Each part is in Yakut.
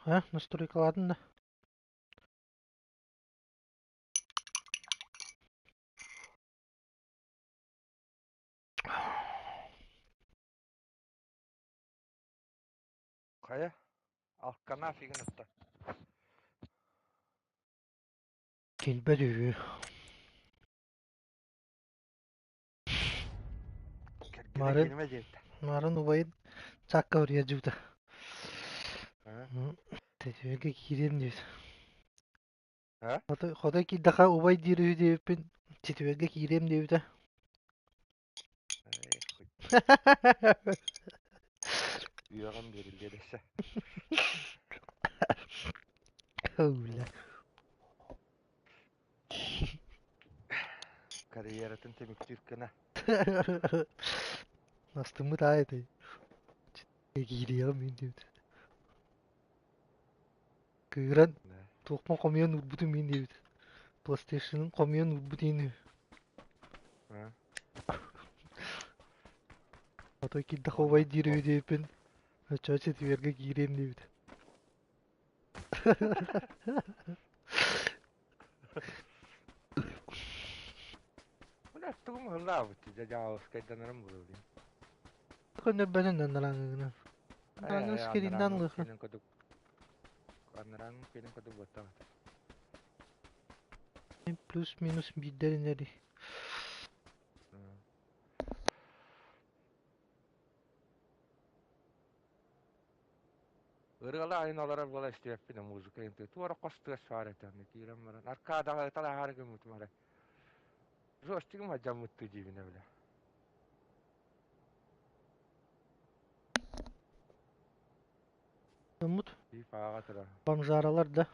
А, настройкалаатын да? Хайа? Алкана фигин отто. Килбэт үһү. Кэргэнэ Марын, кииримэ диэбитэ. Марын убайын чакка уруйа дьыбыта. А? Тэжэгэ киириэм диэбит. А? Хотой, хотой киирдэххэ убай диир үһү диэбиппин четвергэ киириэм диэбитэ. Эх, үөҕэн биэриллиэ дэсэ. Бля. Карьератын түмүктүүр гына. Астыммыт аай этэй. Киириэҕим мин диэбит. Кыыран туохпун хомуйан уурбутум мин диэбит. PlayStation-ын хомуйан уурбут ини. А? Отой киирдэххэ Уонна убай диир үһү диэбиппин оччоҕо четвергэ киириэм диэбит. Бля, тугум ыһыллаабыт дьэ дьаалыскайданарым буолуо дии. Көннөрбөтүн наннараҥыгынан. Ай Аҥыс ай кириннан анарааҥҥы лыхы. киэнин курдук анарааҥҥы киэнин курдук буоттаҕа. Плюс-минус биирдэринэри. Ырыалаах айан олорор буола истибэппин музыка интэ туора хос тыас баар этэ онно киирэн баран аркадаҕа ыталаһаары гыммытым арай жостигым алдьаммыттыы диибинэ бile. Мут Фифаҕа турар. бомжаралар да.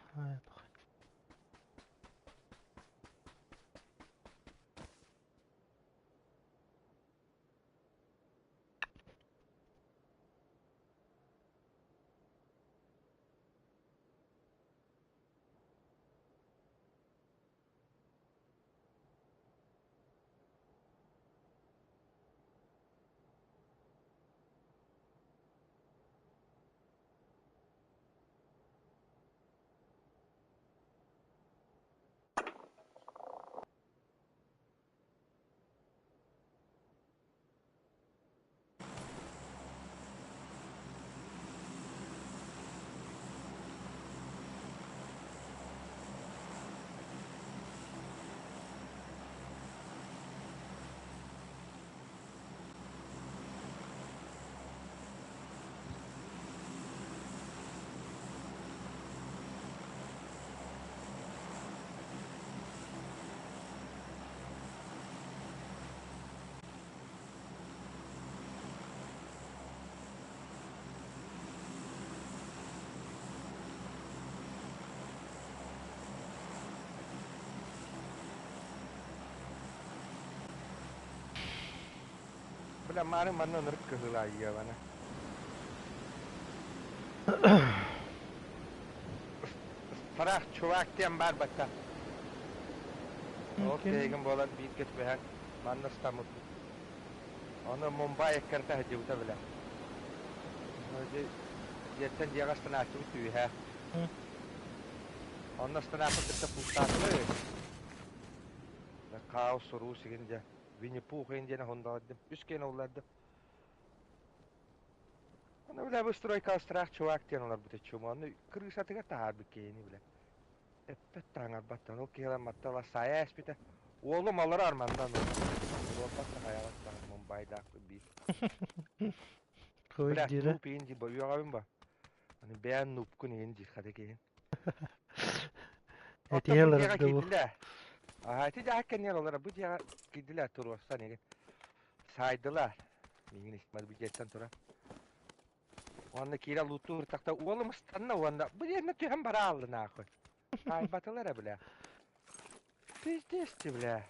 Бля, мааны манна ынырык кыһыылаайыа бана. Страх чувак диэн баар батта. Ол киһигин буолан бииргэ түбэһэн манна ыстаммыппыт. Ону Мумбай эккэртэ сылдьыбыта бile. Дьиэттэн дьиэҕэ ыстанааччыбыт үһэ. Онно ыстанааппын кытта куттаатылар. Хаос суруу сигин дьэ. Винни-Пух диэн оһундаҕардым. Үс киэн оллардым. Аны бile бу стройка страх чувак диэн олорбут чума. Ону крышатыгар таһаарбыт киһини бile. Эппэт таҥарбаттан ол киһи маттала сайа эспитэ. Уолум олорор манна Олорбат да хайаҕас даҕаны Мумбайдаахпыт биир. Кой Бля, дире. нууп иһин дии үөҕэбин ба. Аны бэйэн нуупкун иһин диир хата киһин. Оттон бу Этиһэлэр дьиэҕэ да бу. киирдилэр. Аһа, ити дьаһак кэннигэр олоро бу дьиэҕэ киирдилэр туруорсан игин. Саайдылар. Миигин истимэр бу дьиэттэн туран. Уонна киирэ лууттуур тахта уолум ыстанна уонна бу диэннэ түһэн барааллы нахуй. Таайбатылар бля. Пиздец ты, бля.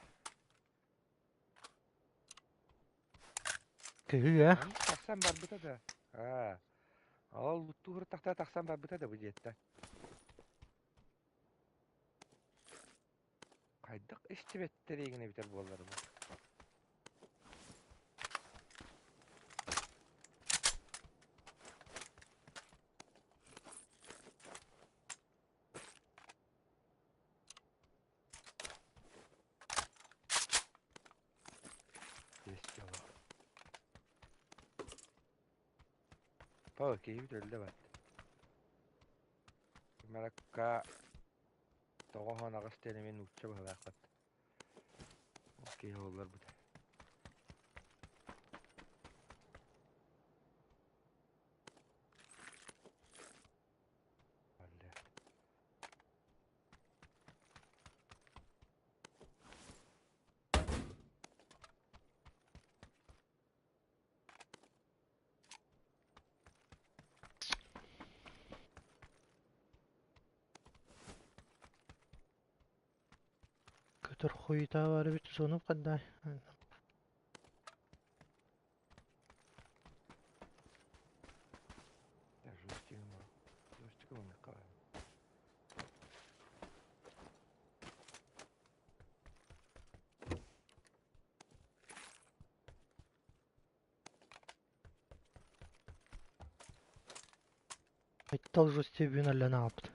Кыһыы ээ. Оннук тахсан барбыта да. Аа. Ол лууттуур тахта тахсан барбыта да бу дьиэттэн. Хайдах истибэттэр игин эбитэр буоллар бу. Па киһибит өллө бат. Маракка 98 диэн эмиэ нуучча быһыылаахпыт. Ол киһи оллорбут. Көтөр хуйта бар эбит сонуп хаддай. Айтал жостебин аллан ааппыт.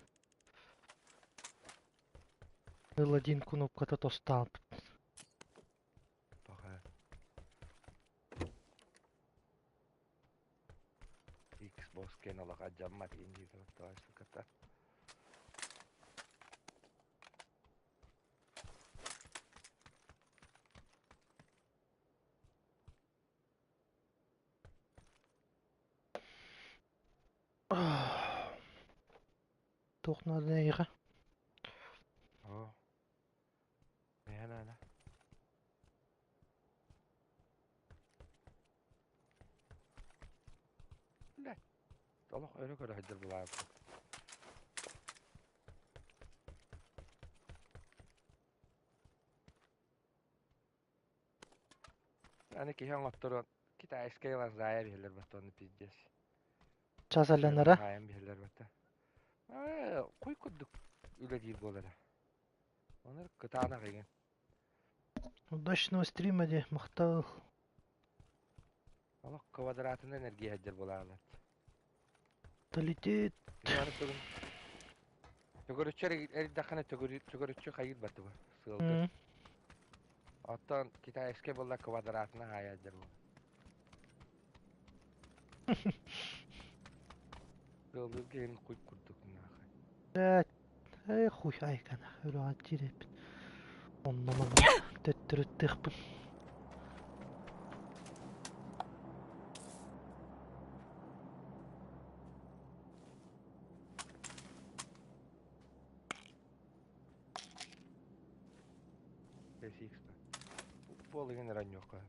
Л1 кнопката тостааппыт. Тоҕо? Xbox киэн олох алдьаммат иин дии тоҕо суката. Туох наада эйиэхэ? Оо. Миэхэ наада. Блядь. Олох өрө көрө сылдьар былаабыт. Аны киһи оҥотторон китайскай лазая биһэлэр баттааны пиздец. Час алланара. Хаайан биһэлэр батта. Ээ, куй курдук үлэлиир буолара. Оны кытаанах игин. Удачного стрима де махтал. Олох квадратынан эргиэ сылдьар буолаалар. Долетит. Төгүрүччү эрийдэххинэ төгүрүччү хайыыр баттыба сыалгын. Оттон китайскай буолла квадратына хаайаадьар буол. Сыаллыыр киһин куй курдук нахай. Э, хуй айкана, өрөҕө тирэппин. Онно манна төттөрүттүөхпүн. SX Футбол игин ранньуохха.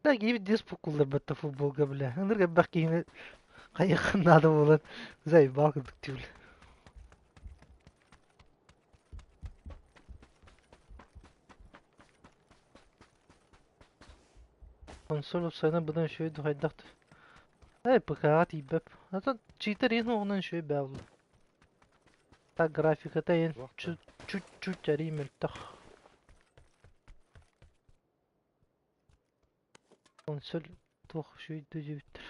Да, киһи диспукулларбатта футболга бля. Ынырык элбэх киһини хайыаххын наада буолан заебал курдук түүл. Консоль уопсайынан быдан үчүгэй да хайдах да. Эй, ПК-ҕа тиийбэп. Атын читер иһин оҕунан үчүгэй бээ буолла. Так графиката иһин Туох да. чуть-чуть арий мөлтөх. Консоль туох үчүгэй да диэбиттэр.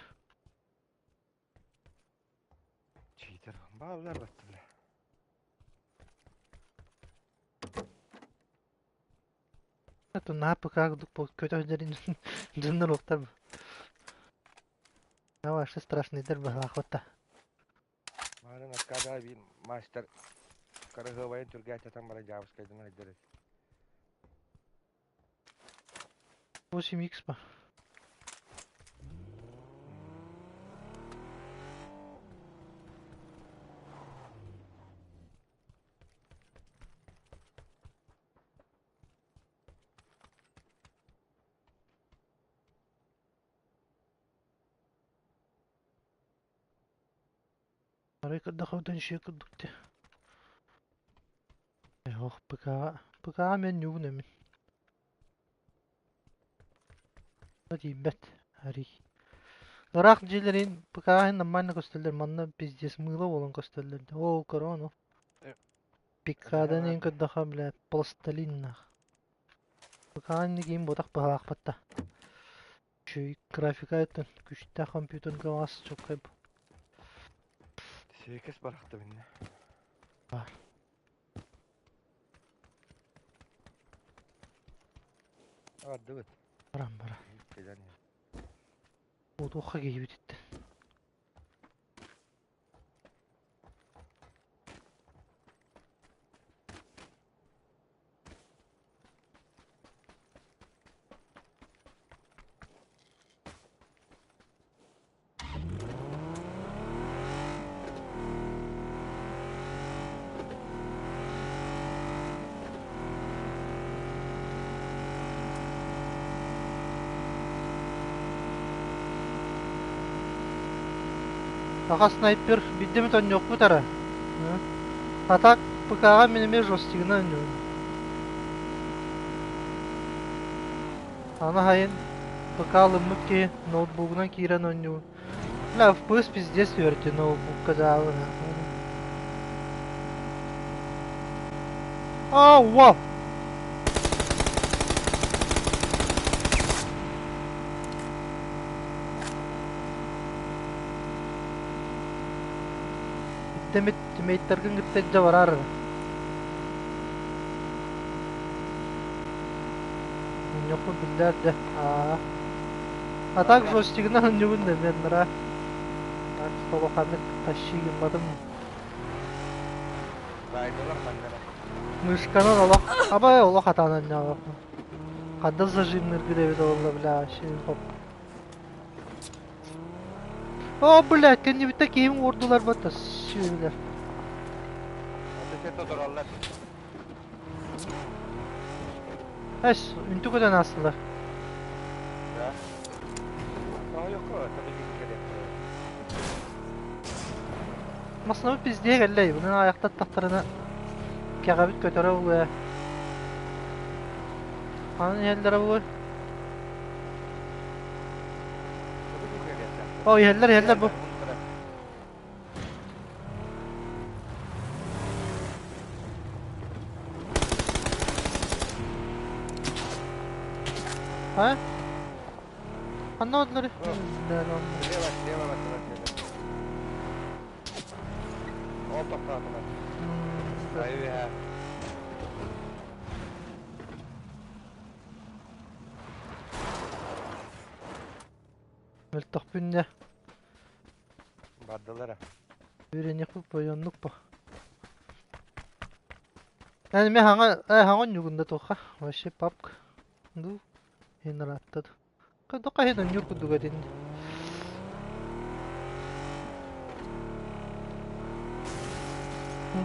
Читер. Бааллар баттылар. Это на ПК курдук көтөх дьэрин дьоннор уохтар. Вообще страшныйдар быһалаах Маарын Аркадаа биир мастер кырыһыабайын түргээтэтэн баран дьаабыскайдан айдар этэ. 8 х па. Арай көрдөхөбүтүн үчүгэй курдук дии. Ох, ПК-ҕа ПК-ҕа мен ньугун эмин. Тиийбэт арий. Ыраах дьиэлэрин ПК-ҕа нормально көстөллөр, манна пиздец мыыла буолан көстөллөр. Оо, корону. Пикадан иһин көрдөхө, блядь, пластилиннаах. ПК-ҕа инники ботах быһалаахпат да. Үчүгэй графика өттүн күштээх компьютерга мас чоккай Сиэкэс барахта биннэ. Бар. Бардыбыт. Баран бара. Кэлэн иһэр. Уотуохха киһибититтэн. Саха снайпер биирдэ эмит оонньуохпут эрэ. А так ПК-ҕа мин эмиэ жестигынан оонньуубун. Аны сайын ПК ылыммыт киһи ноутбугунан киирэн оонньуубун. Бля, FPS пиздец үөртү ноутбукка дьаабына. О, вау! Иттэмит тиммейттаргын кытта илдьэ бараар эрэ. Мунньахпыт биллэр дьэ. Аа. А так жестигынан онньугун да мен Так что улаханнык тащи гымматым. Баайдылар маннара. Мышканан олох абай олох атаан онньообоппун. Хадда зажимныыргыт эбит буолла бля вообще хоп. О, блядь, кэннибиттэн киһим уурдулар бата сүөлэр. Аты тодораллар. Эс, үнтү көтөн аастылар. Да. Тоһойокко табы кэлиэхтэрэ. Массыынабыт пиздиэ кэллэ, бунан айахтаттахтарына кэҕэбит көтөрө буолуо. Ханан иһэллэрэ буолуой? О, иһэллэр, иһэллэр бу. А? Ханна бардылар? Слева, слева бардылар. Ол тохтоотулар. Айыы Мөлтөхпүн дьэ. Бардылар. Үөрэниэхпит бойоннук бу. Эн эмиэ хаҥа э хаҥа онньугун да туохха вообще папка ду иһин ыраатта Тоха иһин онньуур курдук этин.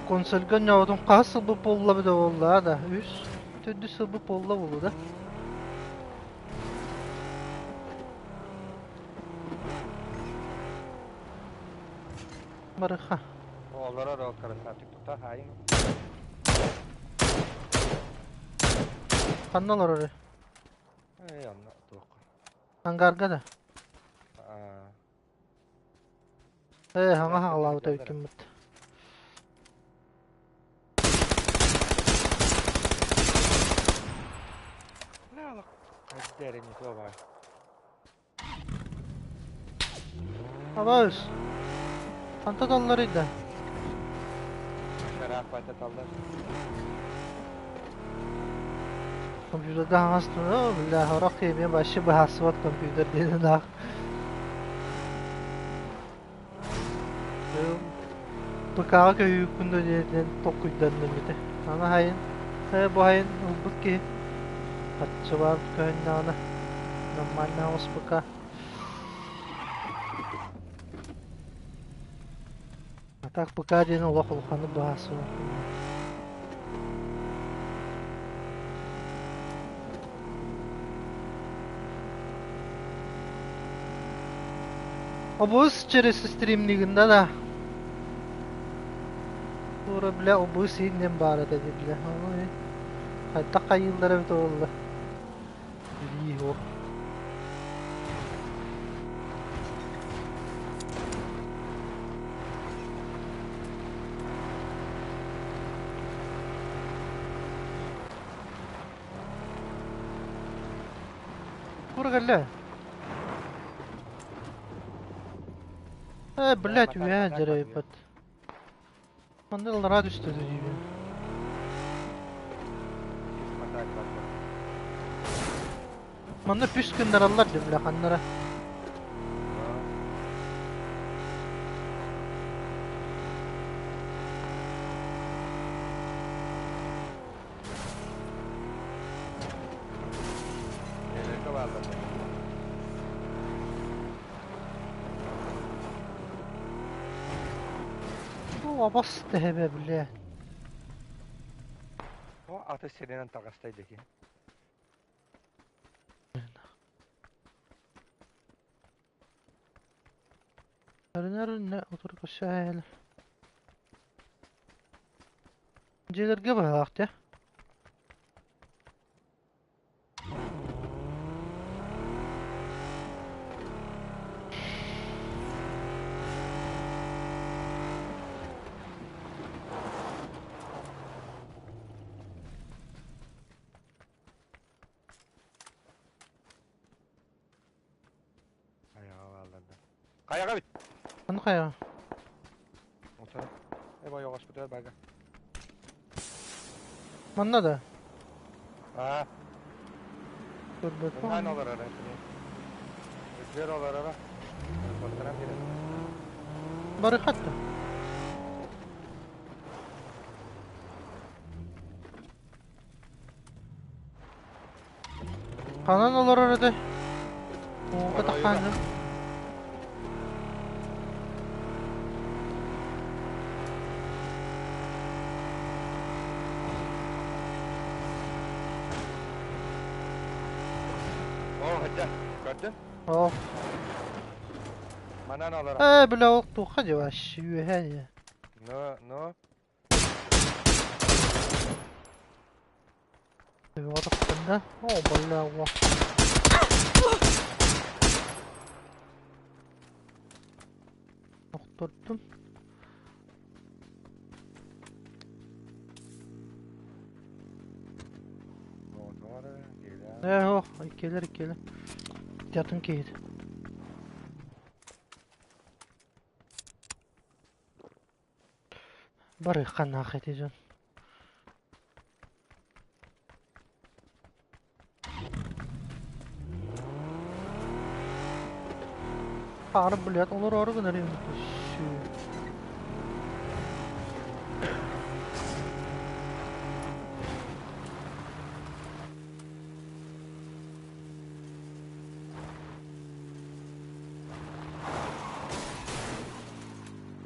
Консольга онньообутум хаһыс сылбыт буолла эбитэ буолла да үс төрдүс сылбыт буолла буолуо да. Барыха. Олорор ол красавчик тута хаайын. Ханна олорор? Эй, онно туохха. Ангарга да? Аа. Ээ, хаҥа хаҥалаабыт эбиккин быт. Хайда эрэ не то баар. Абаас. Хантан алларый да? Шарааппататаллар. Компьютерда хаҥас тура, бля, сорох киһи эмиэ вообще быһаарсыбат компьютер диэн аах. ПК-ҕа көһүүккүн да диэн толкуйданным ити. Аны сайын, ээ бу сайын ылбыт киһи харчы баар көһүннэҕинэ нормально оҕус ПК. А так ПК диэн олох улаханнык быһаарсыбат. Обус через стримнигин да да. Тура бля обус ииннэн баар этэ дии бля. Ой. Хайдах хайыыллара эбитэ буолла. Билии суох. Кура кэллэ. Э, блядь, үөһэ дьарайбат. Манна ыллараа түстэ диибин. Манна пүс гыннараллар дии бля ханнара. Дьиэлэргэ бааллар. О, абас тэһэбэ бля. О, аты сиринэн таҕыстай дики. Эринэр утары көрсөһөлөр. Дьиэлэргэ быһаах дии. Хайаҕа бааллар да. Хайаҕа бит. Аны хайаҕа? Утары. Э бойоҕоспутугар бага. Манна да? Аа. Көрбөппүн. Мынан олорор этини. Үтүөр олороро. Боттаран биэрэр. Барыхат да. Ханан олорор этэй? Ууга таххаанньа. Оо, хадьа, көрдүн? Оо. Манан олорор. Ээ, бля, ол туохха дии вообще үөһээ дии. Ну, ну. Отохтон да? О, бля, о. Охтордум. Ээ, ох, иккилэр, иккилэр. Ятын киһит. Барыахха наах ити дьон. Паары блядь, олороору гынар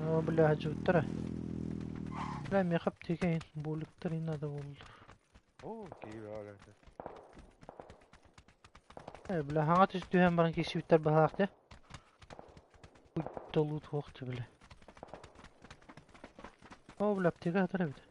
Оо, бля, дьуттара. Бля, миэхэ аптека буолуктар надо буоллар. Оо, киһи бөҕө. Э, бля, хаҥа түһэн баран киирсибиттэр быһаах дии. Толуу туох дии, бля. Оо, бля, аптека сытар эбит.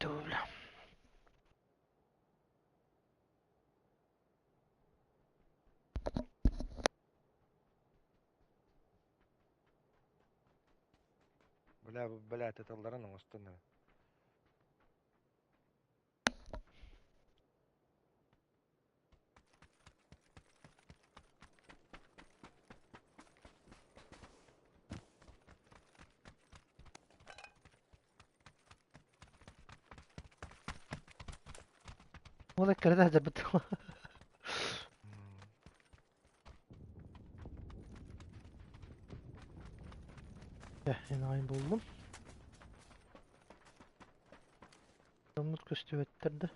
Бля. Бля, бля, тыталларын оҥостон. Ол эккирэтэ сылдьарбыт. Энаайын буллум. Дьоммут көстүбэттэр да.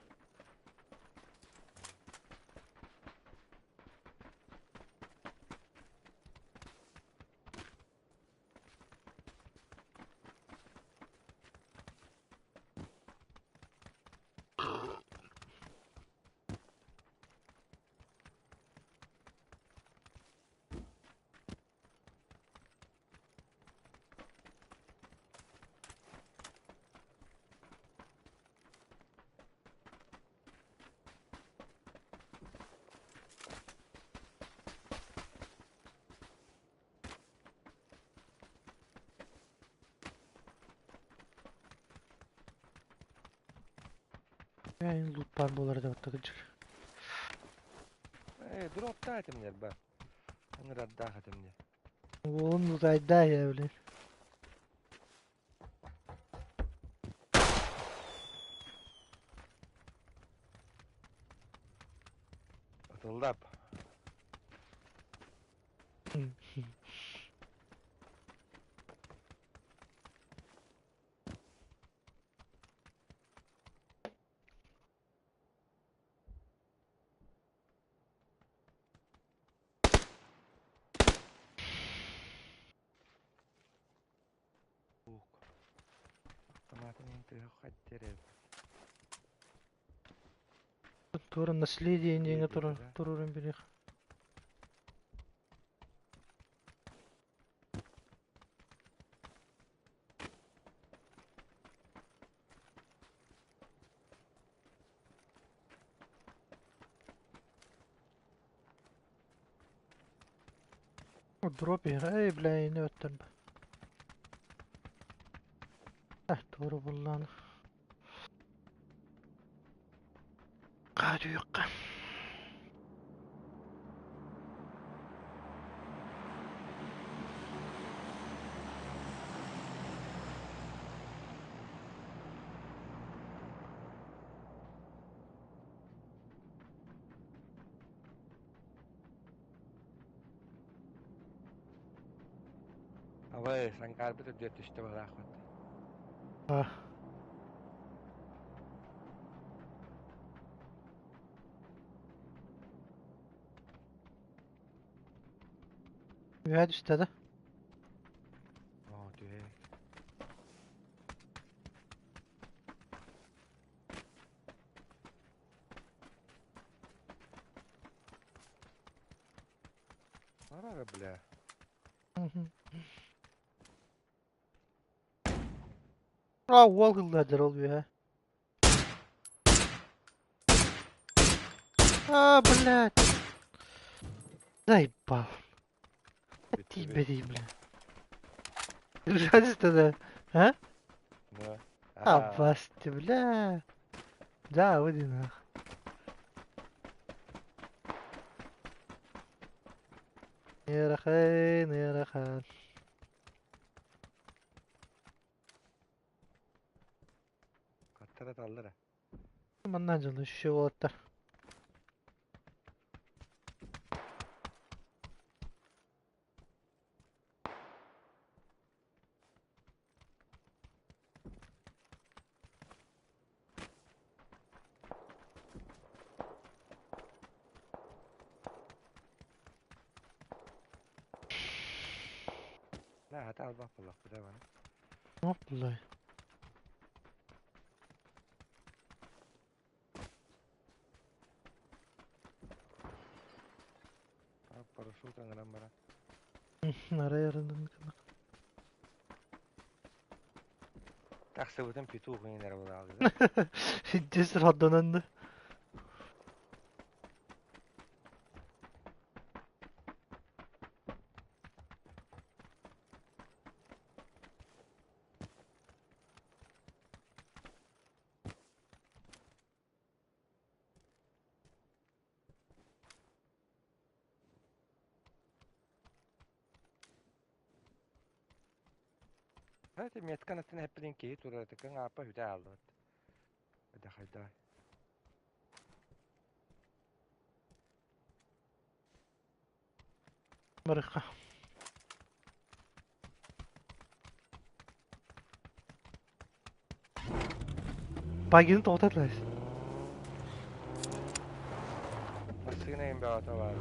Лут баар буолара да баттагыдьыр. Ээ, дроптаа этим нерба. Ыҥырардаах этим дии. Уолун лутайдаа я, блин. Ытыллап. Ук. Автоматын тыһы хаттере. Тура наследие диэҥэ Наследие, да. турурун билих. Дроп эй, бля, не өттөн. Тура буллааны. Qaaduyuqqa. Абай, санкарбыт үрдүө түстэ балаахпыт. А. Үһэ түстэ да? Оо, түһэ. Арара, бля. А, уол ылладыр ол үһэ. А, блядь. Заебал. Тиийбэтий, бля. Держать да? А? Да. А, басты, бля. Да, выйди нах. Ыарахан, ыарахан. Хаттара таллара. Манна дьону үчүгэй уолаттар. La hata албах буллах буда бана. Оп, буллай. Парашют аңыран бара. Арай арынын. Тахсыбытын петух инер булаалы. Десер haddanandı. Hadi metkanatın hepinin ki turardıkın apa hüde aldı. Hadi hayda. Барыха. Багины тоқтатылайыз. Массыына им баата бар.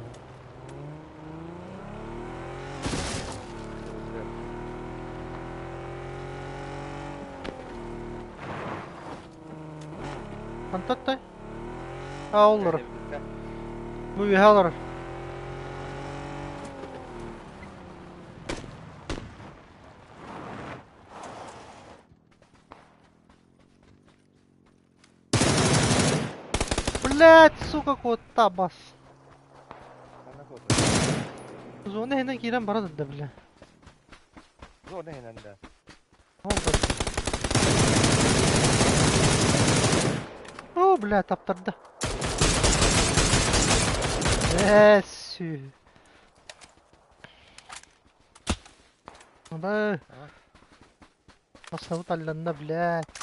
Антаттай. А, оллар. Бу үһэ олорор. Блять, сука, куотта бас. Зона иһинэн киирэн бара да, бля. Зона иһинэн да. Ол О, бля, таптарда. Ээ, сү. Да, Масынабыт алланна, блядь.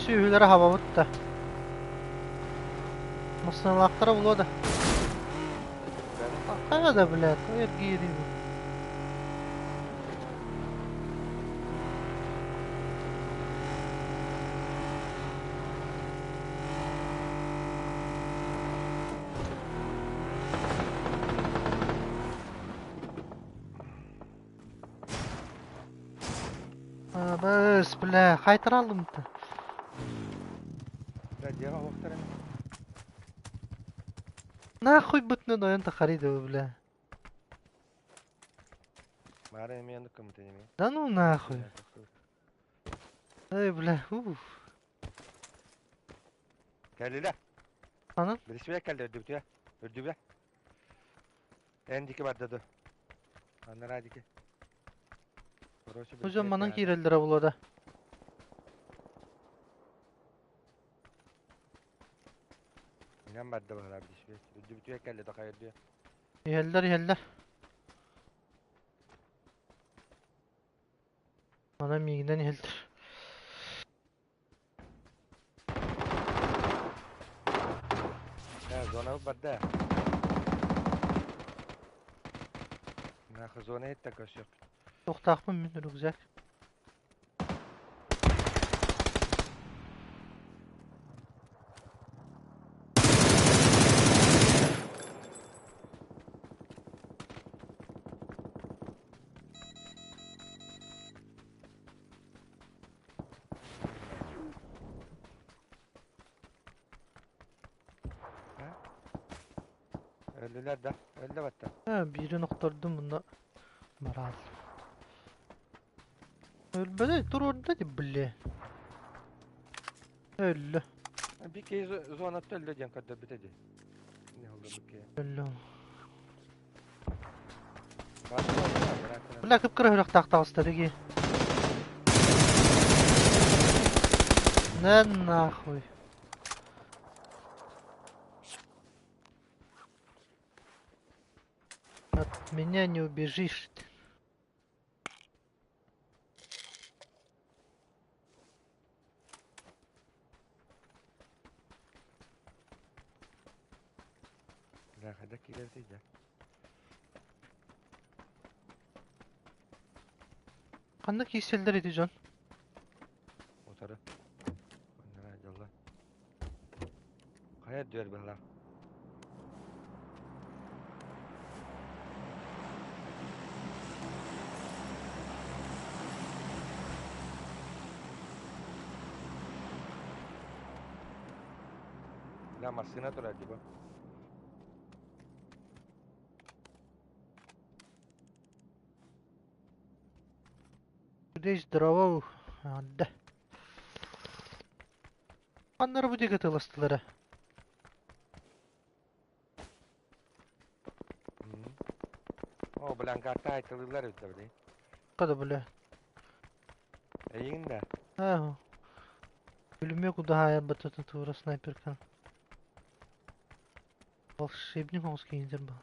Сүөһүлэри хабабыт да. Массыыналаахтара булуо да. Хайа да, блядь, эргиирий бу. Абыс, бля, хайтаралым да. Бля, дьиэҕэ оһохтор эми. Нахуй бытны ойон тахари да, бля. Маара эмиэ оннук гыммыт эмиэ. Да ну нахуй. Эй, бля, уф. Кэллилэр. Анан? Билисибэ кэллэ үрдүбүтүгэр. Үрдүбү. Эн диэки барда дуо? Анараа диэки. Короче, Бу дьон билисибэ манан кэллэ. киирэллэрэ буолуо да. Инэн барда баһылаа билисибэ. Үрдүбүтүгэр кэллэ да хайа үрдүө. Иһэллэр, иһэллэр. Манан миигинэн иһэллэр. Э, зонабыт барда. Нахуй зона иһиттэ көрсүөхпүт. Туохтаахпын мин рюкзак. Өллүлэр да? Өллө батта. Э, биирин охтордум мунна бараал. Өлбөтө туруорда ди бле. Өллө. Bir киһи зонатта өллө диэн көрдөрбүтэ дии. Не oldu bu киһи? Өллө. Бля, кып-кыра үрөхтаах таҕыста дии. На нахуй. От меня не убежишь ты. Бля, хайдах киирэртэй дьэ. Ханна киирсэллэр ити дьон? Утары. Анараа дьолло. Хайа үрдүгэр быһалаах. Бля, массыына турар дии бу. Здесь дрова да. Ханнары бу диэки ытыаластылар ээ? О, бля, ангартаа айтылыылар эбит да, блин. Хата, бля. Эйигин да. Аа, Бүлүмүөк удаһаайар баттатын туура снайперкан. Волшебник оҥос киһинтэр баа.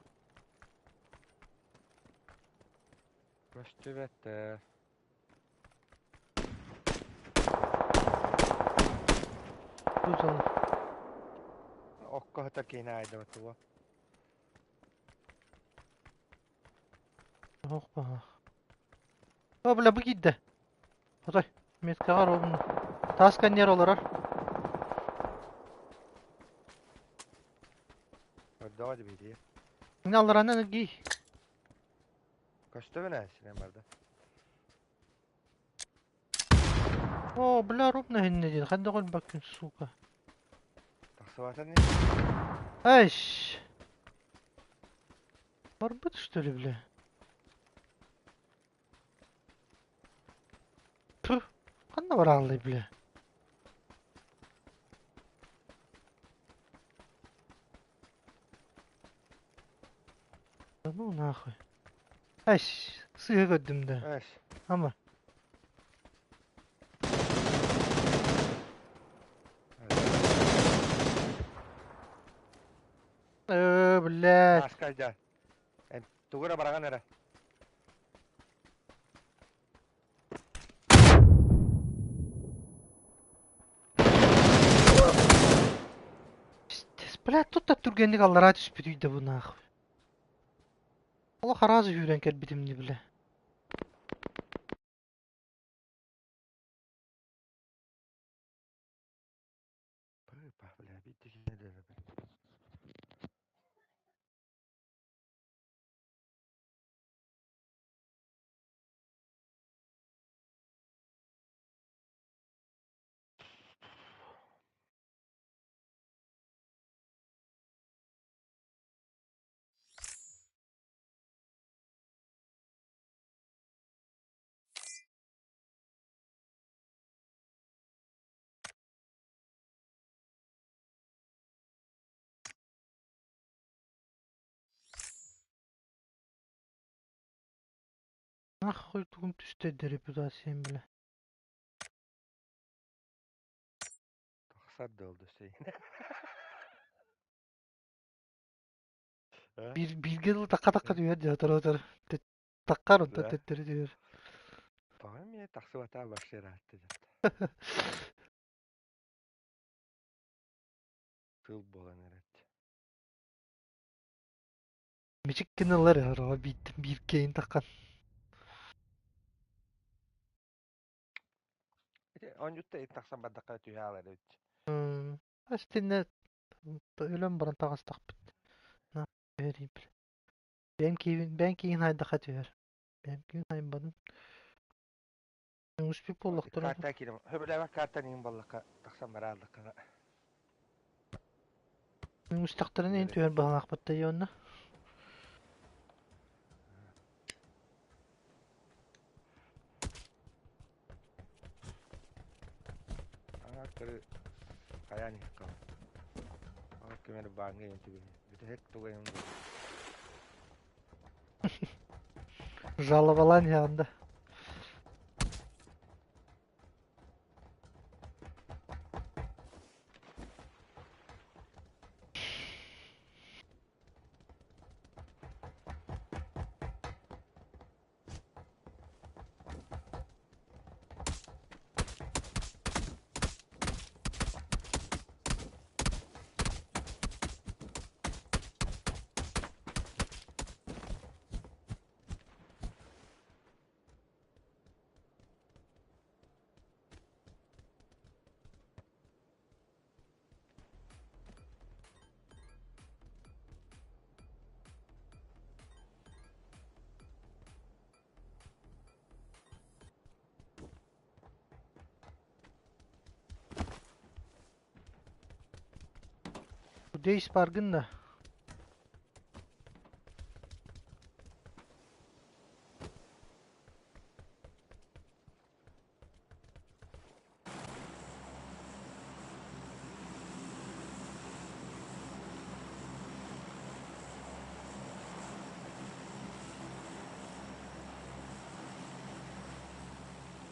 Көстүбэт ээ. Тут Окко сытар киһини аайдабат туга. Оһох баһаах. О, бля, бу киирдэ. Отой, меткаҕа ровно. Таас кэнниэр олорор. Көрдөҕө дибиитийэ. Мин алларанан эргий. Көстөбүн ээ, синэн барда. О, бля, ровно иһиннэ диэн. Хайдах өлбөккүн, сука. Тахсыбата ини. Айш! Барбыт, что ли, бля? Ханна барааллай бля? Да ну нахуй. Ай, сыыһа көрдүм да. Эс. Ама. Блядь. Маска дьа. Эн тугу эрэ бараҕын эрэ. Пиздец, блядь, тут да түргэнник аллараа түспүтүй да бу нахуй. Олох араас үүрэн кэлбитим не бля. Пыпа, бля, биир Нахуй тугум түстэ репутациям бля. Тахсар да oldu şey. Биир бииргэ дылы такка-такка түһэр дьэ отор-отор таккар онтон Да. төттөрү түһэр. Тоҕо эмиэ тахсыбатаа вообще ыраатта дьэ. Тыл буолан эрэр. Мичик гыналлар ороҕо бииртэн биир киэйин таккан. Ити оонньуутта тахсан бардахха түһэ аалар эбит. Астинна өлөн баран таҕыстахпыт. На түһэрии бля. Бэйэм киһибин бэйэм киһин хайдаха түһэр. Бэйэм киһин хайбадым. Үҥүспүт буоллахтара. Карта киирим. Хөбүлээбэт картан иһин буоллахха тахсан барааллаххына. Үҥүстэхтэринэ иһин түһэр баһылаахпыт да онно. Аҥар хайаан иһиккэ. Аҥар кимэр бааҥҥа иһин түбүһү. Бүтэһик туга иһин Жалобалаан иһэҕин да. Дейс баргын да.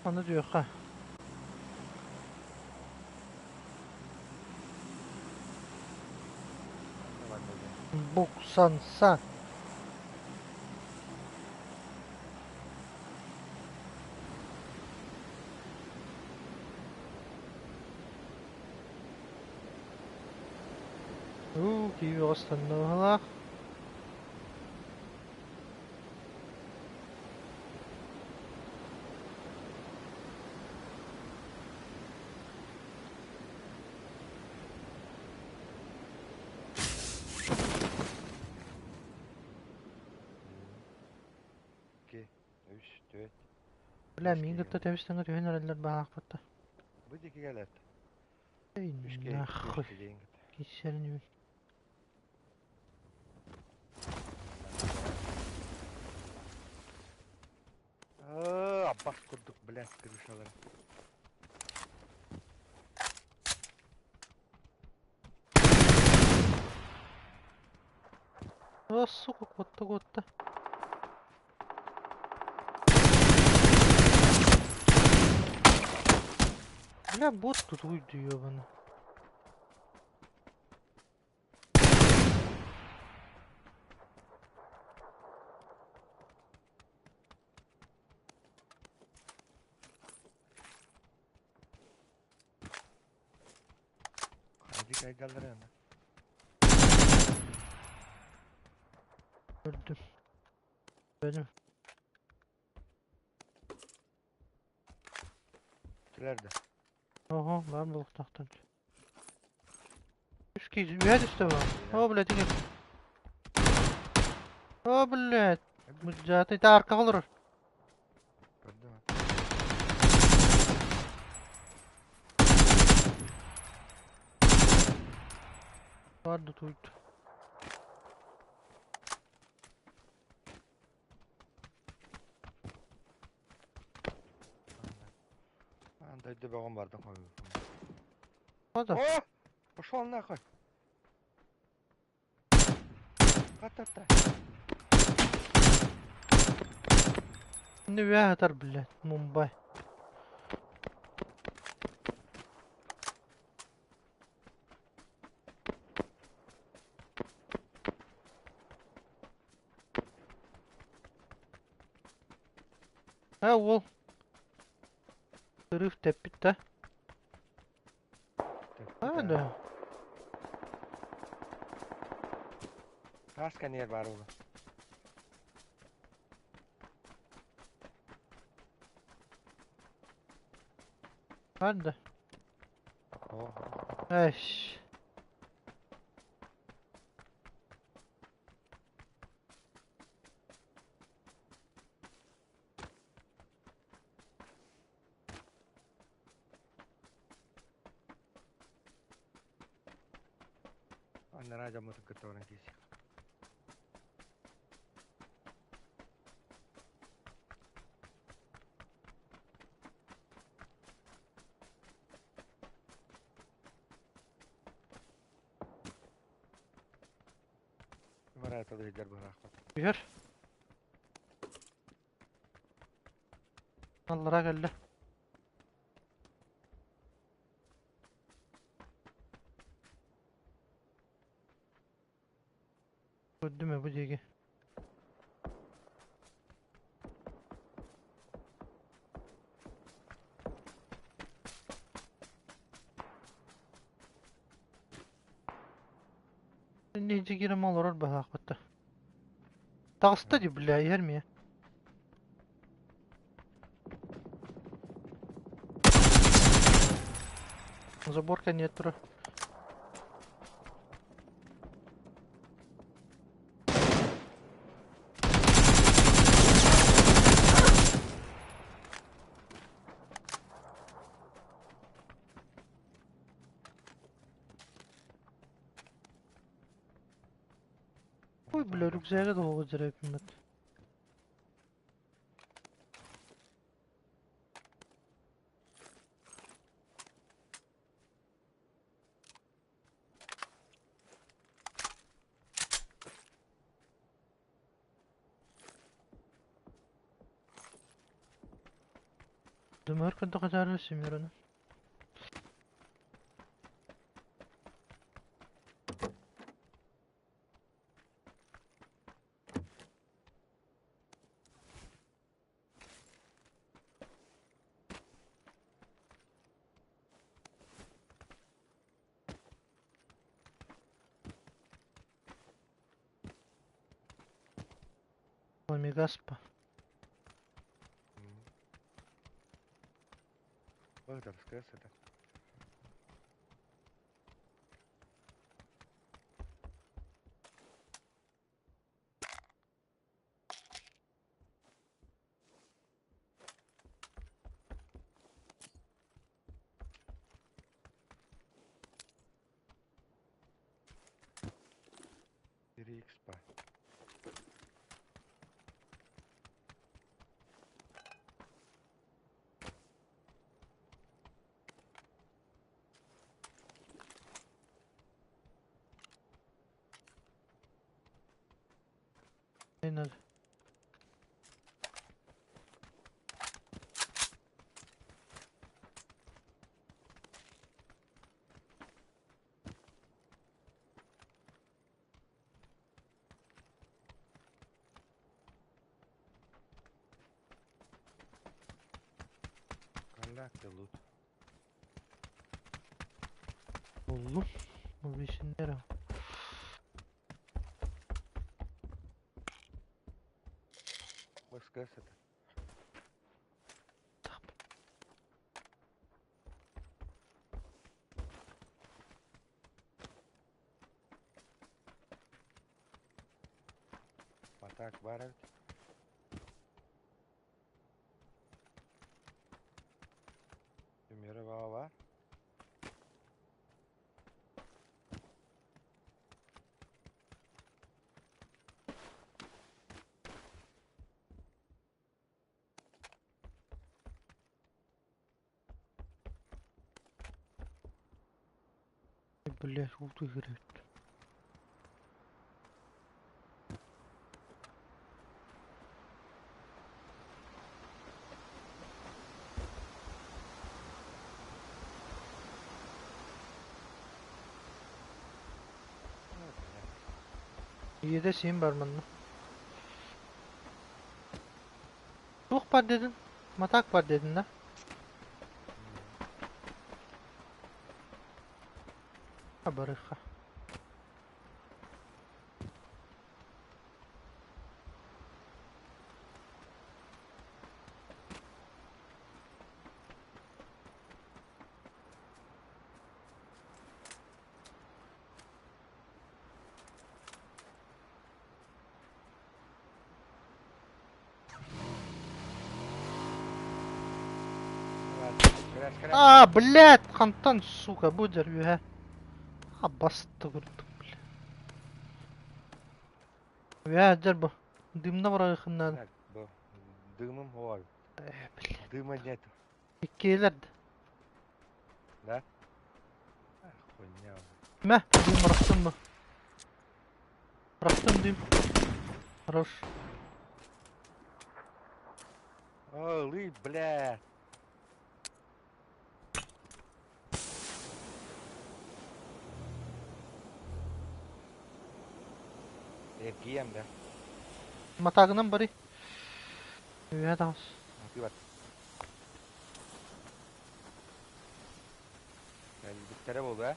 Аны диэххэ. Буксанса. Уу, киви останнылах. 2, 3, 4. Бля, миин кытта тэбис-тэҥҥэ түһэн эрэллэр баһаахпытта. Бу диэки кэлэт. Эй, Үскэ, нахуй. үскэ диэн. Киссэрин Аа, аббас курдук, блядь, крышалар. О, сука, куотта, куотта. Бля, бот тут уйду, ёбаный. Хайдык айдаллар аны. Öldüm. Benim. Түләрді. Ого, баар буолуохтаахтар. Үс киһи үһэ түстэ баа. О, блядь, иҥэр. О, блядь. Мыдьаата ити аркаҕа олорор. Көрдүм. Баар да тууйду. Аан дойду бөҕөм бардым хойуутун. О да. О! Пошел нахуй! Ха-та-та. Иннэ үөһэ сытар, блядь, Мумбай. Ээ уол Сырыыв тэппит да? Тэппит Аа аа. да. Таас кэнниэр баар буолла. Баар да. Оо. Эш. Анараа дьоммутун кытта баран киирсиэх. Бараата да быраахпат. Түһэр. Аллара кэллэ. Көрдүм ээ бу диэки. Инники киирэн олорор быһаахпыт да. Таҕыста дии, бля, иһэр миэ. Забор кэнниэ турар. Ой, бля, рюкзага да оҕо дьэрэппиммит. Дымар кынтакатаары семероны. Омегаспа. Быһытар, скресс это. Три икс па. Надо. Collect the loot. Buldum. Bu işin nere? Баска сытар. Tap. Атак баар эбит. Түмүрэ баҕа баар. Блядь, ух ты, говорит. Yedi şeyim var bende. Туох бар dedin? Матак бар dedin да? Барыха. А, блядь, хантан, сука, будер, үһэ. А, басты курдук, бля. Үһэ, дьэр бу. Дымна барайхыннан. Бу дымым бар. Э, бля. Дыма нет. Иккиэлэр да. Да? Хуйня. Мэ, дым бырахтым бу. Бырахтым дым. Хорош. О, лый, бля. Эргийэм да. Матагынан барый. Үһэ таҕыс. Бар. Кэлбиттэрэ буолуо, ээ?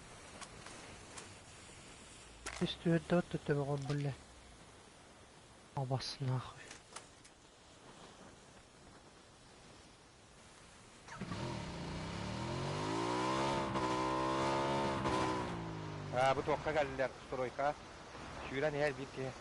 Ис түһэрдэбит төттөбөҕөр бля. Абас нахуй. Аа, бу туохха кэллилэр, стройка. Сүүрэн иһэр биир киһи.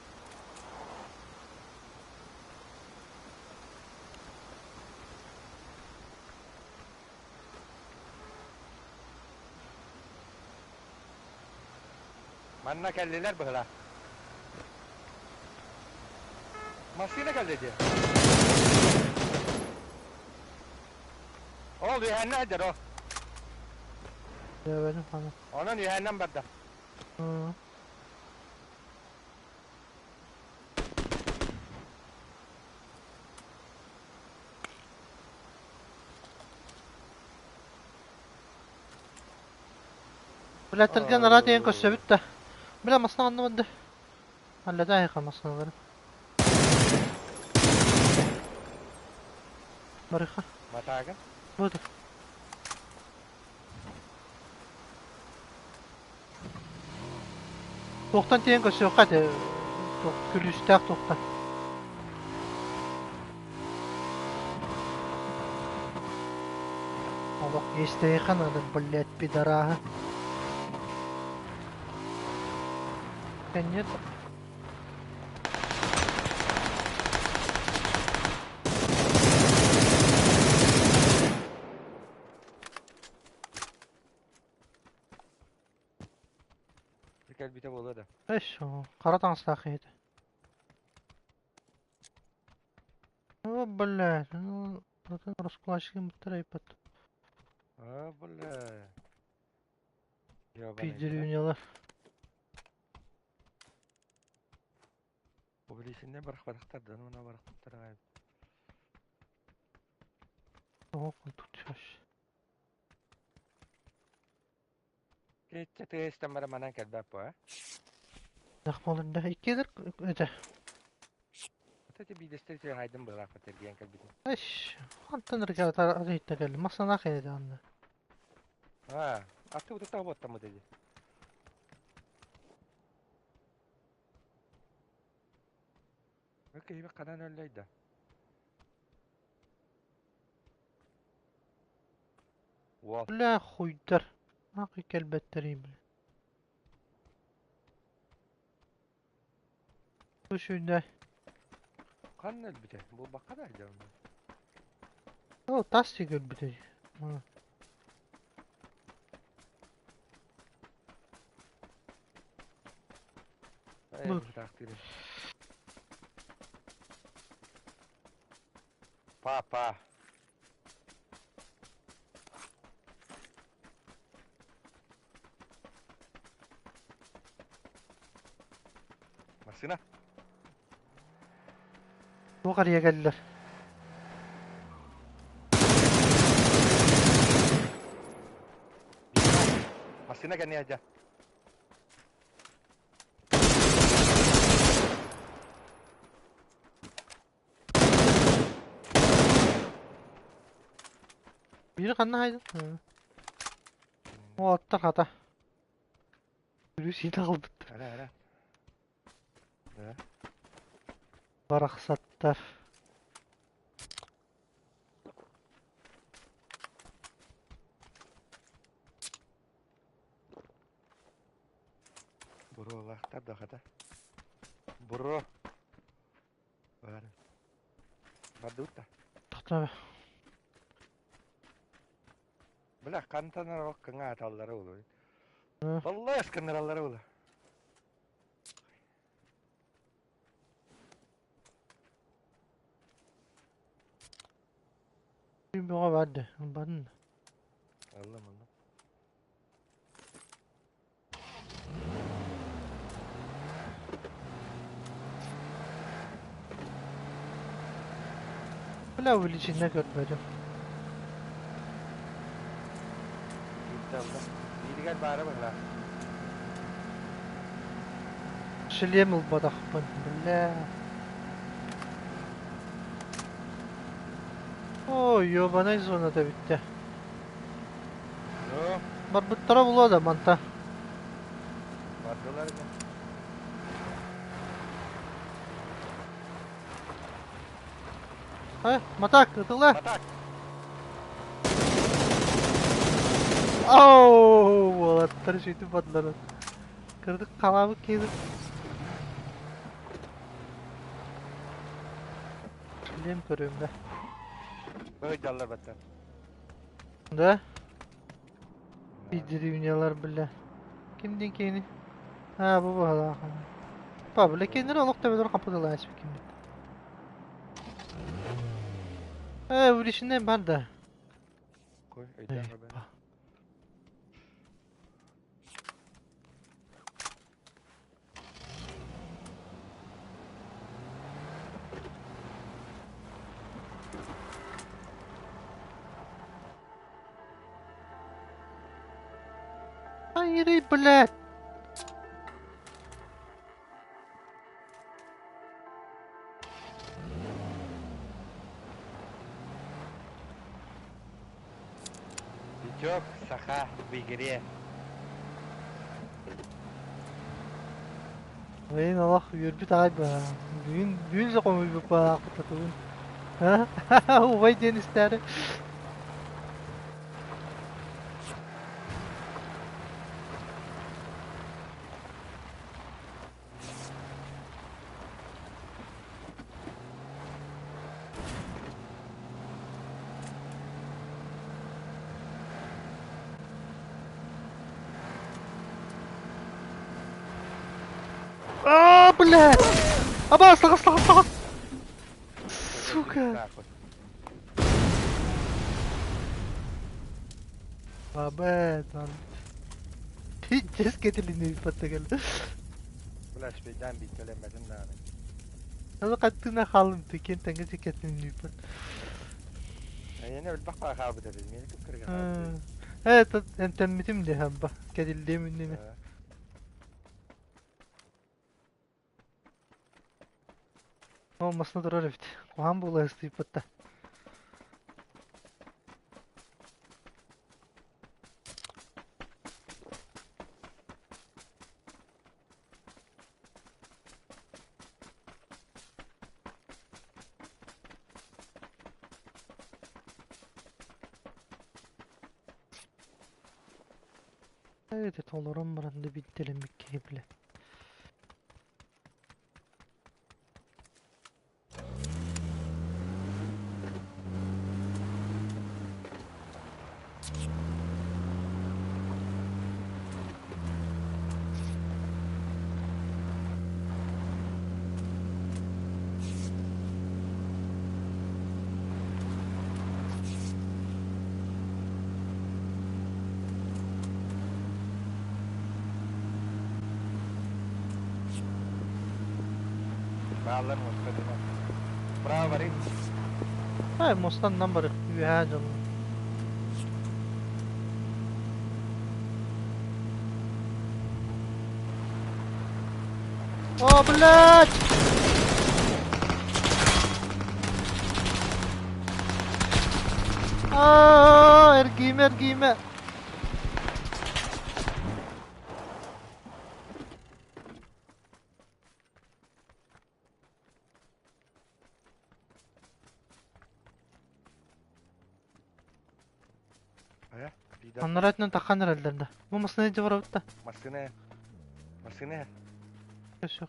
Манна кэллилэр быһыла. Массыына кэллэ дии. Ол үһэннэ сылдьар ол. Дөөбөтүм хана. Онон үһэннэн барда. Блядь, нараат иһэн көрсөбүт да. Бля, масна ханна барда? Аллата айха масналары. Барыха. Матаага. Буду. Туохтан тиийэн көрсүөххэ этэ. Күлүүстээх туохтан. Олох иэстэйиэххэ наада, блядь, пидораһы. Нет. Кэлбитэ буолуо да. Эш, хара таҥастаах киһи этэ. О, блядь, ну, братан, раскулачки буттар айпат. А, бля. Ёбаный, да? Пидерюнялар. Бу Увеличение барахпатахтар да, уонна барахпыттар аҕай. Тоҕо тут Кеччэ тыа бара манан кэлбэт бу, а? Дахмалында иккилер это. Вот эти бидэстер үчүгэй хайдын быһылаах эргийэн кэлбитим. Эш, хантан эргэ атыйтта кэлли. Масана кэнэди анна. А, аты утutta буоттаммыт эди. Киһи ханан өллөй да. Уол. Бля, хуйдар. Ак кэлбэттэр бля. Сүүнэ. Ханна өлбүтэ? Булбакка да дьон. О, тас өлбүтэ. Бу. Папа. Машина. Туох арыйа кэллэр. Машина кэнниэ aja. Бири ханна хайдын? О, атта хата. Үрү сиин албыт. Ара, ара. Да. Барахсаттар. Буруолаахтар да хата. Буруо. Бар. Бардыбыт да. Тохтоо. Бля, хантан ок кыңа аталлары olur. Vallahi ıskınıralları olur. Бөҕө барды. Барын. Аллам аллам. Бля, увеличение көрбөтүм. Gitti aldım. Бииригэр баара быһла. Шлем ылбатахпын. Бля. О, ёбаный зоната бүттэ. Yo, Барбыттара булуо да манта. бардылар да. Ай, матак, ытыла. Атак. Оу, уолаттар сүтүп бардылар. Кырдык халабы киһи. Шлем көрүөм да. Быһыйдаллар баттар. Да? Пидерюнялар, бля. Кимдин кини? А, бу баһалаах. Па, бля, кинилэр олох төбөлөр хапытылаа киммит. Э, увеличение бар да. Кой, өйдөөн көрбөн. Па. Айры, блядь. Витек, Саха в игре. Блин, олох үөрбүт аҕай баа. Бүгүн бүгүн сокомуйбут баа кутатыбын. Убай диэн истээри. А, блядь! Аба, слага, слага, слага! Сука! Бабет, man. Пиздец кетилини паттагал. Бля, шпейдан биттелеммедим даҕаны. Аны хаттыына хаалым тикин тэҥҥэ тиккэтин Эйиэнэ элбэх баа хаалбыт этэ, миэнэ кып-кырга хаалбыт эбит. Ээ, эмтэммитим дии хаамба, кэтиллиэм иннинэ. Оо, масына турар эбит. Куһаҕан буола сыстыйбыт да. Эти толорон баран да биттэлэммит киһи билэ. Бааллар муоста дэнэ. Браво барый. Ай, муостаннан бары үөһээ дьон. О, блядь! Аа, эргиймэ, эргиймэ. Хайа, биирдэ Аннара өттүнэн таххан эрэллэр да. Бу массыына илдьэ барабыт да. Массыына. Массыына. Өссө.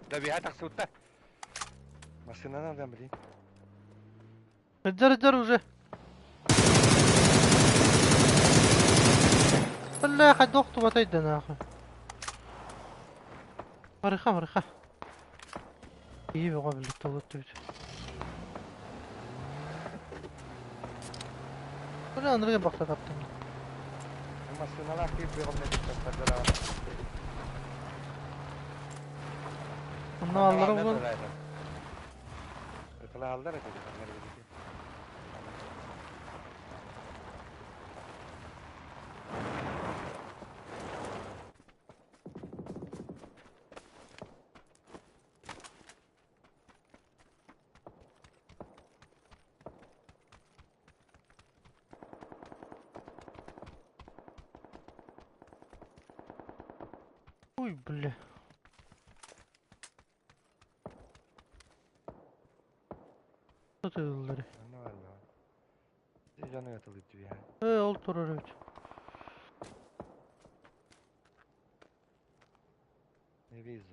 Да биһа тахсыбытта. Массыынаны алдан билин. Ыдьар ыдьар уже. Бля, хайдах охтубатай да нахуй. Барыха, барыха. Киһи бөҕө били толуттубут. Бля, анырга бахта таптым. Массыыналаах киһи бөҕөм нэтиттэн Онно аллара булан Ытылааллар этэ. Ой, бля. Сатыыллар. Дьону ытылыт түһэ. Ээ, ол турар эбит. Не вижу.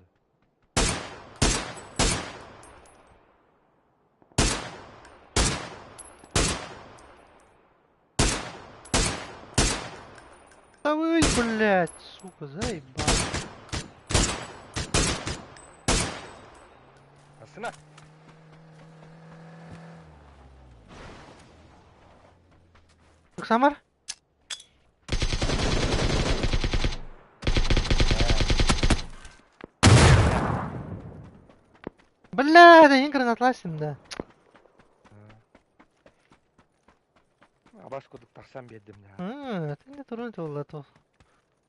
Да вы, блядь, сука, заебал. Массыына. Самар? Бля, да ең гранатласым да. Абас курдук тахсан биэрдим да. Тинде турун туолла тол.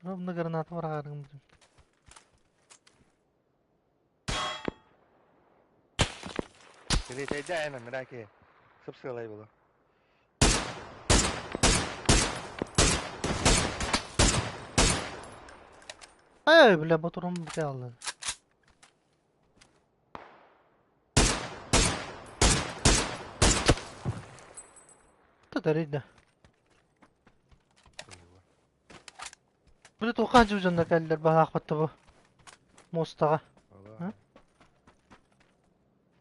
Ровно граната бараарым. Тилитэйдэ эн мираки. Сып-сыалай буолуо. Ай, бля, ботурум бите алды. Татарыйда. Били туохха дьонно кэллэр баһаахпатта бу муостаҕа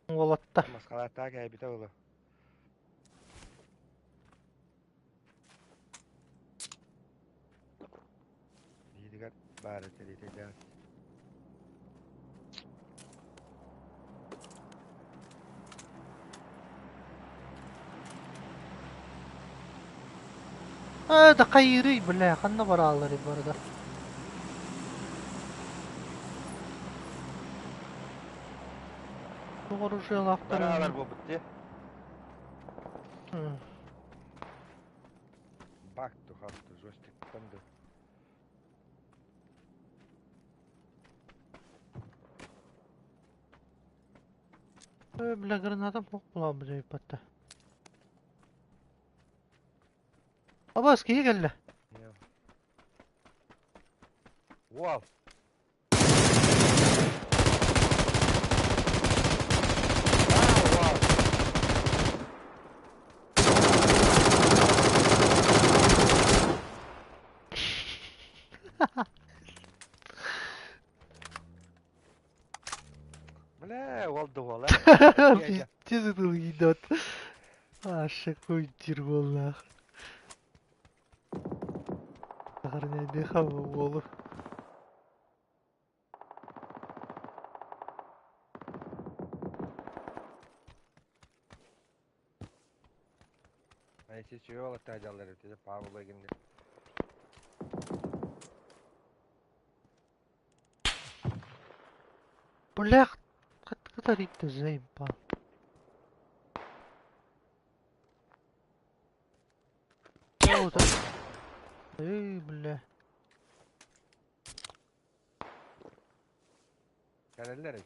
уолатта. Маскалааттаах кээбитэ буолуо. Бииригэр баар этэ Ээ, да хайыырый, бля, ханна бараалларый барыта? Туох Бараалар оружиелаахтарын буолбут дии. Бак тухапты жестиктан да. Э, бля, гранатам суох буолаабыт эбиппатта. Абаас киһи кэллэ. Уол. Аа, уол. Бля, уол да уол, э. Пиздец это идет. Аша какой дерьмо. Сохраняй уолу. Ай, чего таjallar ötede Павло гинде. Бля, кытарит заебал. О, да. Эй, бля. Кэлэллэр эти.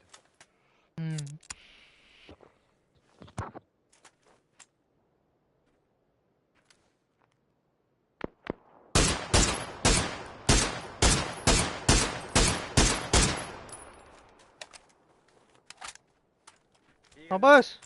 Абаас!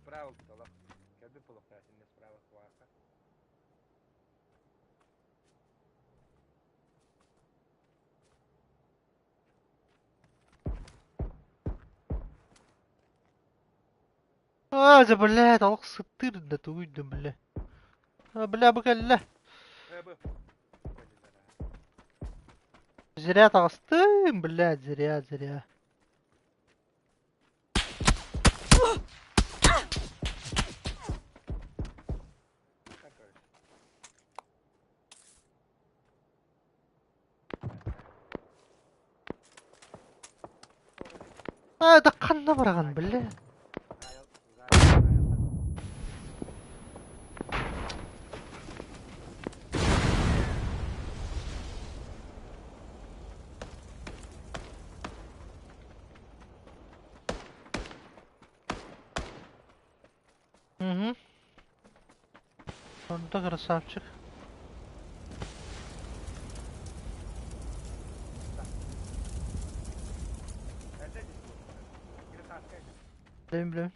Справа кутала. Кәбі полохтасында справа хуака. А, да, блядь, олох сыттыр да тугуйда, бля. А, бля, бу кэллэ. Бу. Зря таҕыстым, блядь, зря, зря. А, да ханна бараҕын, бля. Угу. Он да красавчик. Блин, блин.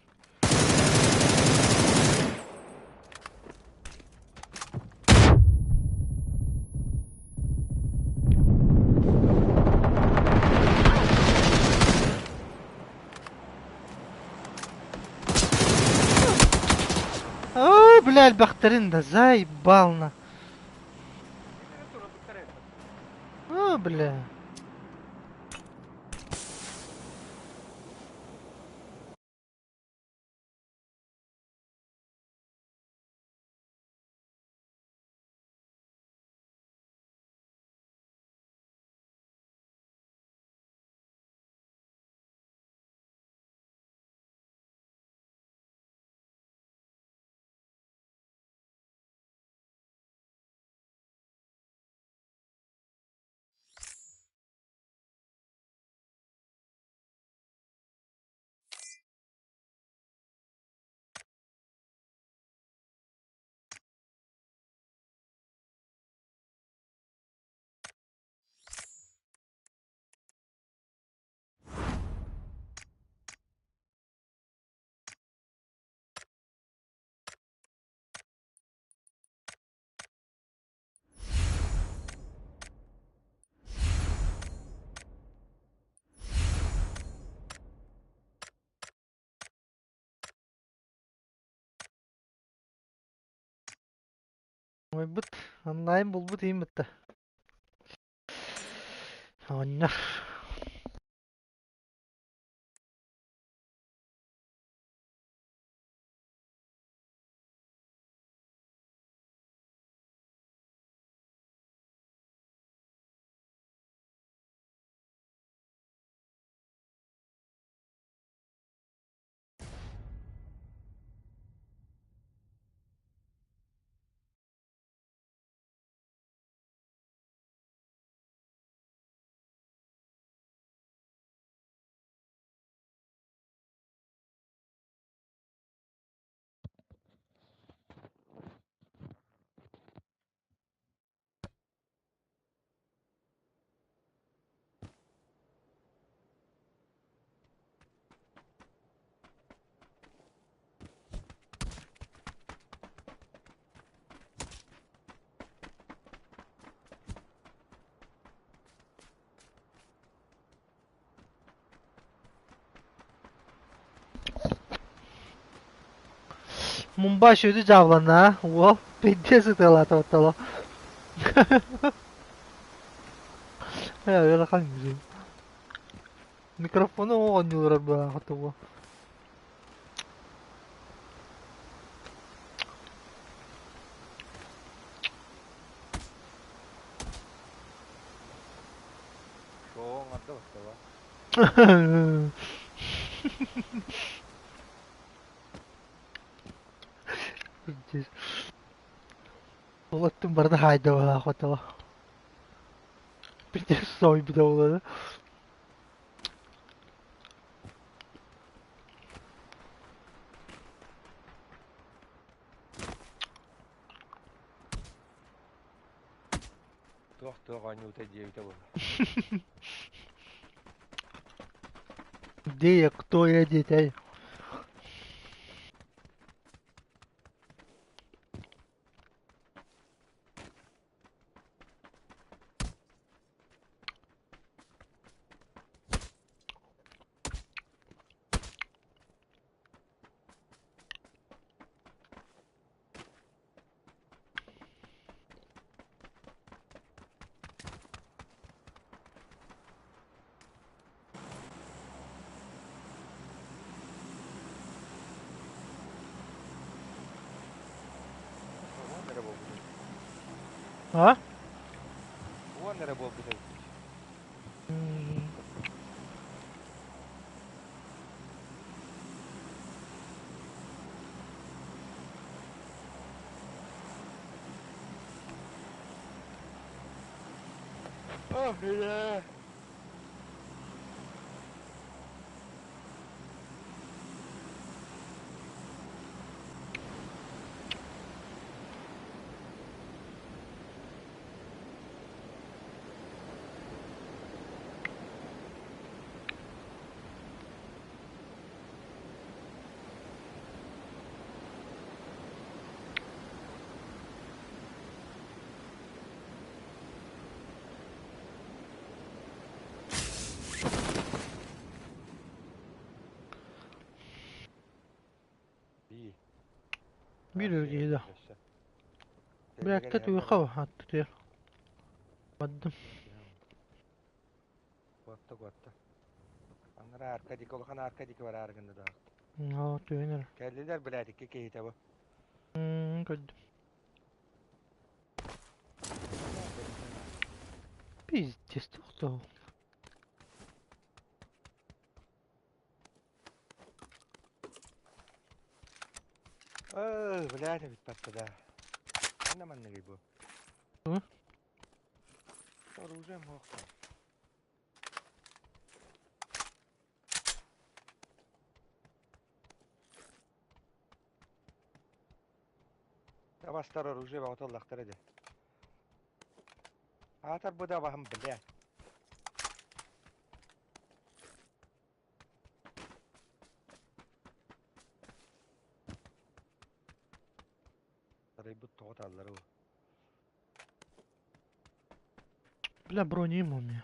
Ой, бля, элбэхтэрин да заебал. О, бля. Хомойбут, онлайн булбут иһин бытта. Оҕонньор. Мумба сүдү дьаабыланна, уол пиздец ытыалаата баттало. Ыарахан Микрофону оонньуулар быһаахатыгу. Шоу оҥордо баттала. Пиздец. Улаттым барыта хаайда быһаахатыга. Пиздец соһуйбута буолла. Туох-туох оонньуута диэбитэ буолла. Где я, кто я, дитя? Уон эрэ буолбут эбит. А? Уон эрэ буолбут эбит. М, О, бля! Би. Биир киһи да. Бэркэ туйха аттытыар. Бардым. Куотта куотта. Анараа Аркадик, улахан Аркадик бараары гынна да. Аа, түһэн эрэ. Кэллилэр блядь, икки киһитэ бу. Көрдүм. Пиздец, тохтоо. Өө, блядь, эбит баттада. Ханна манныгый бу? Тугу? Оружием суох. Табастар оружие бөҕөтө ыллахтара дии. Аатар бу да абаһым, блядь. Арыйбыт тоҕо тааллара бу. Бля, броним у меня.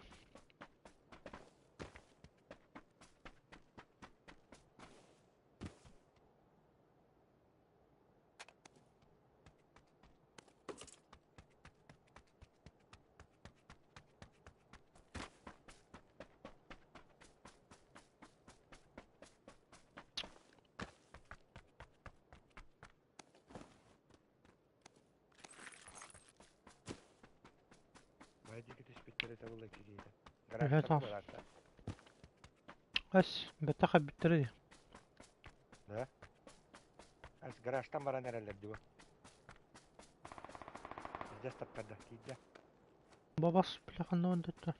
Өлбөтө буолла киһитэ. Үһэ Гаражтан таҕыс. буолаата. Эс, бэттэх эбиттэрэ дии. Да? Ас гаражтан баран эрэллэр дии. Илдьэ таптарда киирдэ. Бабас бля ханна барда?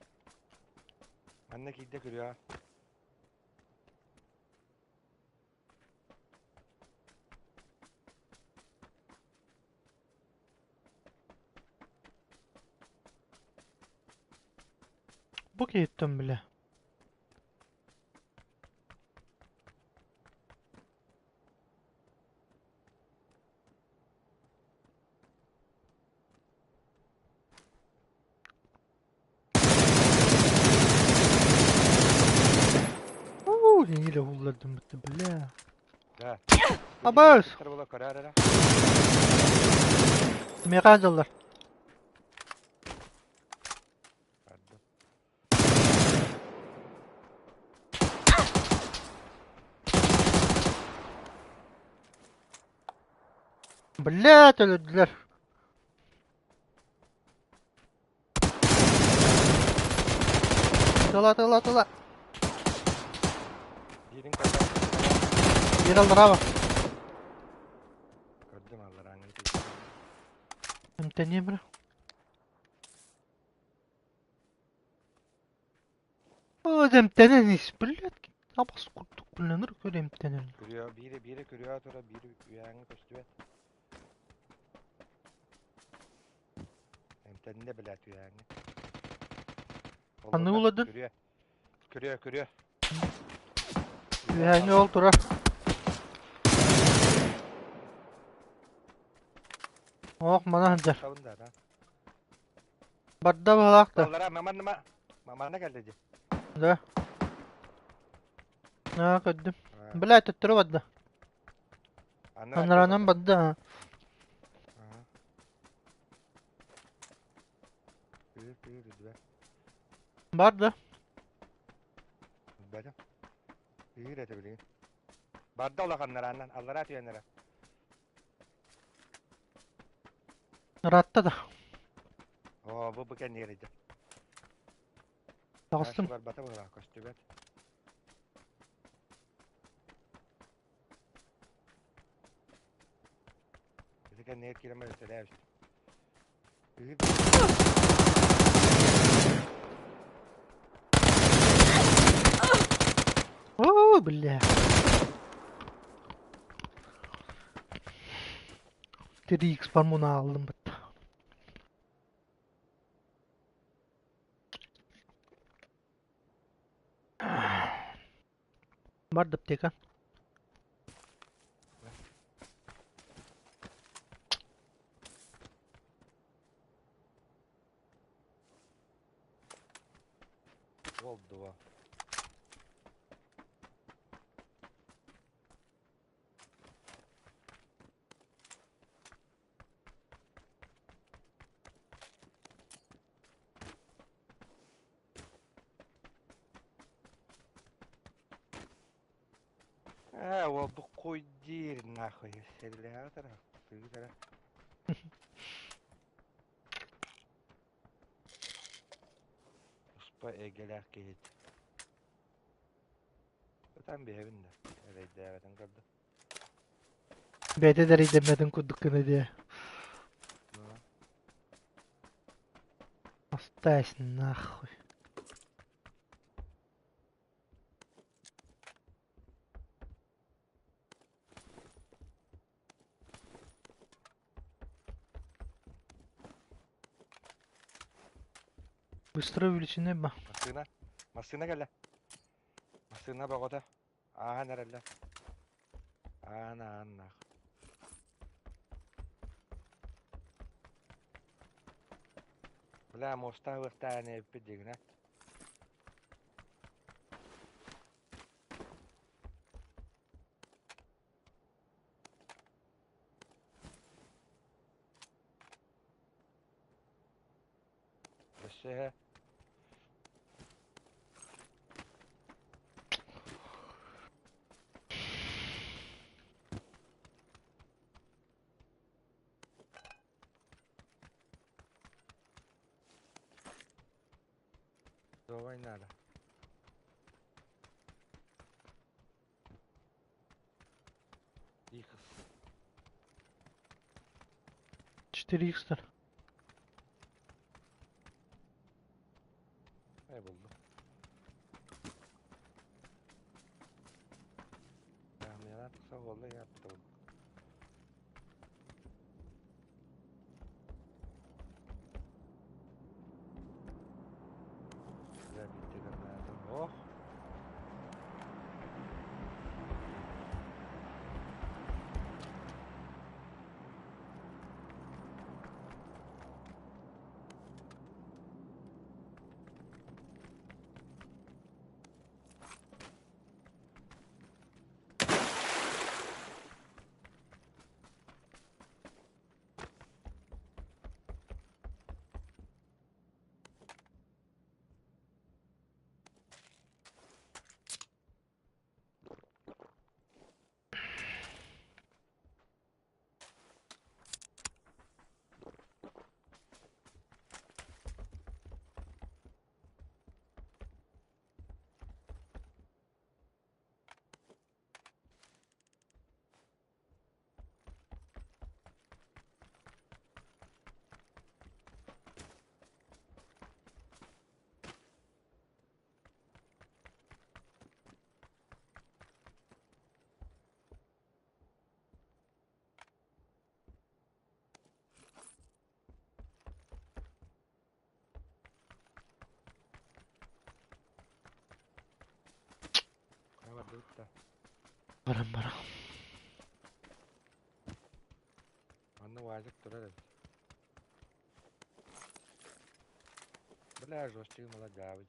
Манна киирдэ күрүөҕэ. Бу киһиттэн бля. Уу, нэһиилэ уһуллардым бытта, бля. Да. Абас! Буола көрөөр эрэ. Миэхэ дьаллар. Бардым. Бля, төлөдүлэр. Тыла, тыла, тыла. Биирин көрдüm. Биир аллараа бар. Көрдүм алларааҥҥын. Эмтэниэм эрэ. Оо, эмтэнэн ис, блядь. Абас курдук билинэр көр эмтэнэн. Күрүө, биири биири күрүө турар, биири үөһээҥҥи көстүбэт. Эмтэннэ блядь үөһээҥҥи. Ханнык Олордо, уладын? Күрүө. Күрүө, күрүө. Үөһээҥҥи ол турар. Ох, мана сылдьар. Табын да, да. Барда быһалаах да. Аллара, маманна, маманна кэллэ дии. Да. Аа, көрдүм. Бля, төттөрү барда. Анараанан барда. Кыыр, кыыр, үрдүбэ. Бар да. Үрбэтим. Кыыр этэ билигин. Барда улаханнарааннан, аллараа түһэннэрэ. Ыраатта да. Оо, бу бу кэннигэр ыйда. Таҕыстым. Барбата быһыылаах көстүбэт. Ити кэннигэр киирэн баран Оо, бля. 3x формуна алдым бытта. Бар да аптека. Уол дуо? Ээ, уолбут куй диир нахуй сэллээх тыытара. Туспа эйгэлээх киһит. Ытан биһэбин да, эрэйдээбэтин көрдө. Бэйэтэ да эрэйдэммэтин курдук гына диэ. Остайся нахуй. Быстро увеличены ба. Массыына. Массыына кэллэ. Массыына бөҕөтө. Ааһан эрэллэр. Аан ааннаах. Бля, муоста ыахтаан эбиппит дигинэ. Өссө Бордовай надо. Икс. 4x-тар. Ne buldum? Tahminler kısa oldu yaptım. Güzel bitti gönderdim. Oh. Ne var da. Баран баран. Anne vazık durar evet. Бля, жестче молодявый.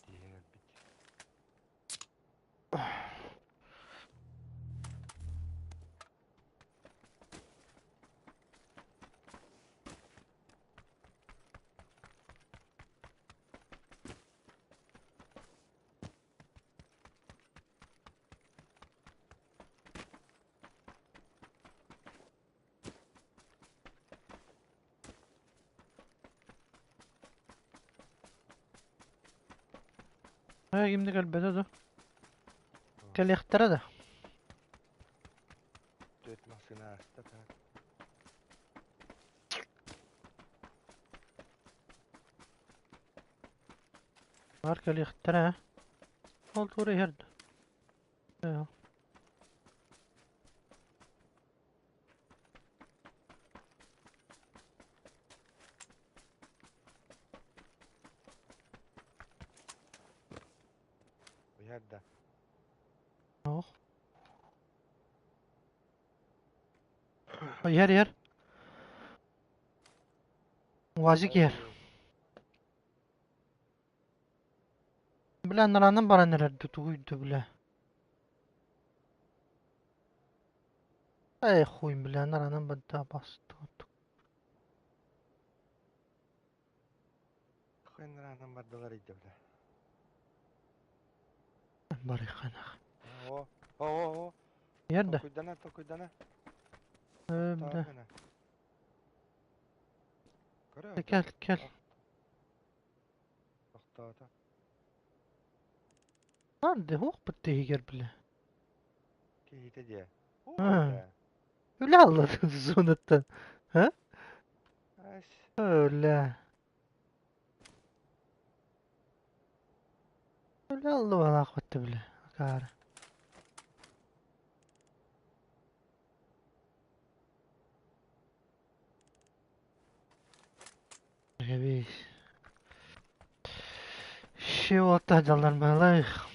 Тиһин өлбүт. Ha kimdi кэлбэтэ да. Кэлиэхтэрэ да. Түөрт массыына ааста так. Бар кэлиэхтэрэ. Ол туора иһэр да. Ээ. Иһэр да. Ох. Иһэр иһэр. УАЗик иһэр. Бля, наранан баран эрэр дуу, тугуй да бля. Эй, хуй, бля, наранан барда басты. Хойнаранан бардылар иде бля. Барыханах. О, о, о, о. Иһэр да. Толкуйдана, толкуйдана. Э, бля. Тохтоо Көрө. Кэл, кэл. Тохтоото. Нарды, хуох бит иһигэр, бля. Киһитэ диэ. Аа. Үлэ алла зонаттан. Ха? Ас. Бля. Үлэ алла балаах батта, бля. Акаары. Кэбис. Ши уолта дьаллар баалаах.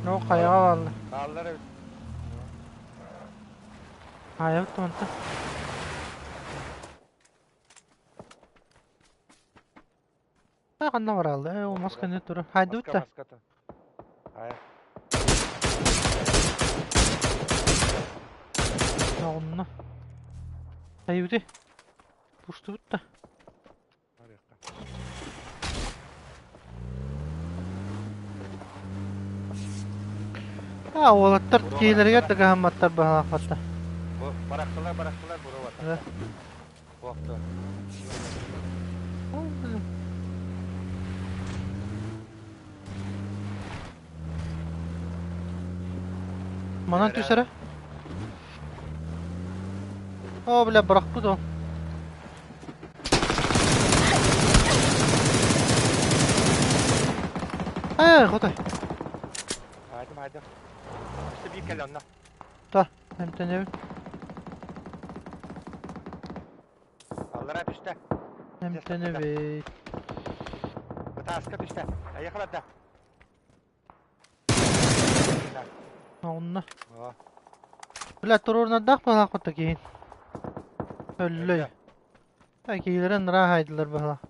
Оо, хайаҕа бааллар. Бааллар эбит. Хаайабыт да мантан. Э, ханна бараалла? Э, ол О, мас тура. кэннэ турар. Хаайдыбыт Маска, да. маска то. Хайа. Оҕунна. Хайыбыты? Пуштубут да. Барыахха. А, уолаттар Буруо киһилэригэр барахтара. да кыһамматтар быһалаахпаттар. Бу барахтылар, барахтылар буруо Э. батахта. Туохту. Ол, блин. Манан түс эрэ. Оо, бля, бырахпыт ол. Ээ, хотой. Хайдым, хайдым. Өссө биир кэлэ онно. Та, эмтэнэбин. Аллараа түстэ. Эмтэнэбит. Бытааска түстэ. Айыха барда. Онно. Оо. Бля, туруорунардаах быһалаах да киһин. Өллөй. Та киһилэрин ыраах айдылар быһалаах.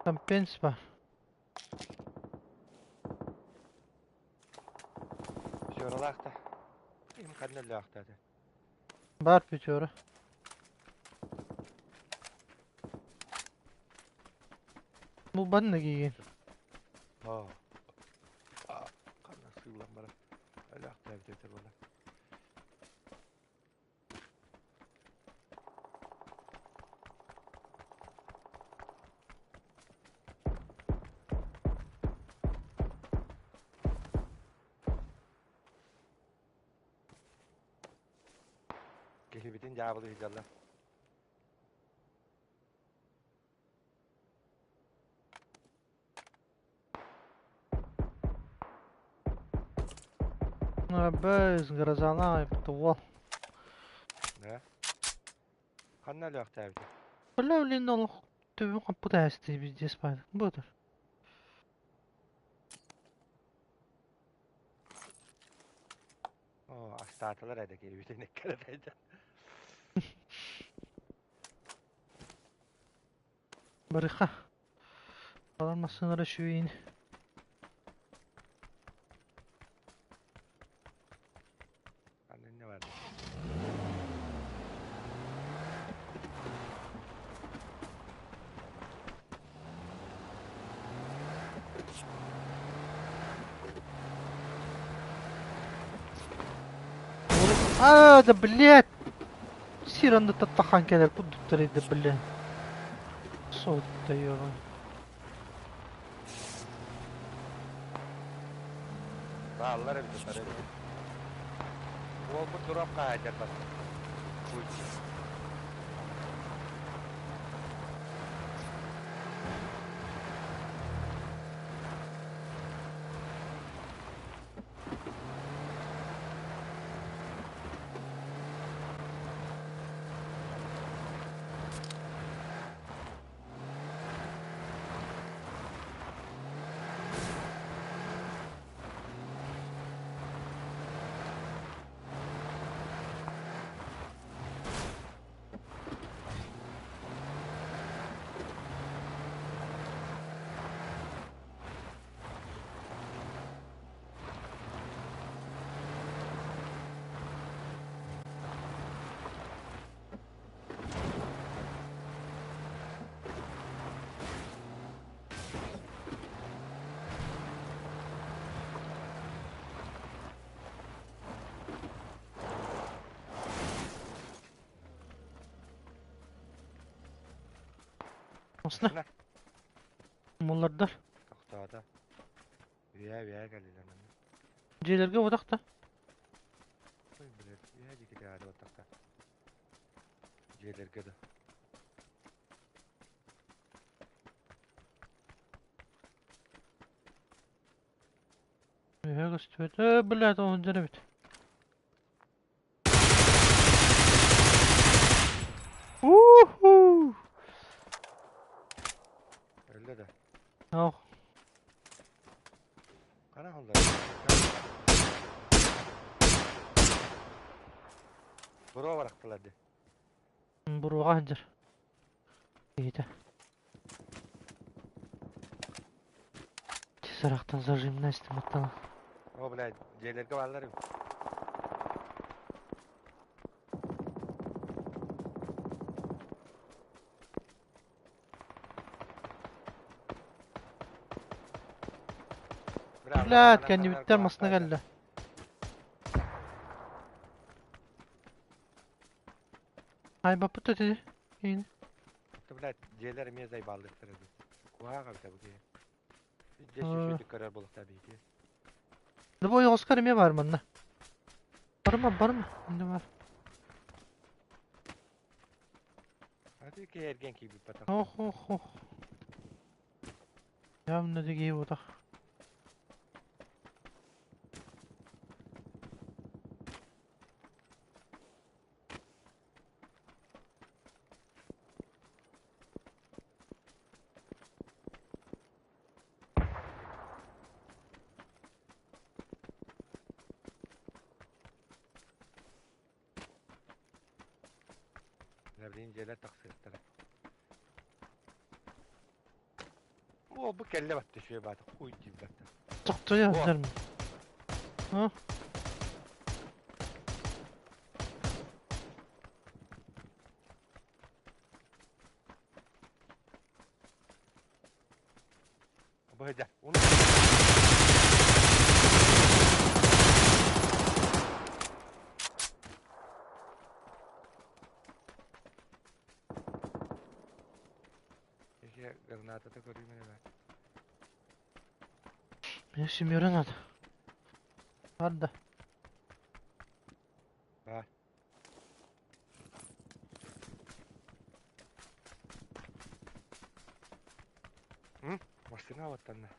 Компенс бар. Пятералаах да. Им ханна өллөөхтө этэ. Бар пятера. Бу банна киигин. Оо. Ханна сыылан барар. Өлөөхтө эбит этэ буолар. Киһибитин дьаабылыы сылдьаллар. Бөз грозалаах уол. Да. Ханна өлөөхтөөбүтэ? Бля, блин, олох төбөм хаппыт ээсти пиздец баар. Буотар. Оо, астаатылар этэ киһибитин эккирэтэ. Барыха. Балар массыыналара үчүгэйин. Ханна инньэ баар. А, да блядь! Сир анды таттахан кэлэр курдуктар да блядь. Сотта ёбан. Бааллар эбит утары эбит. Уолбут туруох хаһаайдар бас. Осна. Муллардар. Тохтоото. Үөһэ үөһэ кэллилэр манна. Дьиэлэргэ утах да. Ой, блядь, үөһэ диэки тиҕээри баттахта. Дьиэлэргэ да. Үөһэ көстүбэт. Э, блядь, ол дьэр эбит. Уху! Ох. Хана холлор. Буруо барахтылар дии. Буруоҕа сылдьар. Киһитэ. Сарахтан зажимная истиматтана. О, блядь, дьиэлэргэ бааллар эбит. Блядь, кэннибиттэн масна кэллэ. Айбаппыт ити. Киин. Блядь, дьиэлэр эмиэ зайбаллыктар эбит. Куһаҕан эбит бу киһи. Дьэ сүшүдүк көрөр буолуохтаах биһиги. Да бу ойоҕоскор эмиэ баар манна. Барыма, барыма. Инде бар. Аты киһи эргэн киирбит батах. Ох, ох, ох. Явно дигии бутах. Билин дьиэлэр тахсыахтара. О, бу кэллэ батта үчүгэй баата, хуй диир батта. Тохтойо сылдьар А? Быһыдьа. Граната көрүүмүн эбэ. Мне семеро надо. Надо. Бар. Массыына уоттанна.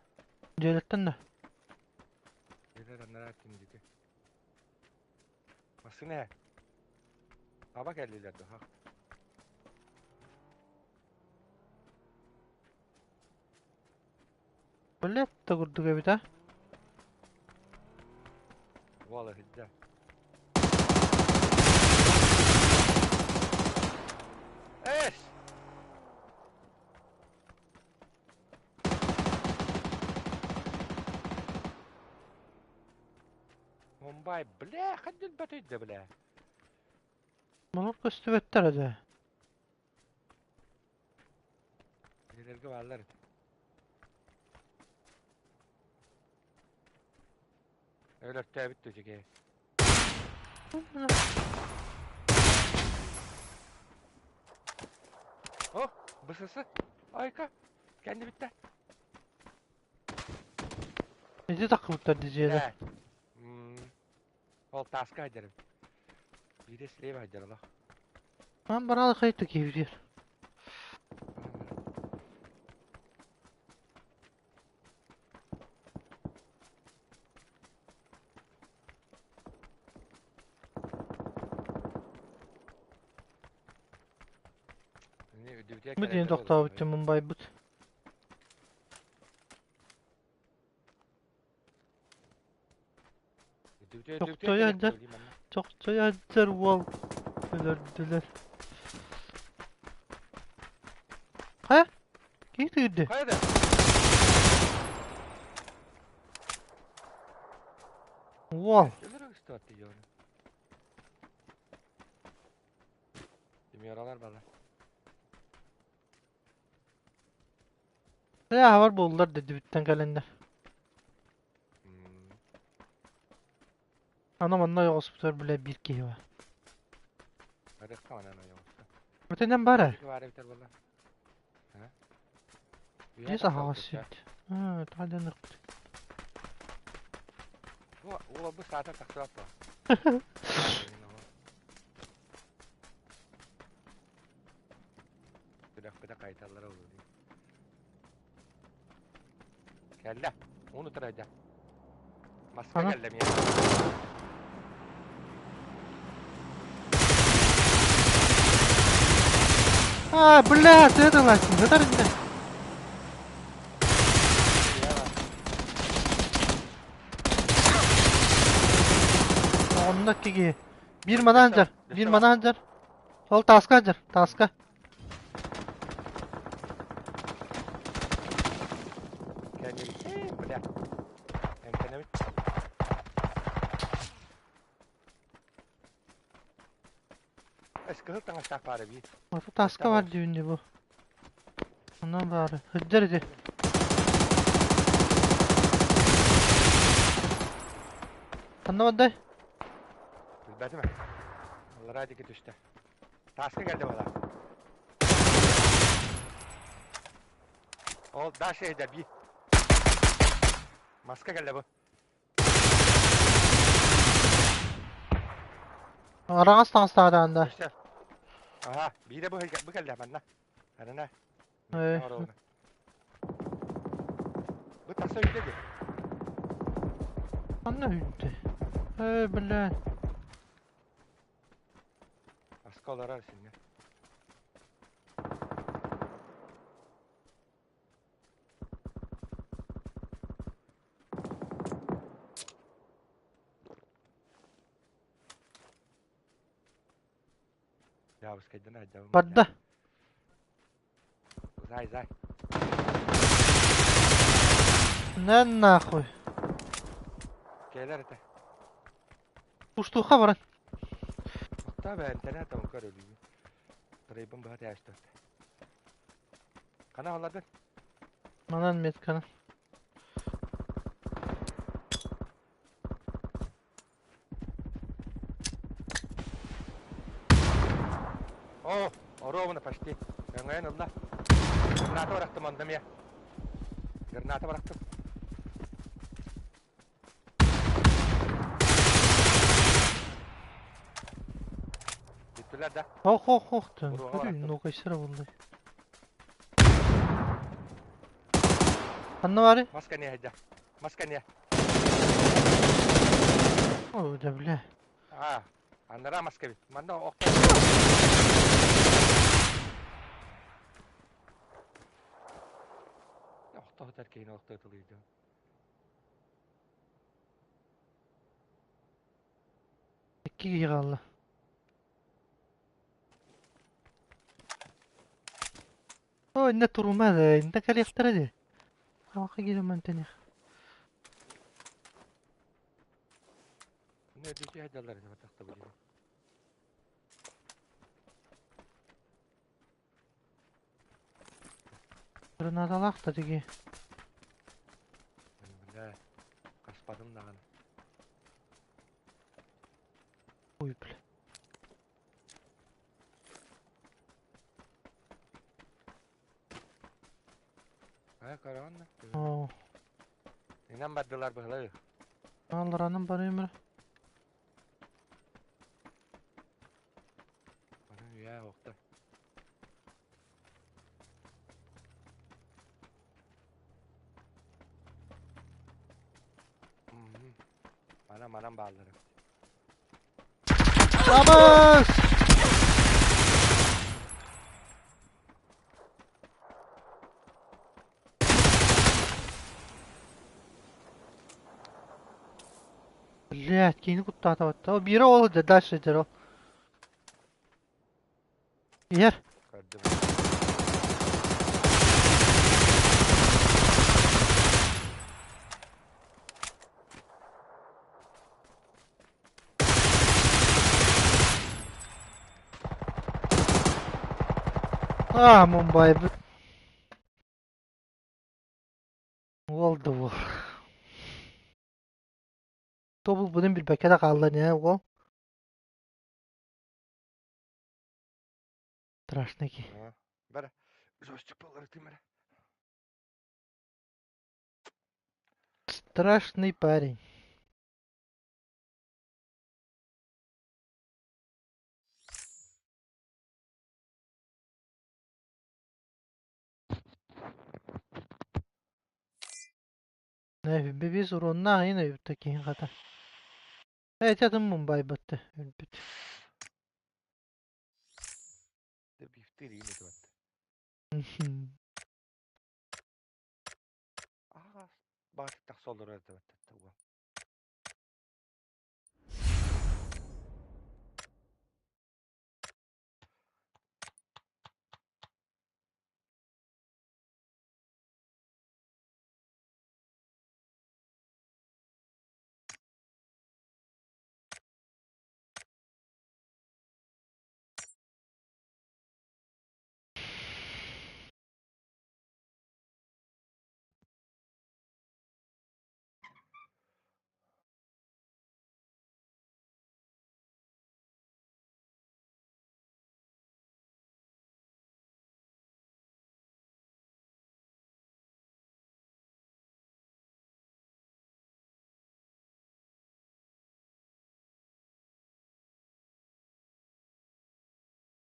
Дьиэлэттэн да. Дьиэлэр анараа өттүн диэки. Массыына ээ. Аба кэллилэр дуо? Блядь, да курдук эбит а. Уол иһирдьэ. Эс! Мумбай, бля, хаддил бөтүйдэ, бля. Мунук көстүбэттэр этэ. Дьиэлэргэ бааллар. Өлөртөөбүт түчүгэ. О, бысысы. Айка, кэнни бүттэ. Ити такыбыттар дьиэлэр. Ол тааска айдарым. Биирэ слева айдаралах. Ман бараалы хайта киһибитигэр. Бу диэн тохтообут Мумбайбыт. Чохчойо сылдьар, чохчойо сылдьар уол өлөрдүлэр. Хайа? Киһи тыырды. Хайа да? Уол. Өлөр ыстыат диyor. Демиоралар бала. Хайа буоллар дэдибиттэн кэлэннэр. Ана манна ойоҕоспутугар бile биир киһи бар. Барыахха манан ойоҕосто. Итинэн бар ээ. Баар эбитэр буолла. Дьиэ саһаҕас сирт. Аа, таһдьаныахпыт. Уолбут саатар тахсыбат дуо? Сүрэхпитэ хайыталлара буолуо дии. Кэллэ. Уну турайда. Маска Ана. кэллэ миэ. Аа, бля, ты это ласин, сытар иннэ. Онно киги. Биир манан сылдьар. Биир манан сылдьар. Ол тааска сылдьар. Тааска. Кэннибит. Бля. Эмтэнэбит. Эс кыһыл таҥастаах баара бии. Ото тааска бар диибин дии бу. Онон баары. Сылдьар ити. Ханна бардай? Билбэтим ээ. Аллараа диэки түстэ. Тааска кэллэ бала. Ол дальше иһдэ бии. Маска кэллэ бу. Араҥас таҥастаах даҕаны да. Өссө. Аха, биирэ бу бу кэллэ манна. Арына. Ээ. Бу тахса үүтэ дии. Ханна үүтэ? Ээ, блядь. Аска олорор синне. Барда. Зай, зай. На нахуй. Кэлэр этэ. Уштуха баран. Охта бээнтэнэ таҥ көрөлүүбүн. Трейбын быһа тээстэ. Хана олардын? Манан метканы. О, ровно почти. Өҥөйөн ылла. Граната бырахтым онно эмиэ. Граната бырахтым. Бүттүлэр да? Ох ох ох тын. Ну-ка буллай. Ханна баарый? Маска не хайда. Маска не. О, да бля. А, анараа маска эбит. Манна охто. Охто хотар киһини охто ытылыйды. Икки киһи хаалла. О, иннэ турума да, иннэ кэлиэхтэрэ дии. Халха киирэн мантан Не дики хайдаллар ини батахта бу. Гранаталаах да тиги. Бля, хаспатым даҕаны. Ой, бля. Аа, көрөҕүн да? Оо. Инэн бардылар быһылай. Алларанан барыйым эрэ. Аны үйээ охта. Манан манан бааллар. Табыс! Блядь, киһини куттаатабат. О, биирэ ол да дальше дьэр ол. Иһэр. Көрдүм. А, Мумбай. Уол да уол. Тобул булбутун билбэккэ да хаалла не уол. Страшный киһи. Бара. Жостик болар тимер. Страшный парень. Бибис уруоннаах иин өйбүттэ киһин хата. Эти атын Мумбай батты өлбүт. Бифтир иин этибат. Аа, баатык тахса олорор этибат.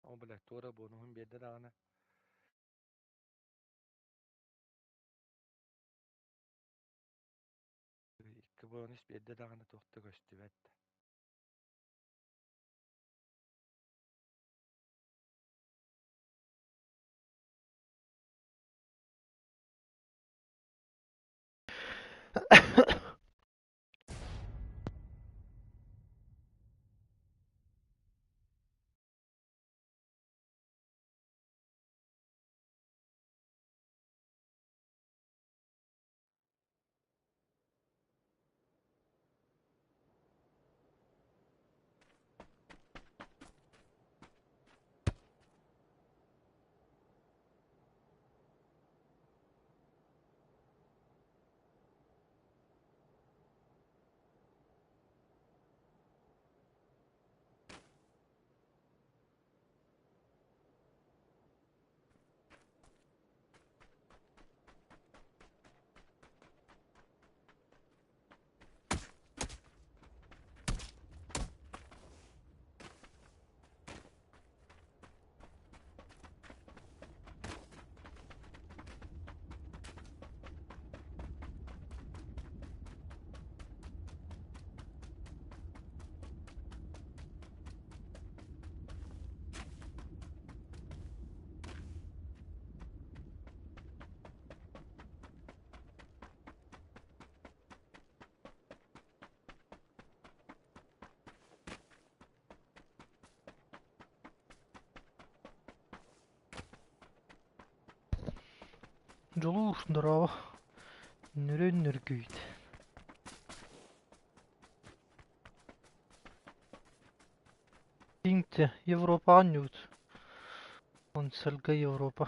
О, блядь, туора бонуһун биэрдэ даҕаны. Икки бонус биэрдэ даҕаны туох да көстүбэт. Дьолуур, дорообо. Нөрүөн нөргүйт. Тиҥтэ Европаҕа ньуут. Онсельга Европа.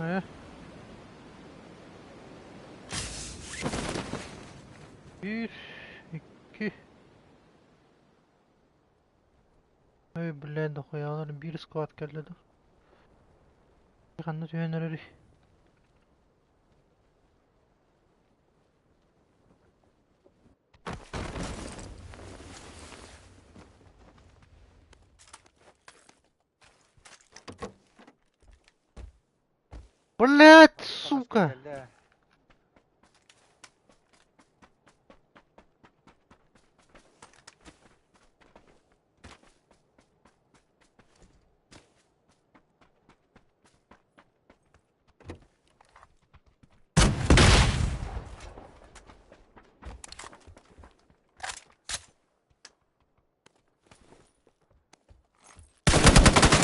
Э? Биир, икки. Ой, блядь, дохуялар биир склад кэллэ да. Ханна түһэн эрэрий? Блядь, Таҥаска сука! кэллэ.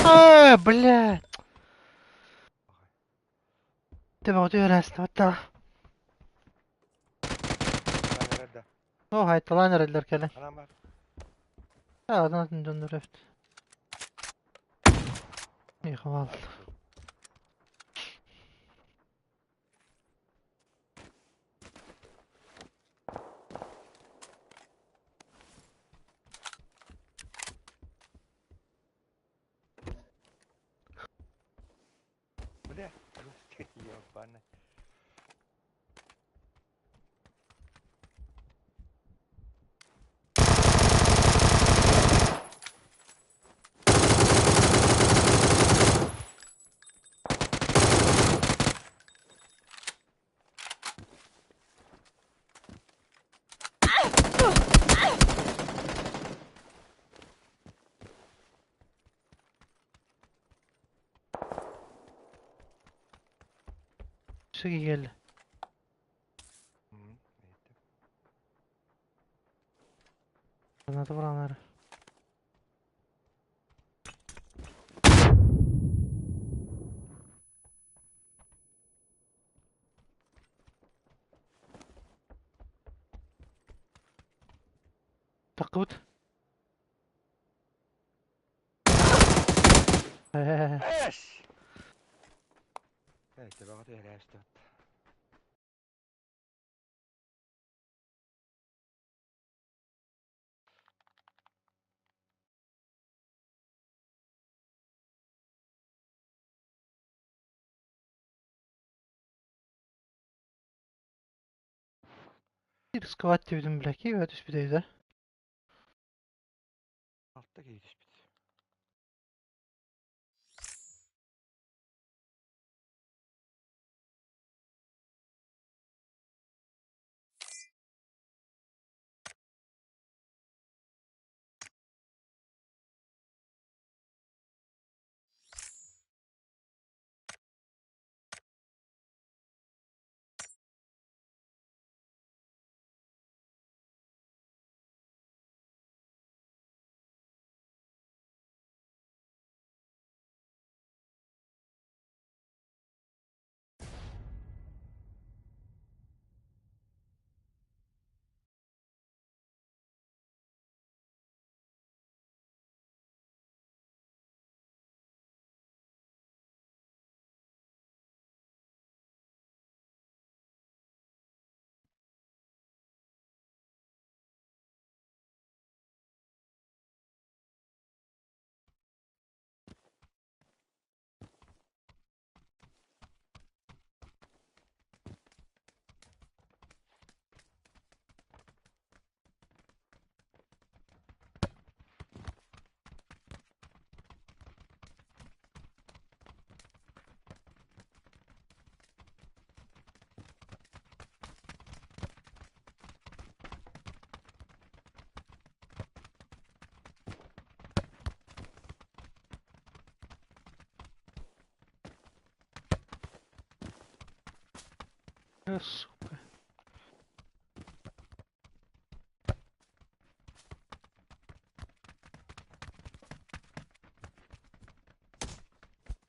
А, блядь! Төбөҕүтүгэр ааста. Хараан эрэр да. Оо, хайталаан эрэллэр кэлэн. Хараан бар. Атын атын дьоннор эбит. Михаил. Бля, ёбаный. Өссө киһи кэллэ. Граната быраҕан Таххыбыт. Эс! Э, төбөҕө түһэрээбит. Рисковать диэбитим бля, киһи түспүтэ да. Алта киһи түспүт. Сука.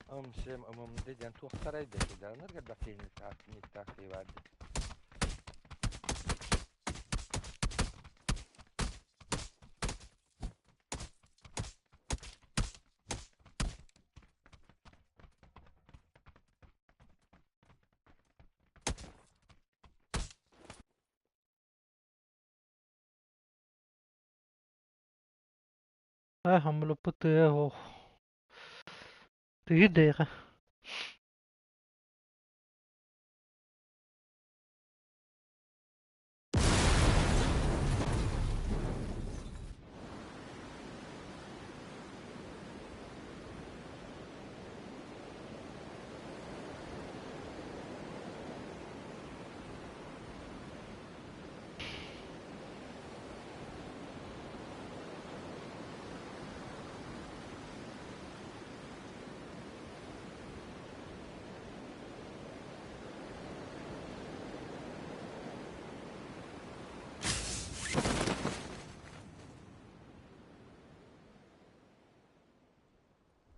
Ымсым ымымды диэн туохтарай да киданыр элбэх киһини барды. Ай, хамлыппыт тыа ох. Тыйы дэйҕэ.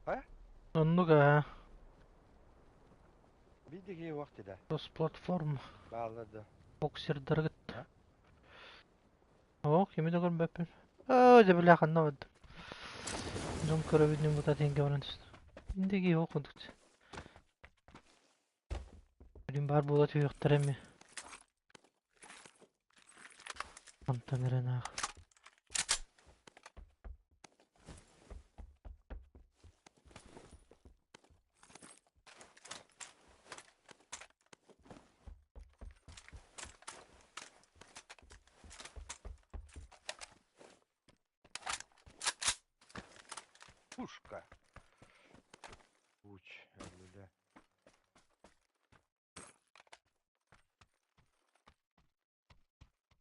А? Оннук аа. Биир киһи уох да. Тос платформа. Бааллар да. Боксердаргыт. О, кими да көрбөппүн. Оо, дьэ бля ханна бардым. Дьон көрөбүн бута тенге баран түстүм. Инде киһи ол курдук. Билин баар буола түһүөхтэрэ эмиэ. Онтон эрэн аах. Пушка. Уч, өллүлэ.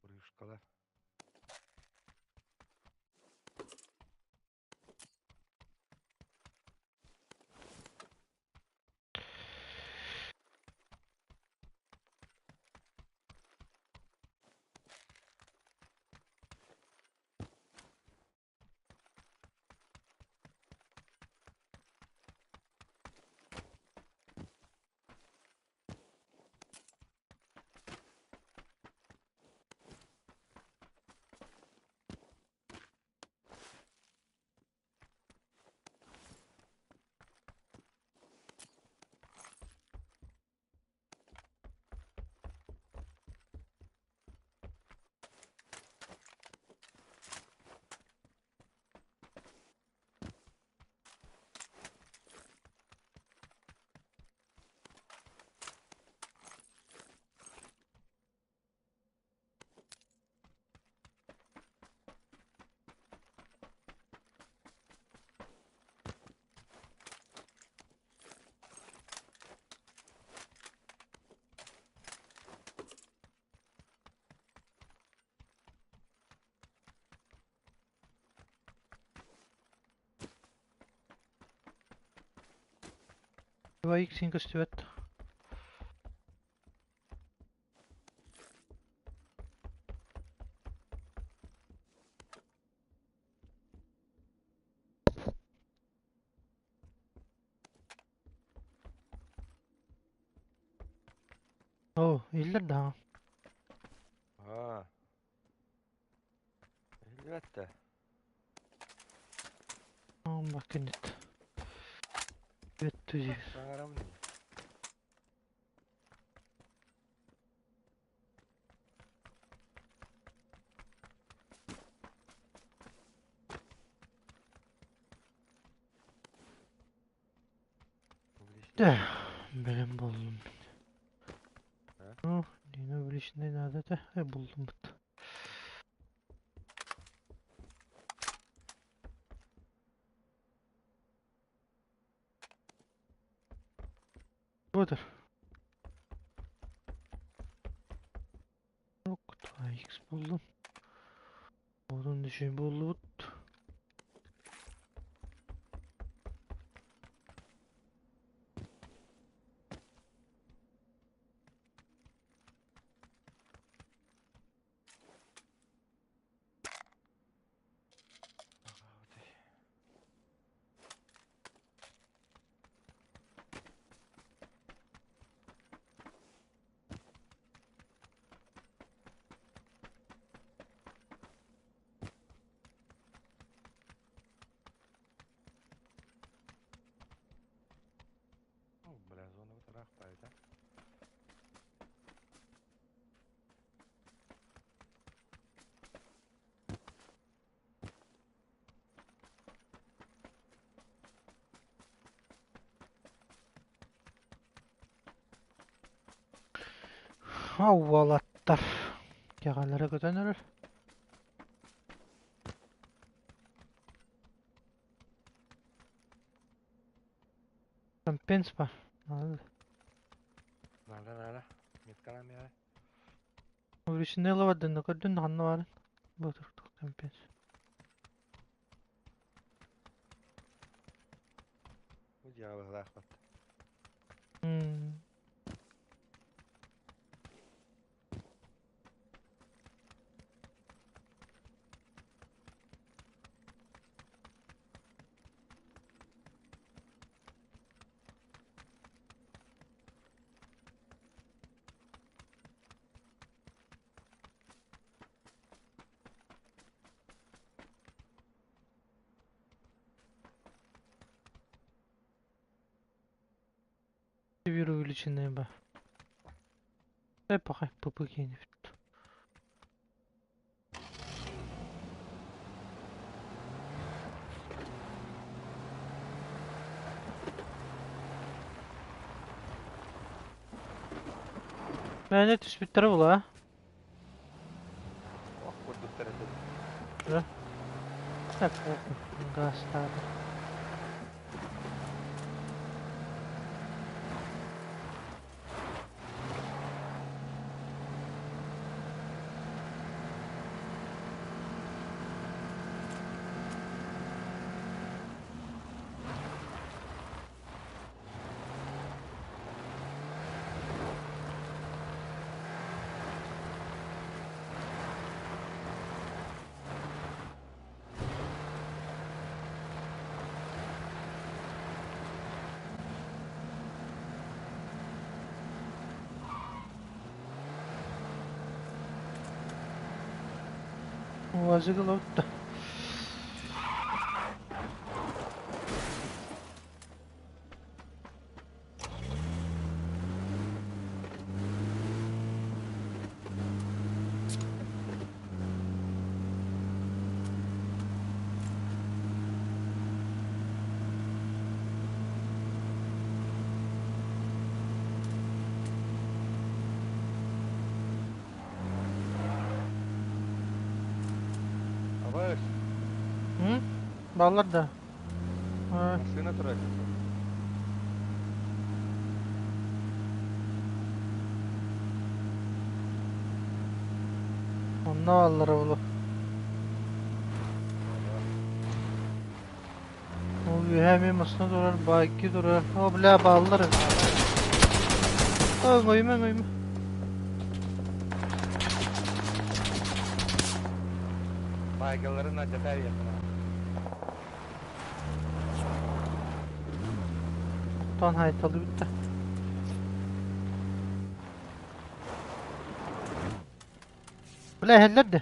Рышкала. 2X көстүбэт. Оо, иһиллэр даҕаны. Аа. Иһиллибэт да. Бакынет. Өттү. Саҥарам. Да, бэлэм буоллум. Ну, Дина увеличенный надо это, буллум бут. Budur. Yok, 2x buldum. Onun düşün bulduk. Бля, зона ыраах баайда. Уолаттар. Кэҕэлэрэ көтөн эрэр. Компенс бар. Наада, наада. Меткалам яра. Увеличенный лавадын көрдүн ханна барын. Бу туртук компенс. Бу дьиэҕэ быһылаах бат. Bir увеличенный ба. Э, пока ПП не. Мэне түспүттэрэ була. Ох, курдуктар этэ. Так, гастаады. Уазыгы лотта. Абыс, Баллар да. Машина турар. Онно баллара булу. Ол Үөһээ эмиэ массыына турар, байки турар. О, бля, бааллар. О, өҥөйүмэ, өҥөйүмэ. Байгаларын алдьатар yakına. Оттон хайталы бүтте. Бля, иһэллэр да.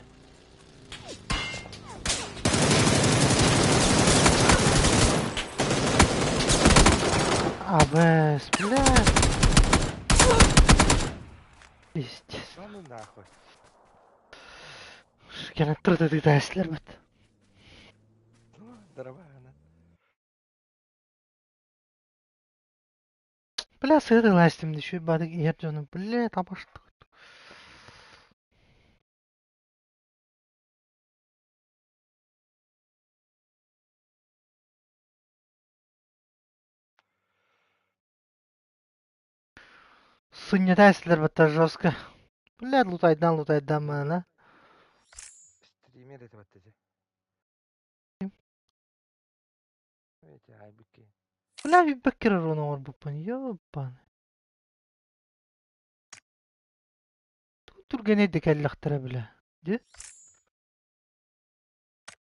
Абэс, бля. Пиздец. Да ну нахуй. Кэлэн тырытытытээсилэр бит. Дорогая. Бля, сыырылаастым дии, бары иһэр дьону, бля, табаштык. Сынньатаасилэр батта жестко. Бля, лутайдан лутайдан маана. Стример это вот эти. Эти айбыки. Бля, биккер ону оҥорбуппун, ёбан. Түргэнэй да кэллэхтэрэ, бля. Дьэ?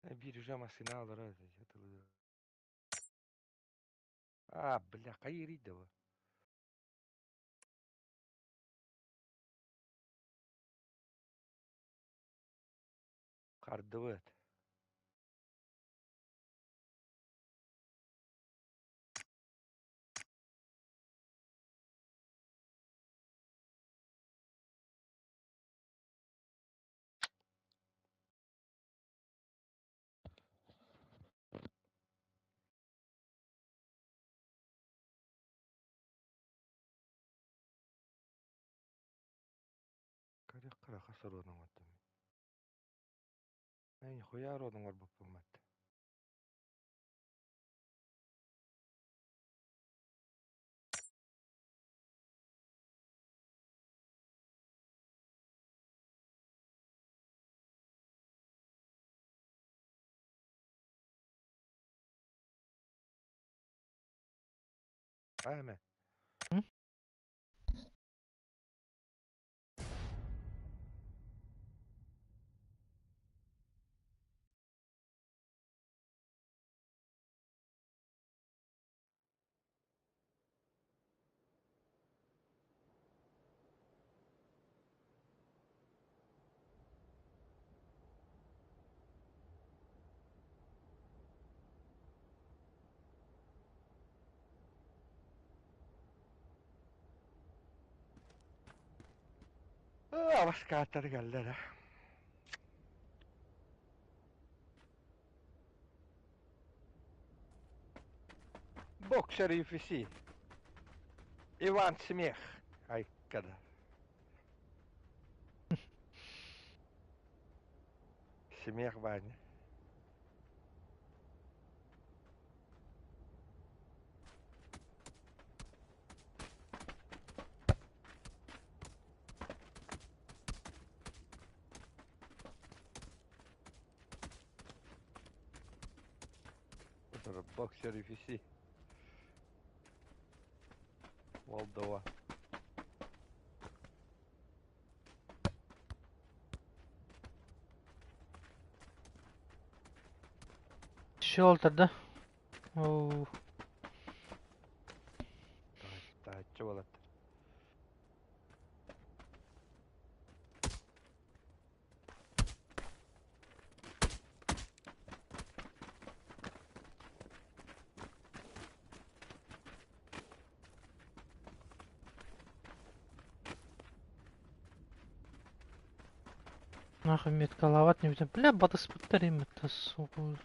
Биир уже машина олорор. А, бля, хайыр да bu. Хардыбыт. Кара хас оруонуҥ оттон. Эй, хуя оруонуҥ орбуппун бат. Аймэ. Баскааттар кэллэр. Боксер UFC. Иван Смех. Айкада. Смех Ваня. Боксер UFC. Молдова. Шелтер, да? Оу. Тааччы болат. Нахуй меткаловать не будем. Бля, батыспыттар это, сука.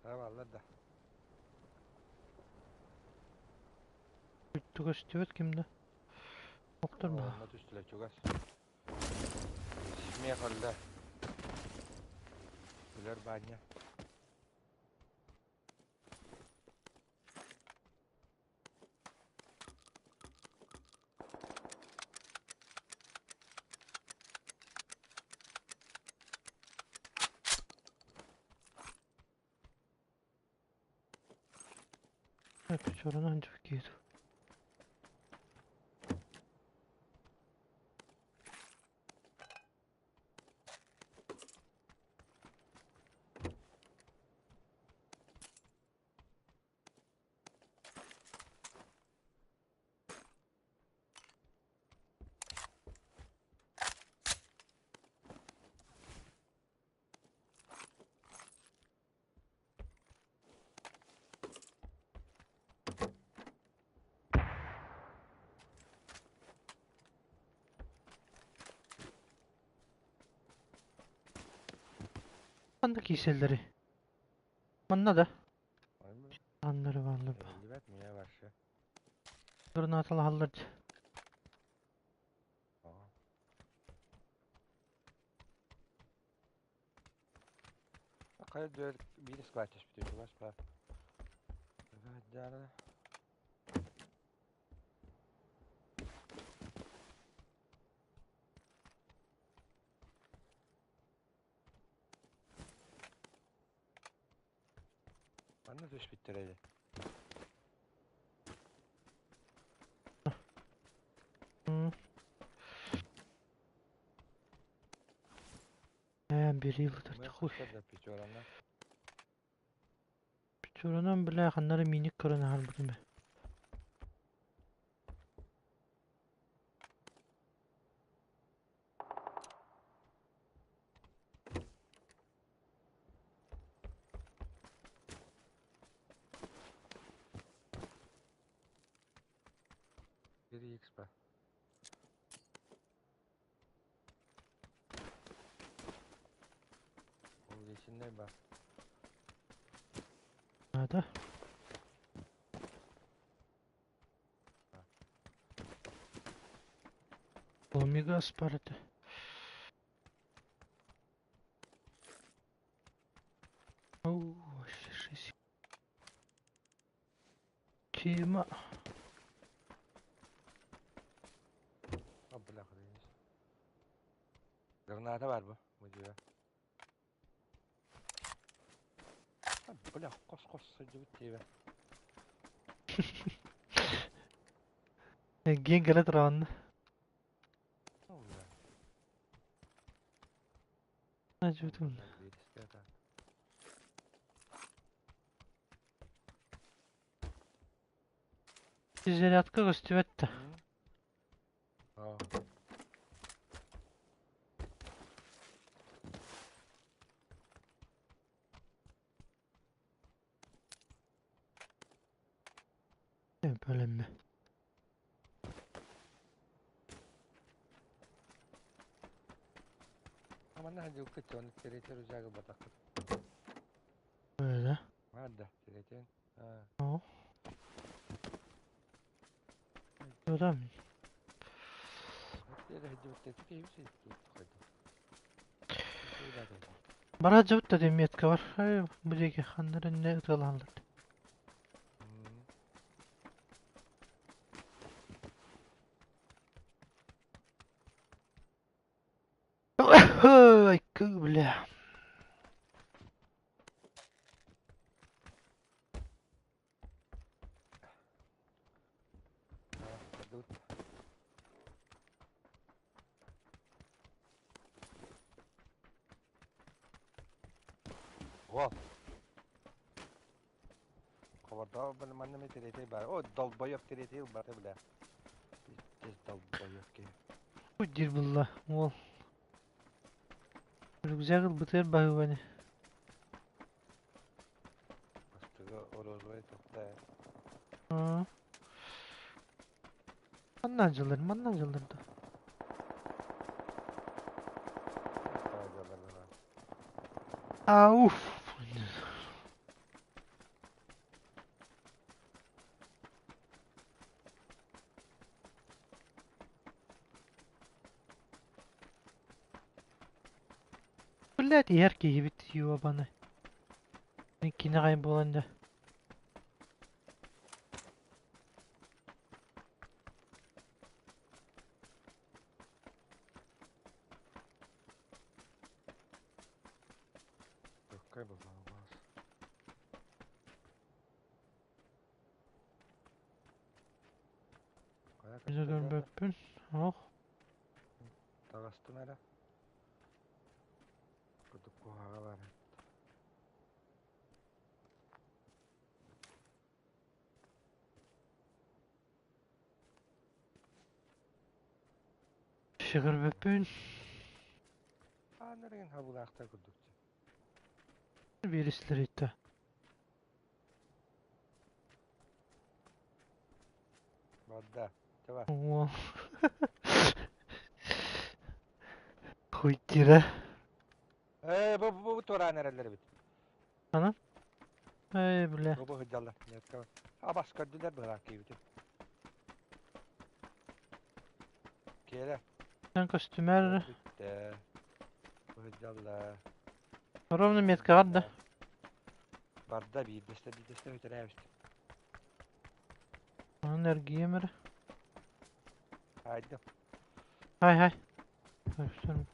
Бааллар да. Көстүбэт ким да. Охтор баа. Онно түстүлэр чугас. Смех өллө. Күлэр баанньа. Чорунан дьүккиир. Манна киирсэллэрий? Манна да? Аннары бааллар ба. Биллибэт миэ вообще. Гранаталаһаллар дии. Хайа дүөр биир склад түспүтэ чугас баар. Манна түспүттэр эди. Ээ, бери ылытар. Печоранан бля ханнары миник көрөн аһарбытым ээ. Бери X ба. Ол içinde bak. Наада. Омега аспарата. Оу, вообще шесть. Тема. А, бля, хренись. Граната бар бу. Бу дьиэ. А, бля, хос-хос сылдьыбыт диэбэ. Ген кэлэ тураҕын. Бля. Ажыбытым. Зарядка көстүбэт да. Бөлөммө. Манна хадьылкы чон тиретер узагы батакыт. Böyle. Мадда тиретен. О. Ödem. Бара дьыбыт да метка бар. Бу диэки ханнар инне ытыалаһаллар. Ой, бля. Уол. Хабарда манна мен тиретей бар. О, долбоёб тиретей бар бля. Пиздец долбоёб ки. Диир булла уол. Рюкзак ылбытыгар баһыыбаны. Бастыгы розовый тухта. Манна дьыллар, манна дьыллар да. Ауф. Блядь, иһэр киһибит ёбаный. Кини аҕай буолан да. Какая была у вас? Хайа Bize көстөр да? көрбөппүн. Ох. Таҕыстым эрэ. Кудук куһаҕа бар. Bize көрбөппүн. Ааннарыгын хабылаахтар курдук. Биэристэр Барда. Чаба. Уол. Хуйдира. Ээ, бу туораан эрэллэр эбит. Анан? Эй, бля. Бу сылдьаллар. Абас көрдүлэр быһалаах киһибитин. Киэрэ. Sen көстүмэр. Бүттэ. Бу сылдьаллар. Ровно меткаҕар да. Барда биирдэстэ биирдэстэ бүтэрээбит. Онон эргийэм эрэ. Хайдым. Хай хай. Көрсөрүм.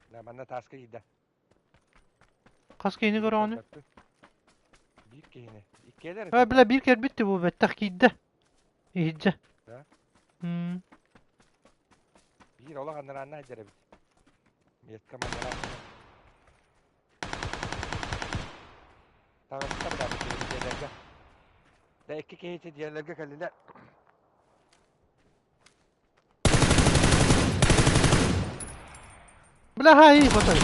Да, манна тааска киирдэ. Хас киһини көрөҕүнүй? Биир киһини. Иккиэлэр Ай, бля, биир кэлбит бу бэттэх киирдэ. Иһирдьэ. Да? М. Биир олох анараанна сылдьар эбит. Метка манара. Таҕыста бля бу киһи дьиэлэргэ. Да икки киһи ити дьиэлэргэ кэллилэр. Бля, хай, ботой.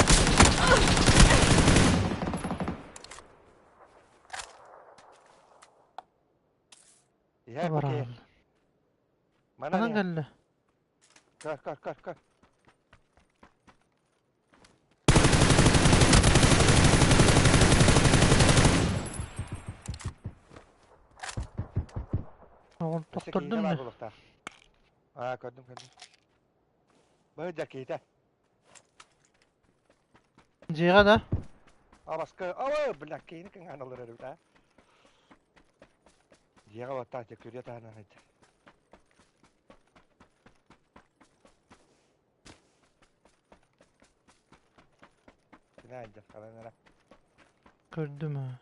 Иһэ бу киһи. Баран. Манан Ханан иһэ. кэллэ? Көр, көр, көр, көр. Оҕом Өссө киһитэ тохтордум баар да. буолуохтаах. Аа, көрдүм, көрдүм. Быһыдьа киһитэ. Дьиэҕэ да? Абаска, ой, бля, киһини кыҥаан олорор эбит, аа. Дьиэҕэ баттаах дьэ күрүө таһынан сылдьар. Кини сылдьар, ханан эрэ. Көрдүм аа.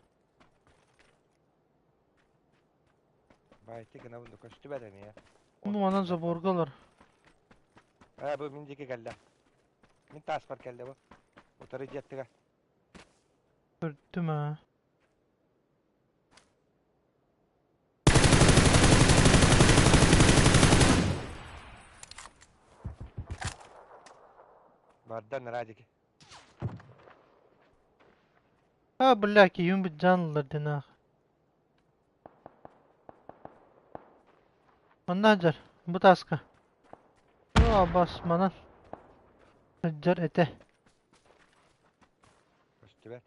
Баайты гынабын да көстүбэт эмиэ. Бу манан заборга олор. Ээ, бу мин диэки кэллэ. Мин тааспар кэллэ бу. Утары дьиэттигэ. Көрдүм аа. Барда нараа диэки. А, бля, киһим быдьаан ыллар диэн Манна сылдьар, бу тааска. Оо, бас манан сылдьар этэ. Көстүбэт.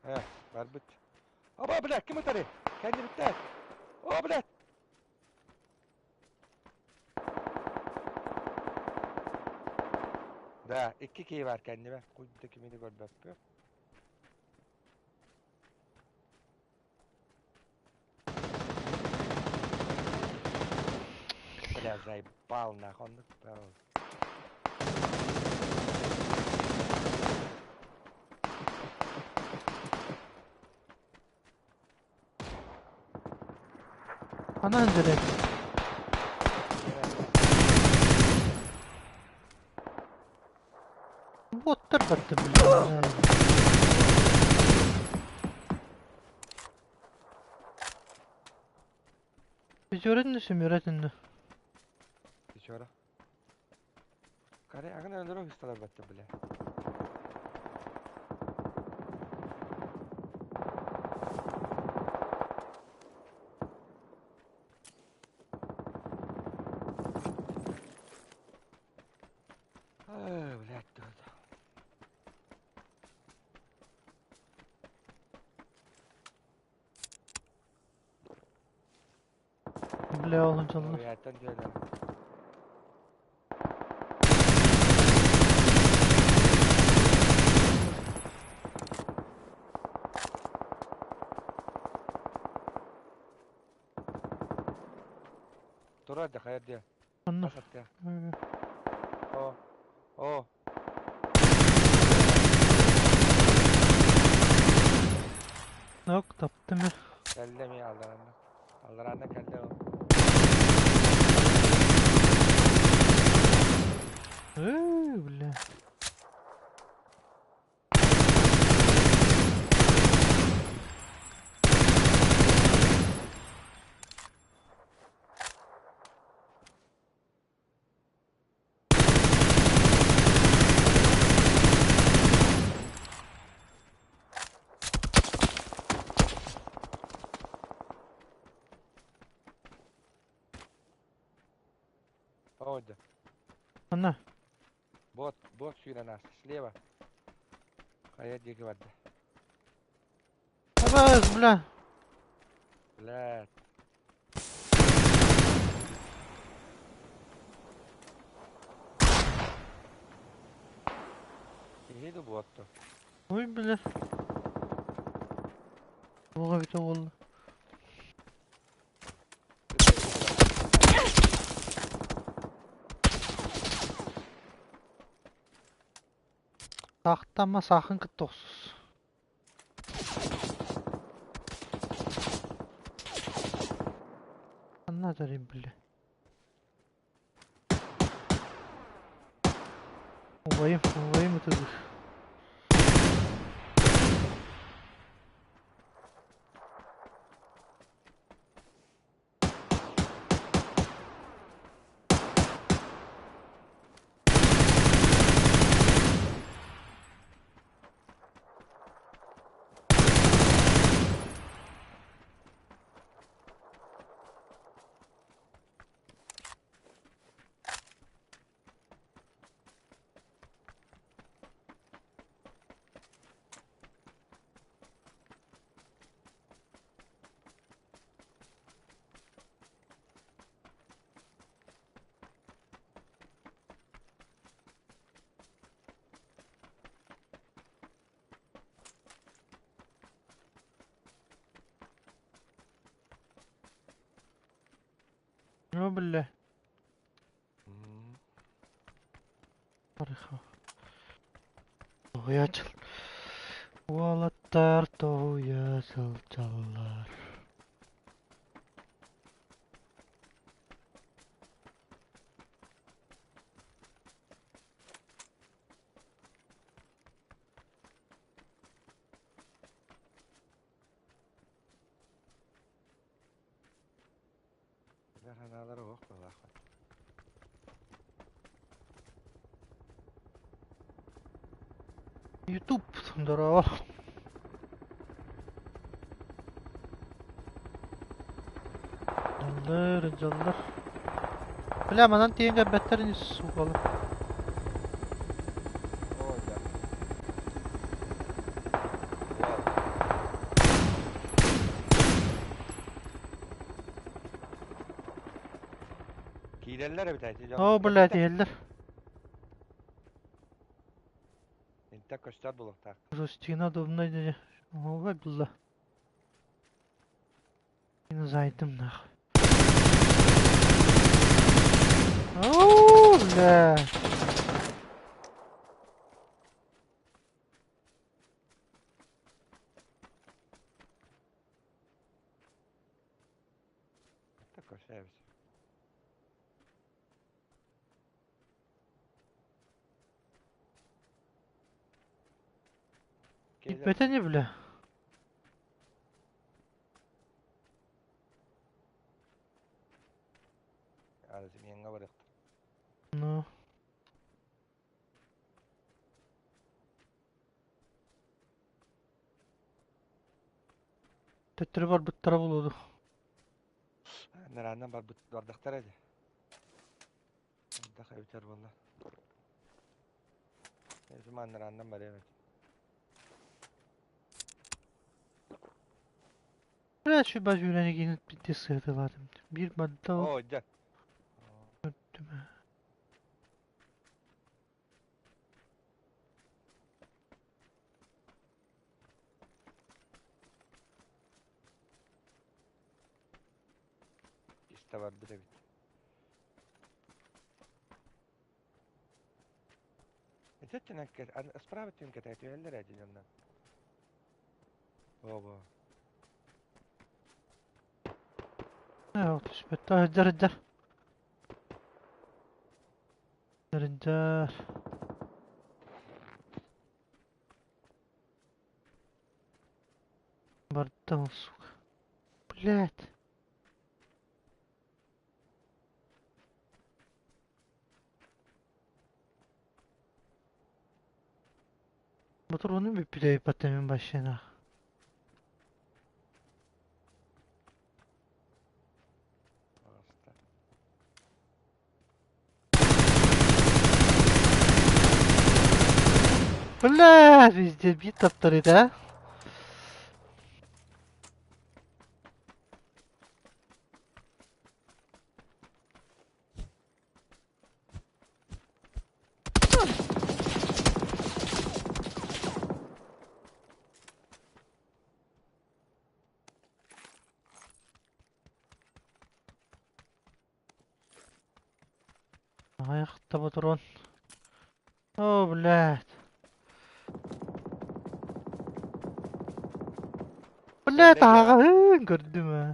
Ээ, барбыт. Оба, бля, ким ытары? Кэннибиттэн. О, бля! Да, икки киһи бар кэннибэ. Куйда кимини көрбөппү. Бля, заебал нахуй. Он Ханан сылдьар эбит? Боттар барда, бля. Пятерин семератын да. Пятеро. Каре, агын өлөрө хысталар батта, бля. Ай, блядь, тут. Бля, ол дьоллор. Үөһэттэн түһэллэр. Турар да хайа диэ. Онно. Бас аттыа. О. О. Yok таптым э. Кэллэ эмиэ алларанна. Алларанна кэллэ ол. Ээ, бля. Ода. Анна. Бот, бот сүүрэн ааста. Слева. Хайа диэки барда. Абас, бля. Блядь. Киһи да буотто. Ой, бля. Туох эбитэ буолла? Саахтама саахын кытта охсус. Ханна тарый, бля. Убайым, убайым ытыгыр. О, бля. Барыха. Тоҕуйа чыл. Уолаттар тоҕуйа сылдьаллар. Ханаалара оһох быһыылаах. Ютуб, здорово. Дьаллар, дьаллар. Бля, манан тиийэн кэлбэттэр ини суукалар. Ой, да. Уол. Киирэллэр эбит эти дьон. Оо, бля, тиийэллэр. Интэ көстөр булуохтаах. Рустина удобно дии. Ой, бля. Зайдым нахуй. Оо, бля. Интэ көстөр эбит. Киирбэтэ ини, бля. Миэҥҥэ барыахтар. Ну. Төттөрү барбыттара буолуо дуу. Нарааннан барбыт бардахтара дии. Ардах эбитэр буолла. Эбитим нарааннан барыам этэ. Бля, сүбэ сүүрэн иккини сыатылаатым. Биир барда ол Оо, дьэ. көрдүм ээ. Истэ барбыт эбит. Ити өттүнэн справа өттүн кэтээ түһэллэр ээ дьоннор. Оба. Ээ, түспэт. Сылдьар, сылдьар. Сылдьар. Барда ол, сука. Блядь. Ботуруону бүппүтэ эбиппаттаммын вообще Просто. Бля, везде бит таптарыт, а? Аяқта патрон. О, блядь. Блядь, аҕаһын көрдүм ээ.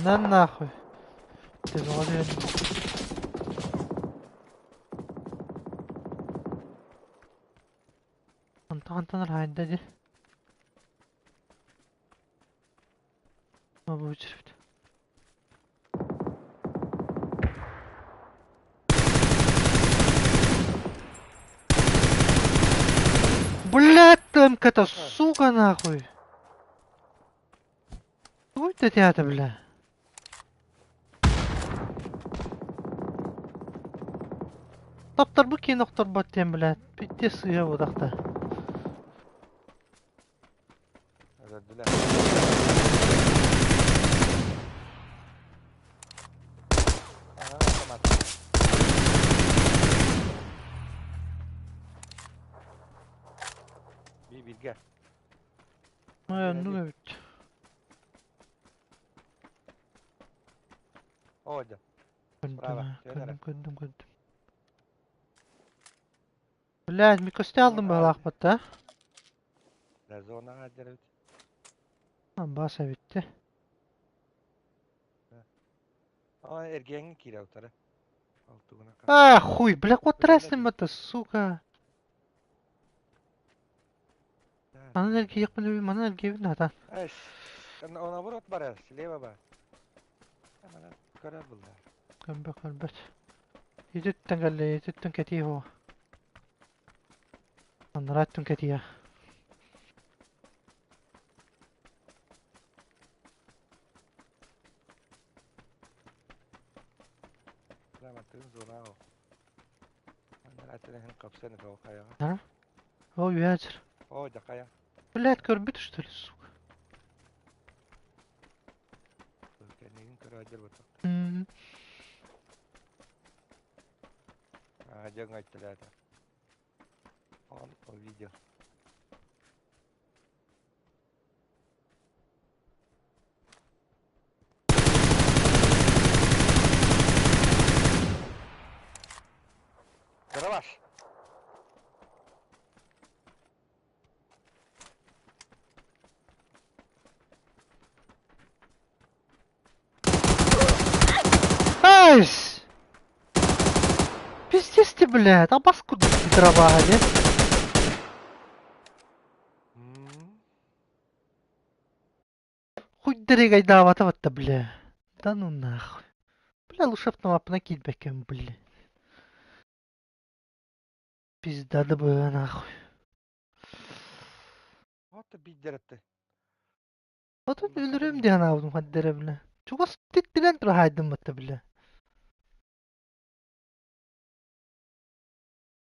На нахуй. Ты молодец. Онтон хантан хаайда дии. Бу өчүрбүт. Блядь, ТМК-то, сука, нахуй. Ой, ты театр, бля. Таптарбыт киин охторбот диэн, блядь, бүттэ сыыһа буолахта. Өлөрдүлэр. Ага, автомат. Би бииргэ. Ой, оннук эбит. Оо, дьэ. Көрдүм, Справа, аа, түһэн эрэ. көрдүм, көрдүм, көрдүм. Блядь, микосте алдым быһалаахпыт да. Да, зонаҕа сылдьар эбит. Баса бүттэ. Оо, эргиэҥҥэ киирэ утары. Алтыгына А, хуй, бля, Үлэлэ куоттарастым это, сука. Манан эргийиэхпин манан эргийэбин хата. Наоборот барар, слева бар. Манан көрөр булла. Көрбөт, көрбөт. Ититтэн кэллэ, ититтэн кэтии хоо. Анараа өттүн кэтиэ. Прямо тыын зона ол. Анараа өттүнэн хапсан это хайаҕа. А? О, үһээчэр. Оо, дьэ хайа. Блядь, көрбүт что ли, сука? Кэннигин көрө сылдьар буолбат. М. Аа, дьэ ҥайталаата. Он увидел. Караваш! Айс! Пиздец ты, блядь, а баску дрова, не? М. Хуй дырыгайдаабата батта, бля. Да ну нахуй. Бля, лучше автомат киирбэккин, бля. Пизда да быа нахуй. Вот биирдэр этте. Отон Онно өлөрүөм хатан дии санаабытым хайда эрэ бile. Чугас титтинэн тура хаайдым батта бile.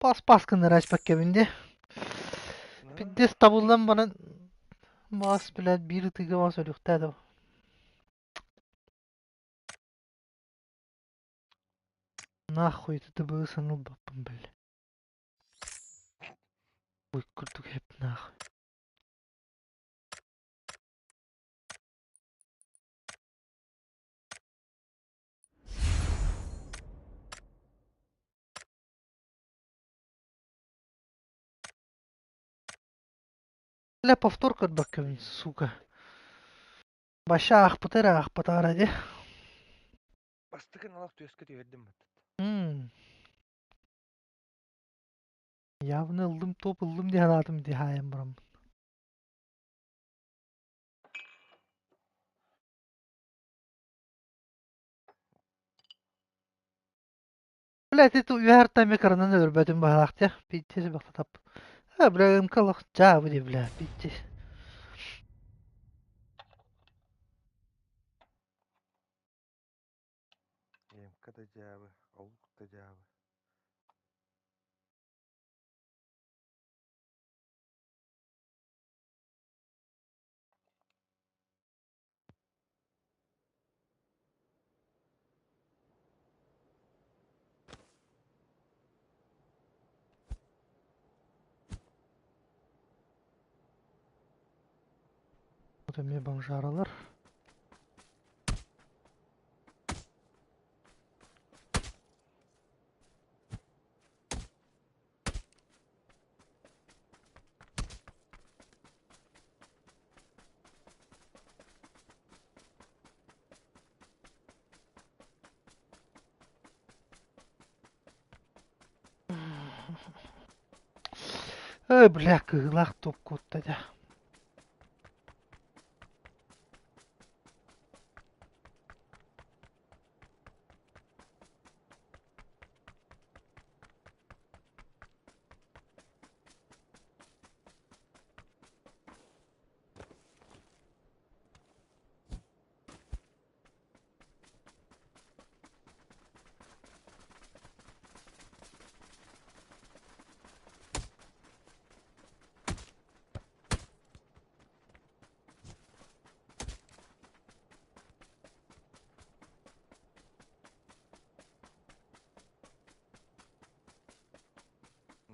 Пас-пас гыннара испэккэбин дии. Пиздец табыллан баран маас блядь биир ытыыга маас өлүөхтээх да. Нахуй это ТБ санылбаппын бile. Ой курдук хэп нахуй. Бля, повтор көрбөккөбүн, сука. Баша аахпыта эрэ аахпатаҕара дии. Бастакы налах түөскэ түһэрдим баттат. М. Явно ыллым топ ыллым дии санаатым дии хаайан бараммын. Бля, ити үһэр тайме кыранан өлөрбөтүм баһаах дии. Пиздец бахтатап. А, бля, МК-лах дьаабы дии, бля, пиздец. МК да дьаабы, олук да дьаабы. Вот эмиэ бомжаралар. Ой, бля, кыһыылаах топ куотта дьэ.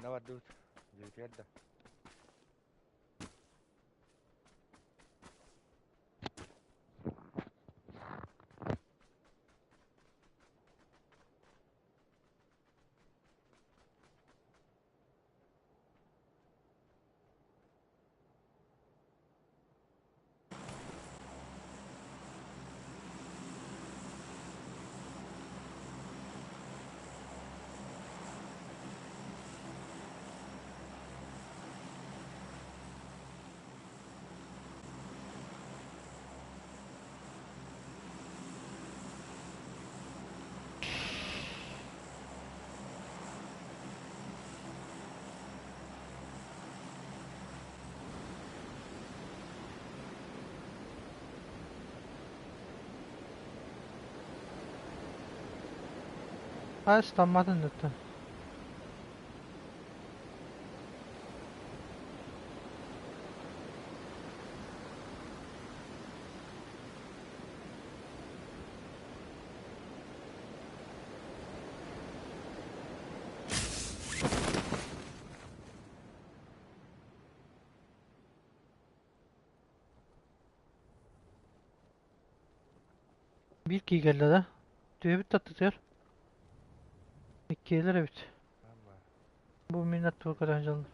На бардыбыт. Дьиэтигэр да. Хас тамматын өттө. Биир киһи кэллэ да? Түөбүт таттытыгар. Иккиэлэр эбит. Бу мин аттыбар көтөн дьон.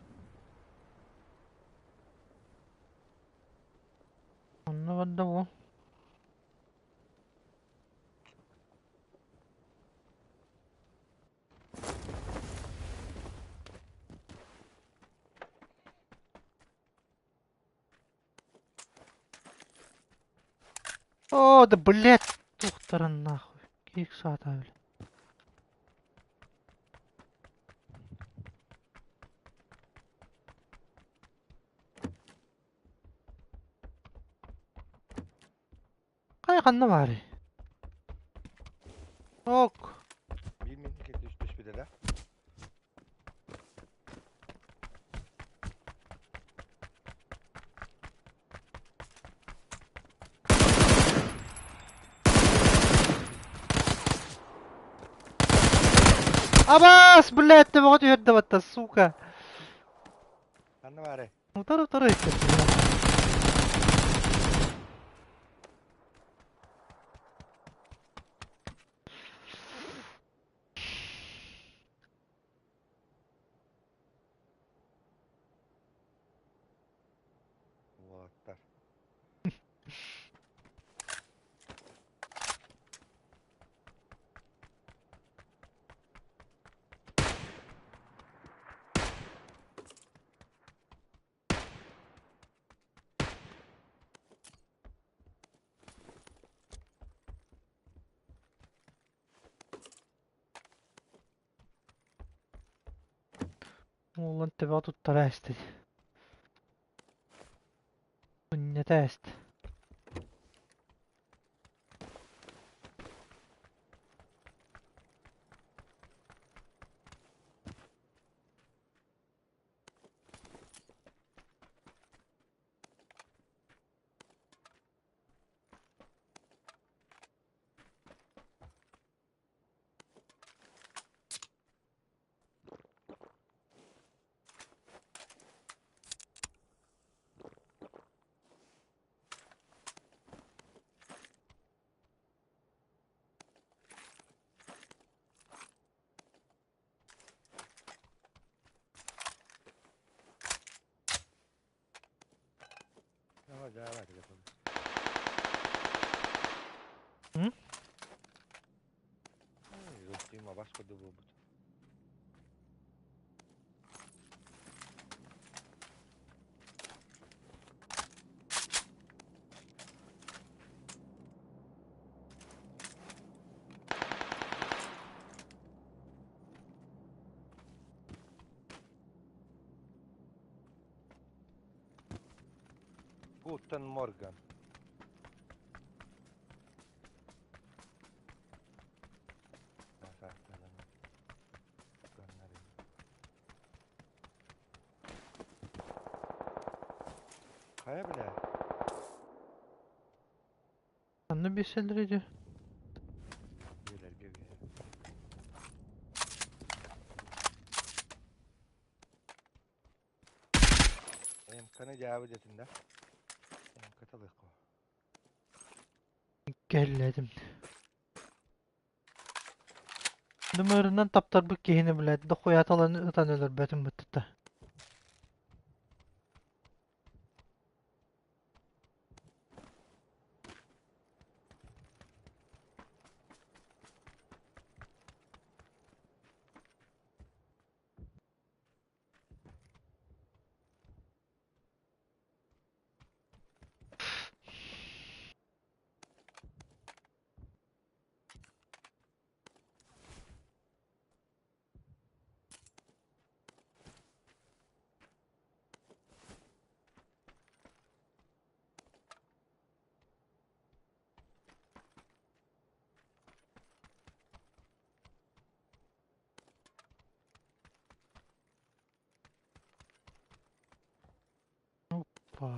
Онно барда бу. О, да блядь, тухтаран нахуй. Киик саата бля. ханна баарый? Ок. Биир минут түспүтэ да. Абаас, блядь, төбөҕө түһэрдэ батта, сука. Ханна баарый? Утары-утары иттэр. Уолаттар. Уолан төбөҕө туттара эстит. Унньата эст. Давай, давай, телефон. М? Ой, бас курдук буолбут. Guten Morgen. Хайа бля? Ханна биэрсэллэр ити? Биэлэргэ биэ. МК-ны дьаабы дэтин да. МК талыахха. Кэллэтим. Нөмөрүнэн таптарбыт киһини блядь, дохуяталан ытан өлөрбөтүм быттыта. Опа.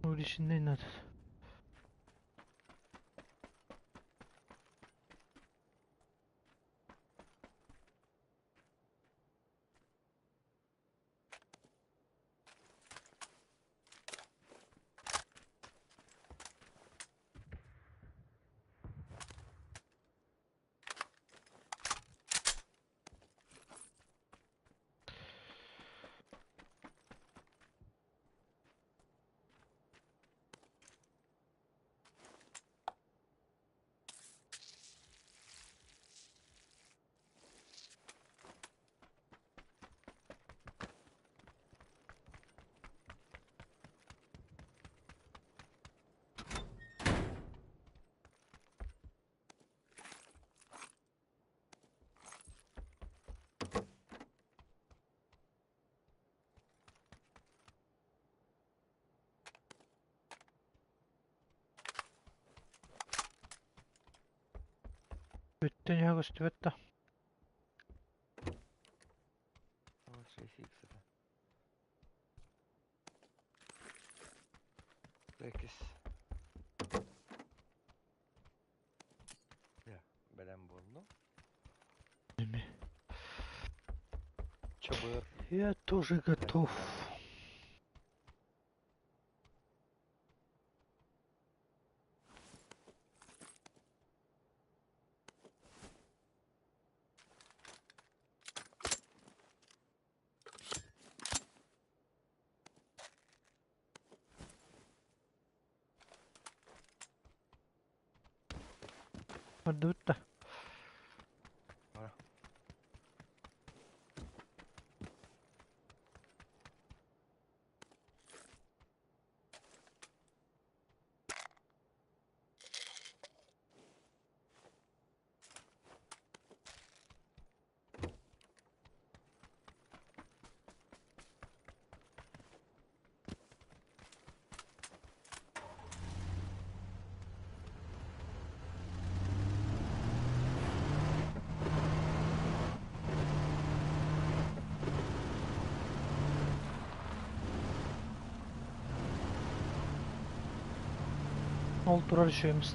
Уришинный надо. Төнүһэ көстүбэт да. О, 6х это. Иккис. Бэлэм буоллум. Чабыр. Я тоже готов. Бардыбыт да. Ол турар үчүгэйбит.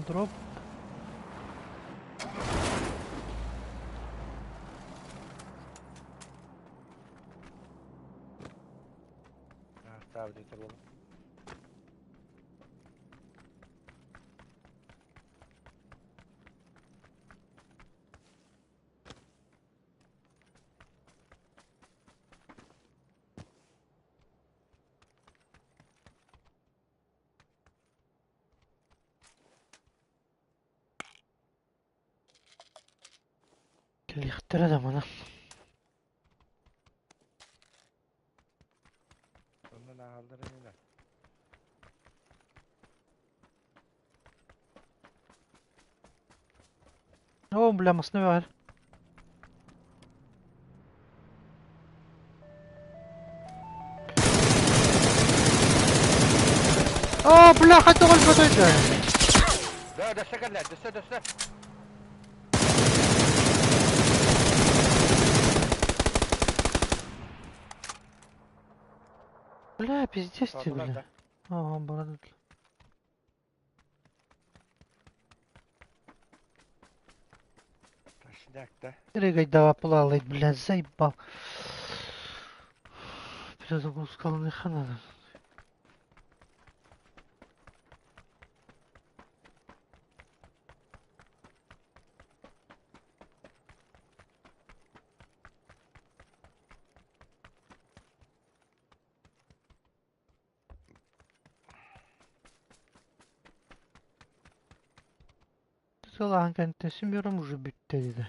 Дроп. Ставлю турбону. Кэлиэхтэрэ да мана. Оннун ааһаллар инилэр. О, бля, масны бар. О, бля, хата өлбөтөй Да, дөссө кэллэ, дөссө, дөссө. Бля, пиздец тебе, Саатылар бля. да. Ага, брат. Точняк да. Рыгать плавать, бля, заебал. Перезагрузка хана. Сылаан кэнтэ семером уже бүттэ dedi.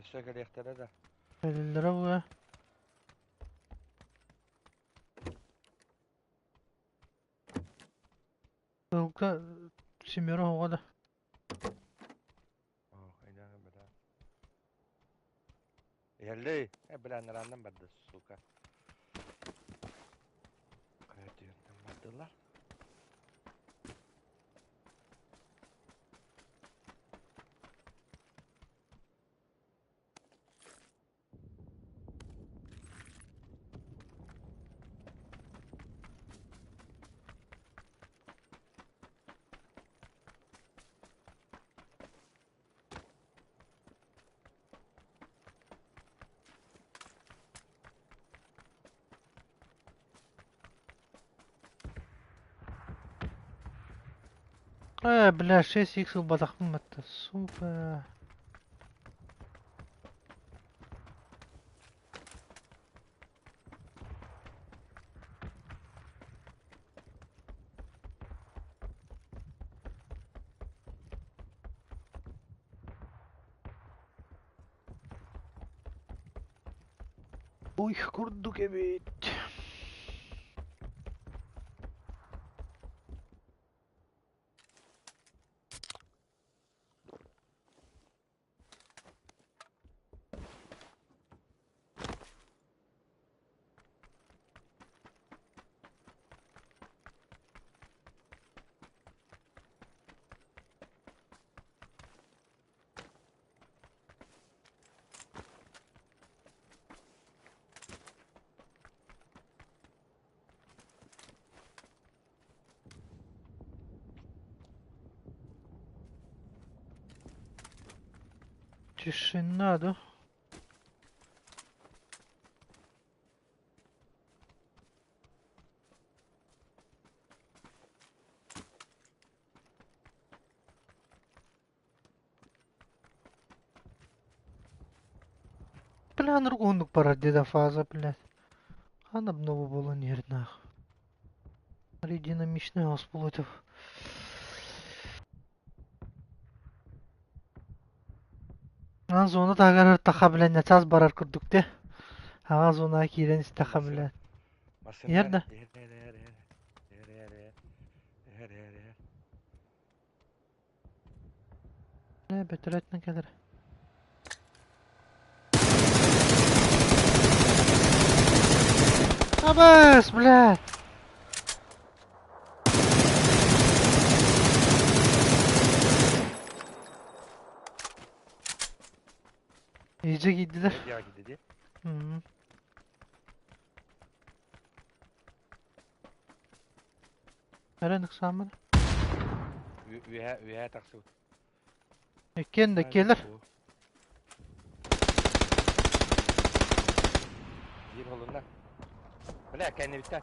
Өссө кэлиэхтэрэ да. Кэлэллэрэ буо. Тылга семеро оҕо да. Оо, айдаан бля. Иһэллэй. Э, бля, нарааннан барда, сука. Көтүөртэн бардылар. Э, бля, 6 икс ылбатахпын батта. Сука. Ой, курдук эбит. Тишина, да? Бля, нургундук барар деда фаза, блядь. Ханна обнову буолан иһэр нах. Динамичный ас булытов. Ан зона таһыгар таха блядь, начаас барар курдук те. Аҕа зона киирэн истэхэ, Массыына. блядь. Массыына Иһэр иһэр. да? Иһэр, иһэр, иһэр, иһэр. Иһэр, иһэр, иһэр. Иһэр, иһэр, иһэр. Э, бөтөрөтүнэн кэлэр. Абыс, блядь! İyice giydiler. Ne diye dedi. Hı. Nereye nıksamın? Үһэ, үһэ тахсыбыт. Иккиэн да келер. Биир холунна. Бля, кэннибиттэн.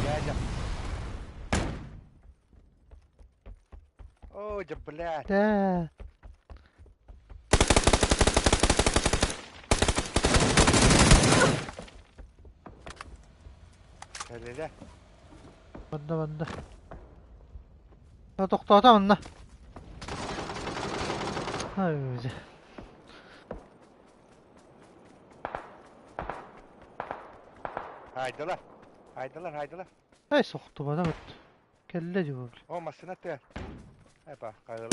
Дядя. О, да блядь. Да. Кэллилэ. Манна манна. Тохтоото манна. Ай, Хайдылар. Хайдылар, хайдылар. Ай сохтубата бит. Кэллэ дии бу. О, массыына тыа. Эпа, хайдылар.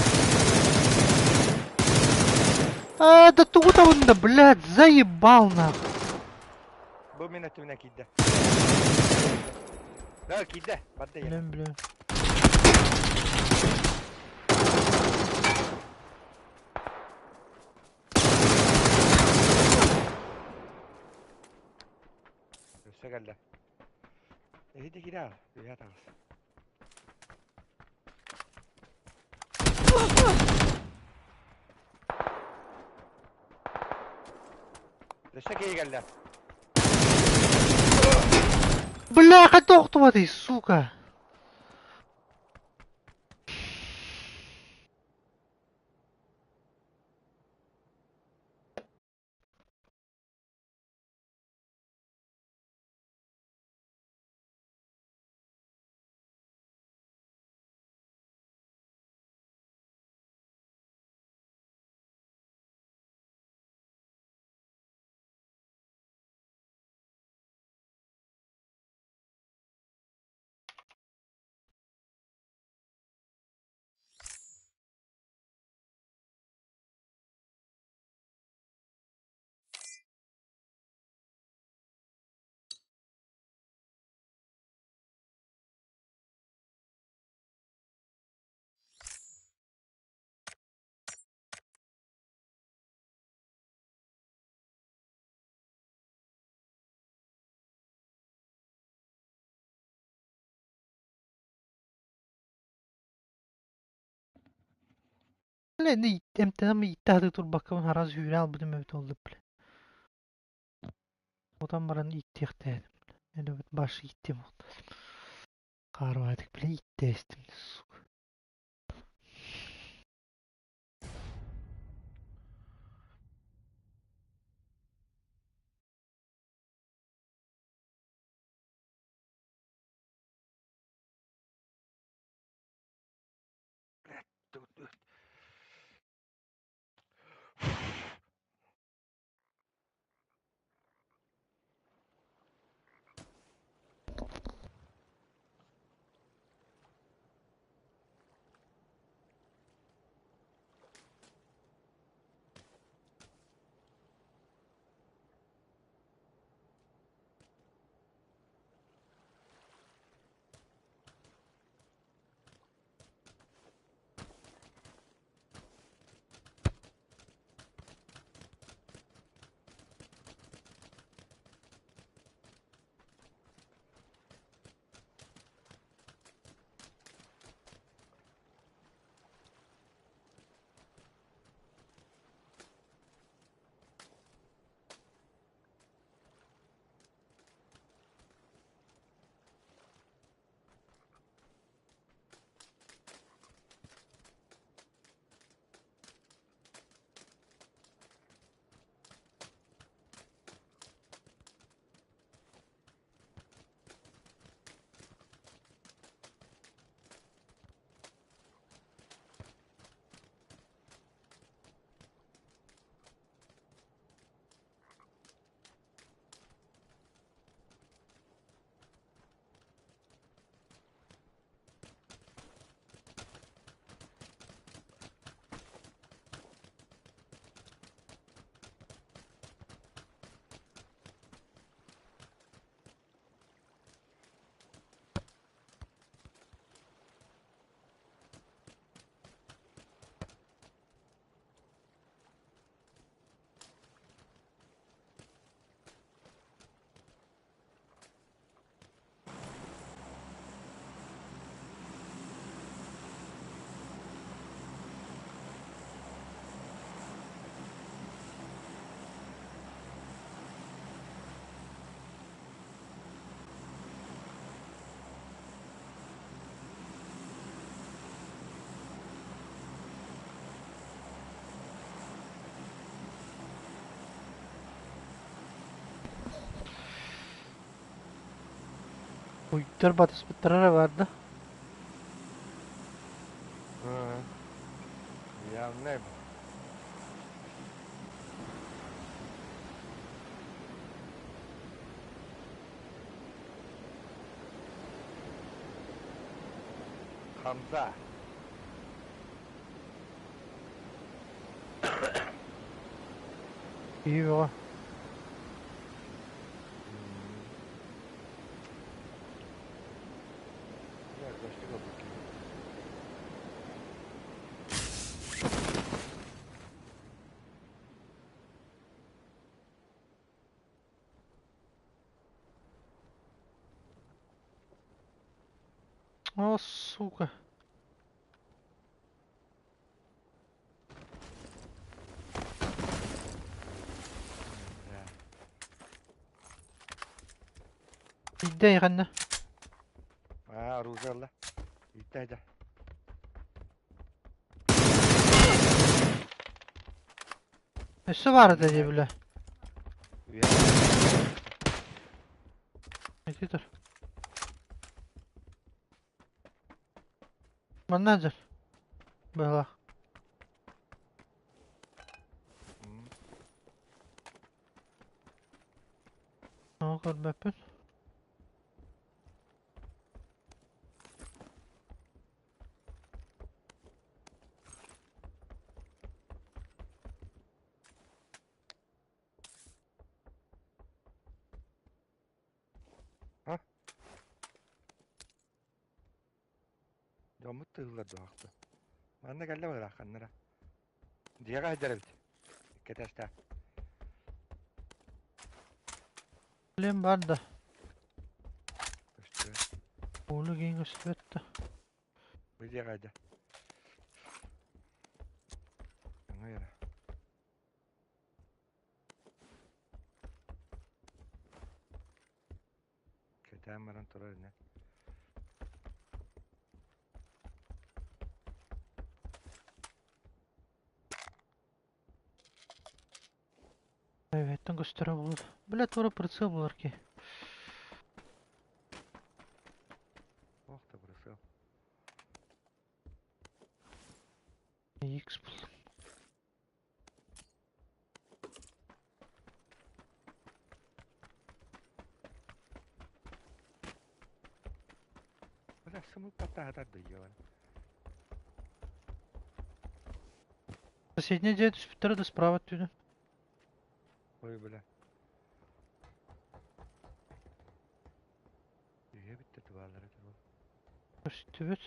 А, да тугу да, блядь, заебал нахуй. Бу мин өттүбүнэн киирдэ. Да, киирдэ. Барда иһэр. Блин, блин. Өссө кэллэ. Эһиги киирэ аҕал. Үһэ таҕыс. Өссө киһи кэллэ. Бля, тохтубатый, сука. Бля, эмтэнэн ииттэһэ турбаккабын араас үүрэ албытым эбит ол бля. Отан баран ииттиэхтээтим. Эбит баш ииттиэм. Хаарбаатык бля ииттээстим, сука. Уйдар батыспыттара бар да. Явно. Хамза. Iyi. О, сука. Иди ханна. А, оружие ла. Иди, Өссө бар да бля. Иди тур. Манна Была. О, көрбөппүн. Дьоммут тыыллар дуохта. Манна кэллэ бырааханнара. Дьиэҕэ сылдьар эбит. Икки этээстээх. Блин бар да. Көстүбэт. Уулу киин көстүбэт да. Бу дьиэҕэ сылдьар. Өҥөй эрэ. Кэтээн баран турар ини. Эбэттэн көстөрө буолуо. Бля, туора прицел буолар ки. Ох да прицел. X булдум. Бля, сымык баттаһатар да ебан. Соседняя дьиэ түспүттэрэ да справа өттүнэн. Ой, бля. Үһүө бүттэ тубаалара тугу. Көстүбүт.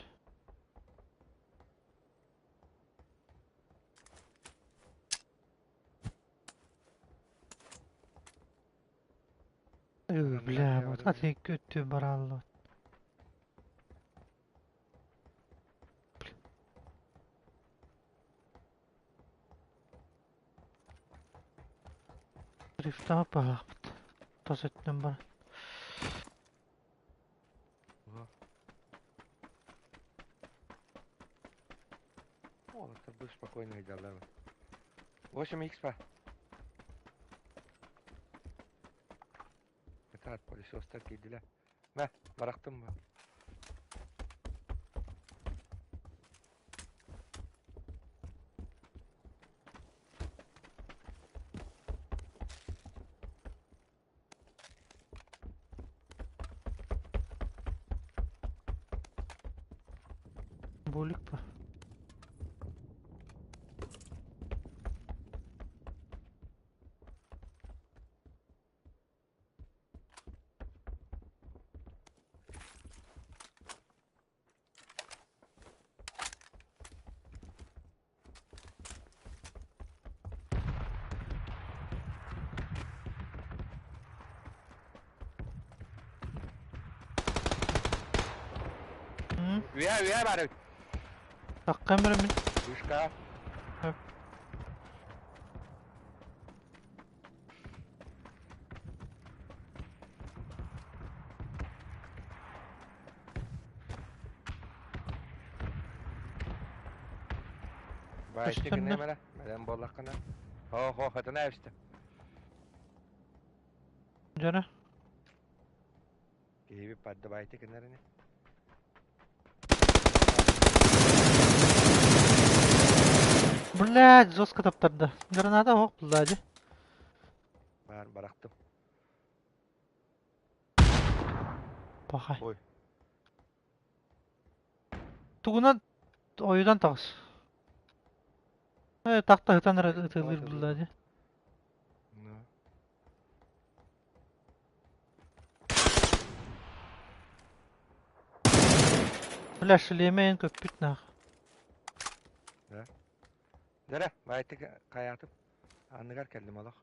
Бля, вот аты өттү бараллар. Рифтаҕа баһаахпыт. Тас өттүнэн баран. Уолаттар бу спокойно сылдьаллар. 8 х па. Этат пылесостар киирдилэр. Мэ, барахтым бу. Булик па. Үө, үө баар эбит. Таххам эрэ мин. Вышка. Баайты гынным эрэ, бэлэм буоллаххына. Хо-хо, хатына эбистэ. Дьара. Киһибит барда баайты гынар ини. Блядь, жестко таптарда. Граната ох, блади. Баар барахтым. Пахай. Ой. Тугунан ойудан таҕыс. Э, тахта ытан эрэ ытылыыр булла дии. Ну. Бля, шлеме эн көппүт нах. Да. Дэрэ, байтык хайаатым. Анныгар кэллим олох.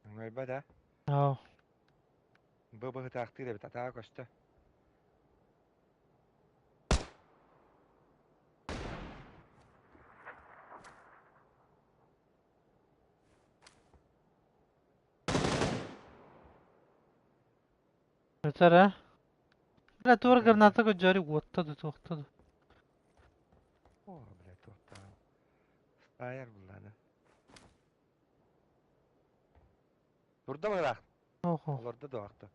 Өҥөйбө да. Ау. Бу быһытаахтыыр эбит, атаҕа көстө. Өтөр ээ. Бля, туор граната көдьөрү уотта да туохта да. О, бля, туохтаан. Стайар буллааны. Турда быраах. Охо. Олордо дуохта.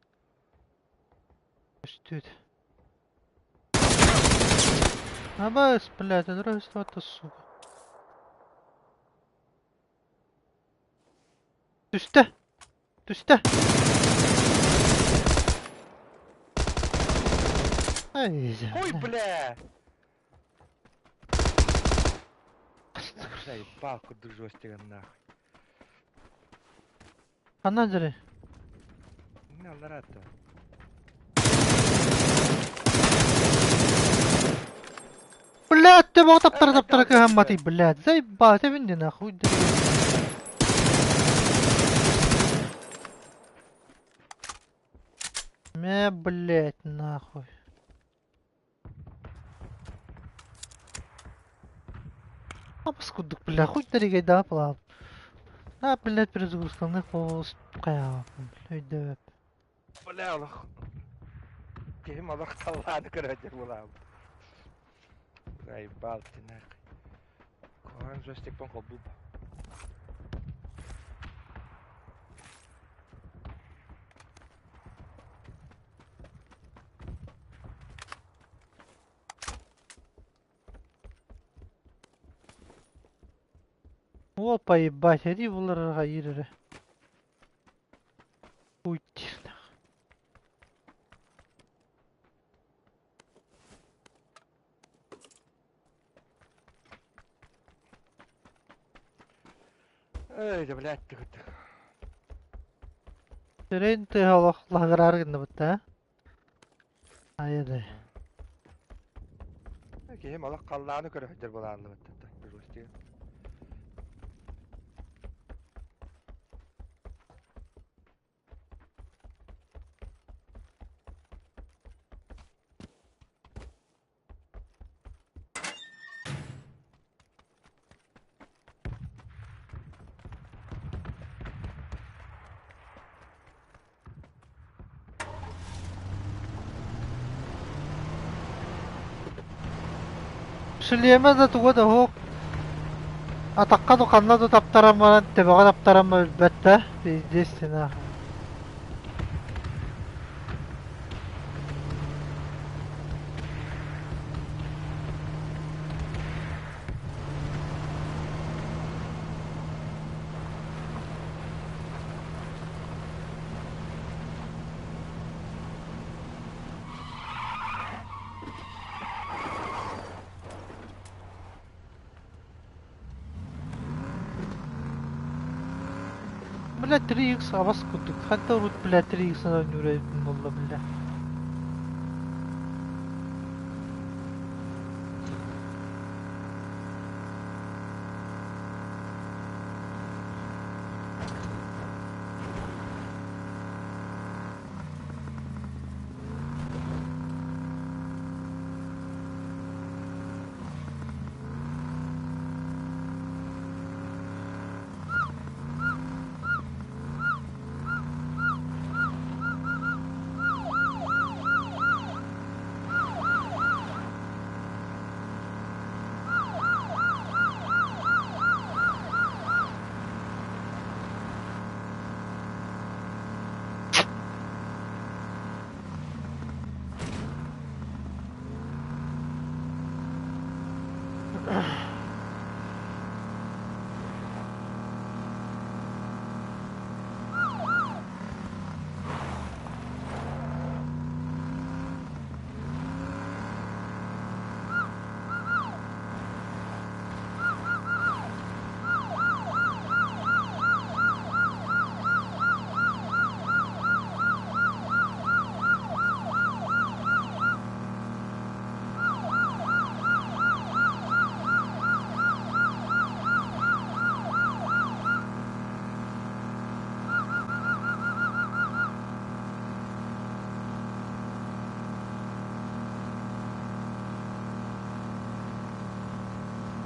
Көстүүт. Абас, блядь, это сука. Түстэ! Түстэ! Ай, Ой, бля! Заебал курдук жестиган нахуй. Ханна дьэрий? Не аллараатта. Блядь, ты мог таптара таптара кыһамматый, блядь, заебал, это винди нахуй. Мэ, блядь, нахуй. Абыс курдук, бля, хуй дэригэй плав. А, блядь, перезагрузканы холос хайааппын, өйдөбөп. Бля, олох. Киһим олох халлааны көрөөччү буолаабыт. Заебал ты нахуй. Куһаҕан джойстикпын холбуу. Опа, ебать, эри булар ирere. Уйти. Эй, да блядь, ты ты. Терен ты олох лагырар гынныбыт да? Айды. Киһим олох халлааны көрө буолааллыбыт. Джойстик. Шлеме да туга да хоқ. Атаққа қанна да таптарам тебеға таптарам өлбәтті. Пиздец нахуй. Бля, 3х абас курдук. Ханта урут, бля, 3х нүрэ болла, бля.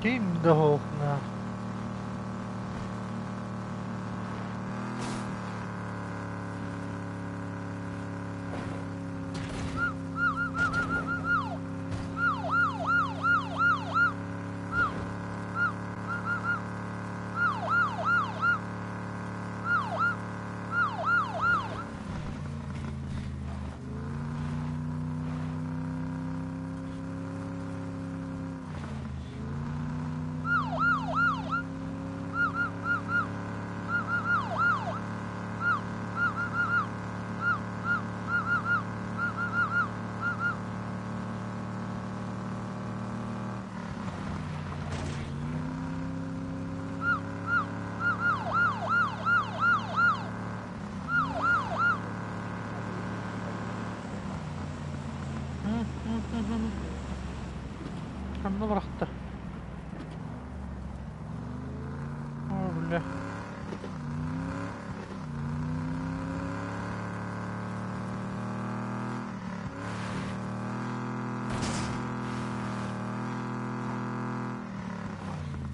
Ким да хоқ на. Ханна барахта. О, бля.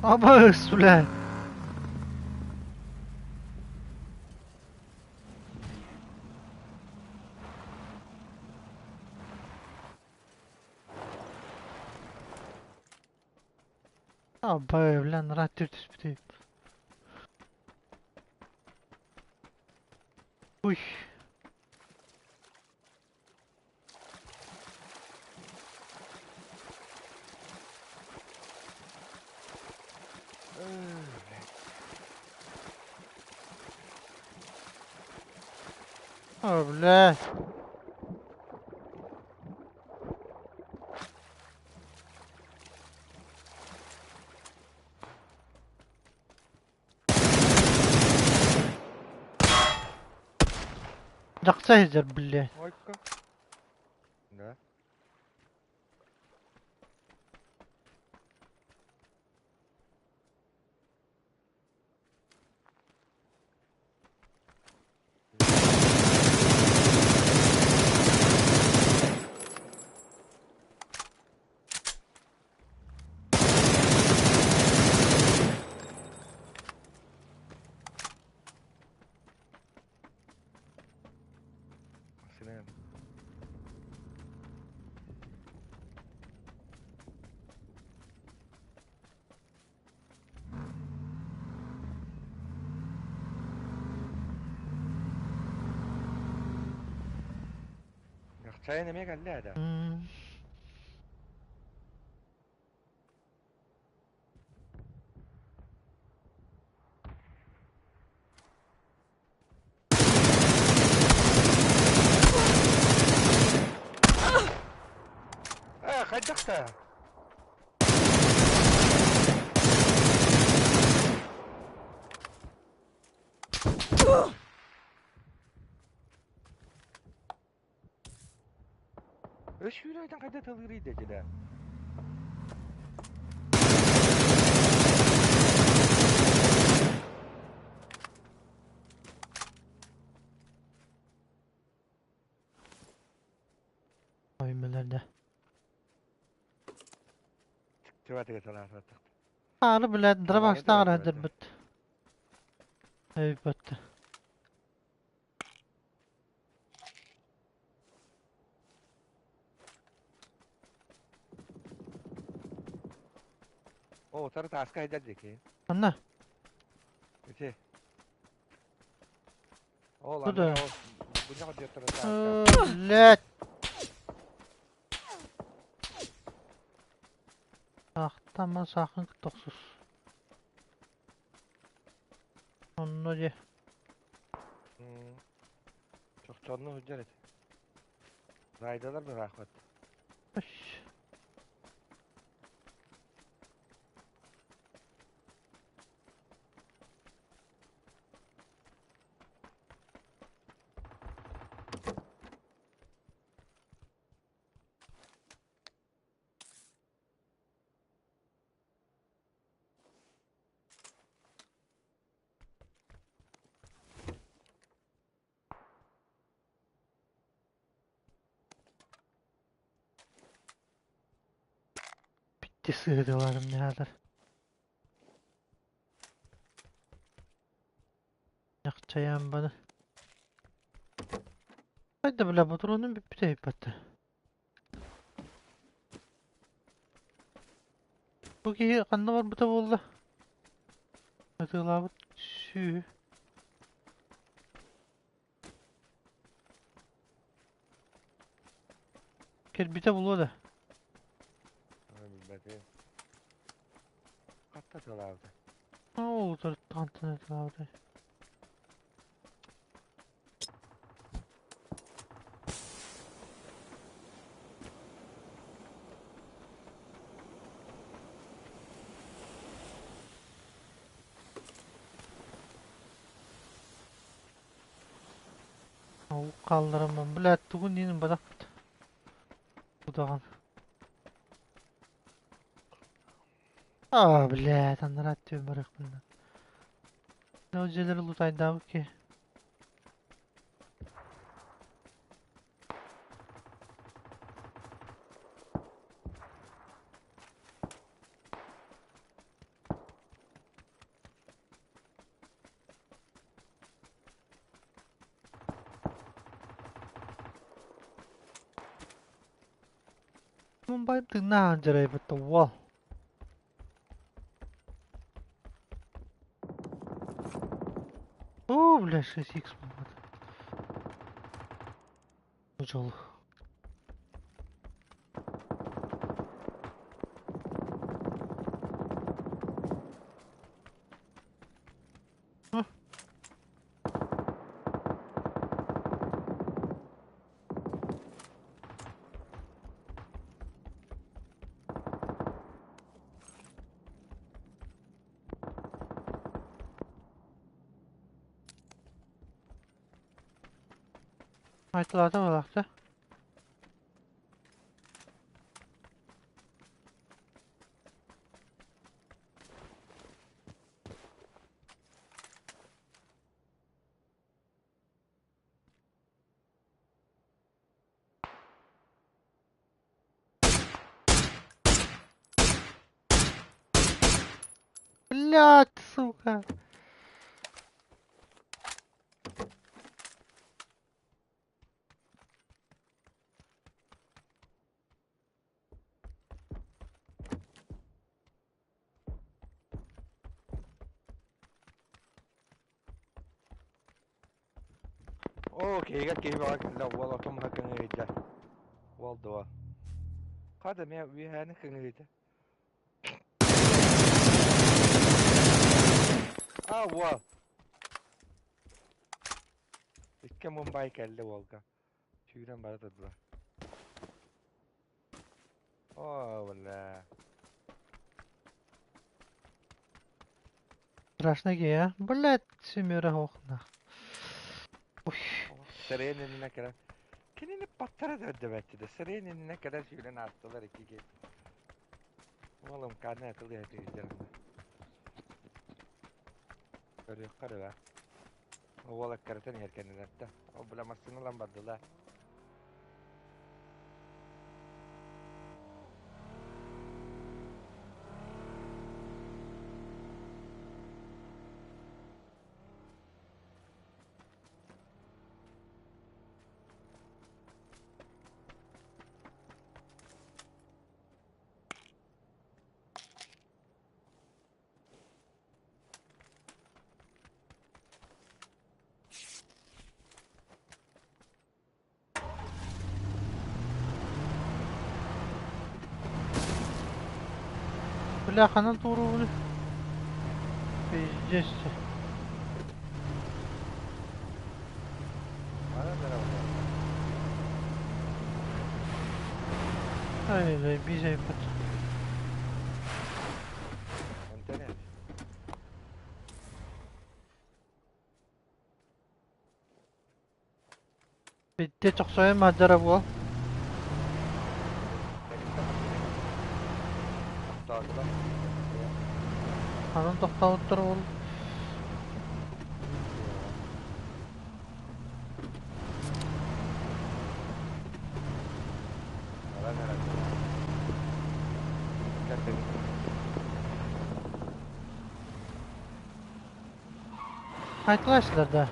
Абыс, бля! Абай, бля, нара түспүтүй. Уй. О, бля. Дьахса сылдьар, бля. Ойка. Да. Синем. Чайын эмиэ кэллэ да. Ээ, хайдах да? Үс сүүрээйтэн хайда тылыырый дэтилэр. Оймелерде. Чугатыгы Аны блядь, дробастаҕар сылдьарбыт. Өйбөттө. О, утары тааска сылдьар диэки. Анна. Ити. Ол Куда? анна ол бу диэттэр тааска. Блядь. Ахтама сахын тохсус. Онно дьэ. Чохчонну сылдьар эти. Райдалар быраахпат. Bitti sığdılarım neler. Yakçayan bana. Haydi bile patronun bir bir Бу киһи ханна барбыта буолла? Атыылаабыт сүөһү. Кэлбитэ буолуо да? Билбэтим. Хатта тылаабыта. Оо, утары атыылаабыта. Ол хааллараммын, блядь, тугун диэнин бадахпыт. Удаҕан. Аа, блядь, анараа өттүбүн барыахпын. Ол дьиэлэри лутайдаабыт киһи. Мумбайым тыыннаах дьарайбыт уол. О, бля, 6х буолбат. Дьол. Айтылаата балаахта. Блядь, сука. Оо, киһигэ киһи бөҕө кэллэ, уол отун маһа кыҥыйда. Уол дуо? Хата эмиэ үөһээни кыҥыйда. А, уол! Икки Мумбай кэллэ уолга. Сүүрэн бара турдулар. Оо, бля. Страшно киһи, а? Блядь, семеро охна. Ой. Сырайын иннинэ кэлэн кинини баттара да өрдөбөччү да сырайын иннинэ кэлэн сүүрэн аастылар икки киһи. Уолум каны атылыы сылдьар. Көрүөххэ эрэ баа. Уол аккарытан иһэр кэннилэртэ. Ол бля массыына ылан бардылар. Бля, ханан туоруубун? Пиздец. Баран эрэ буолла. Ай, заебись, айбыт. Онтон эр. Биттэ чохсойон маджара буол. Тэрилтэ массыына тохтоотулар. Ханан тохтообуттар ол? Баран эрэ Кэллибит. Айтылааччылар да.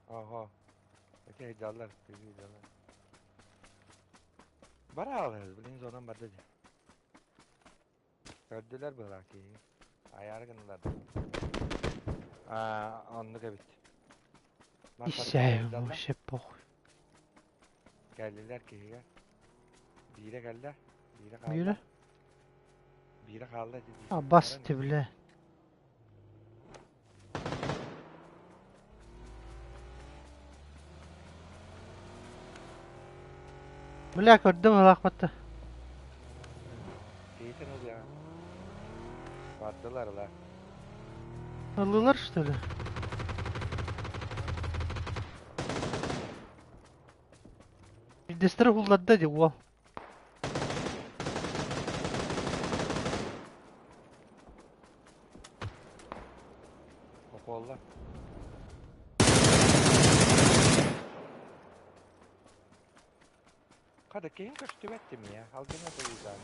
Ого. Эти сылдьаллар, сылдьаллар. Бара блин, зонан барда дии. Көрдүлэр быһалаах киһи. Айаары гыннылар. Аа, оннук эбит. Исээм, вообще похуй. Кэллилэр киһигэ. Биирэ кэллэ, биирэ хаалла. Биирэ? Биирэ хаалла ити. А, басты, бля. Бля, көрдүм ылаахпатта. Киһитин ылыаҕа. Бардылар ыла. Ыллылар, что ли? Биирдэстэрэ уһулларда дии уол. Укуолла. Хата киһим көстүбэт тимиэ, алгына сылыйдаан.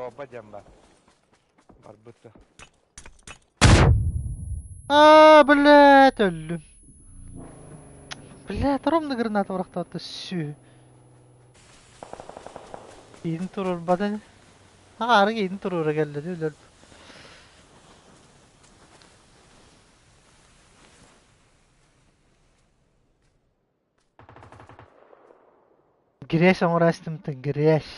Роба диэн баар. Барбыт да. Аа, блядь, өллүм. Блядь, ровно граната бырахтаата сү. Иин туруорбатын. Аҕа иин туруора кэллэ өлөр. Грязь оҥоростымтын грязь.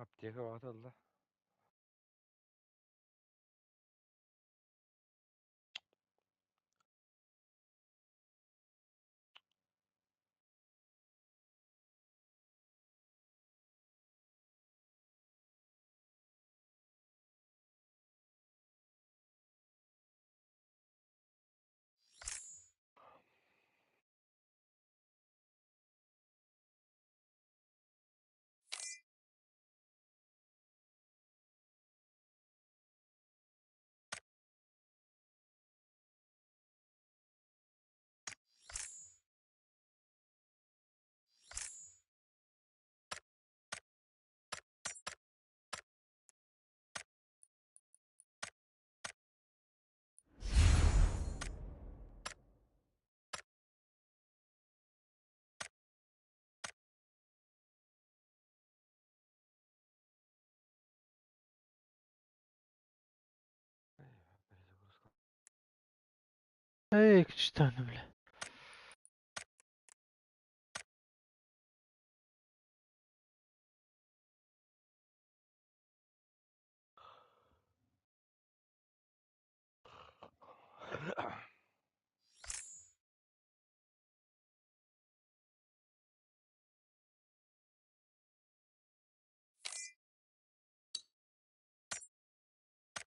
Аптека баҕата ылла. Эй, кичтаны, бля.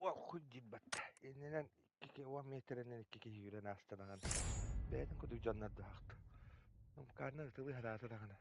О, хуй диэбэт. Иннинэн 2 10 метрэнэн икки киһи үүрэн аастанаҕын. Бэйэтин курдук дьоннор даахт. Умкаанна ытылыы хараата даҕаны.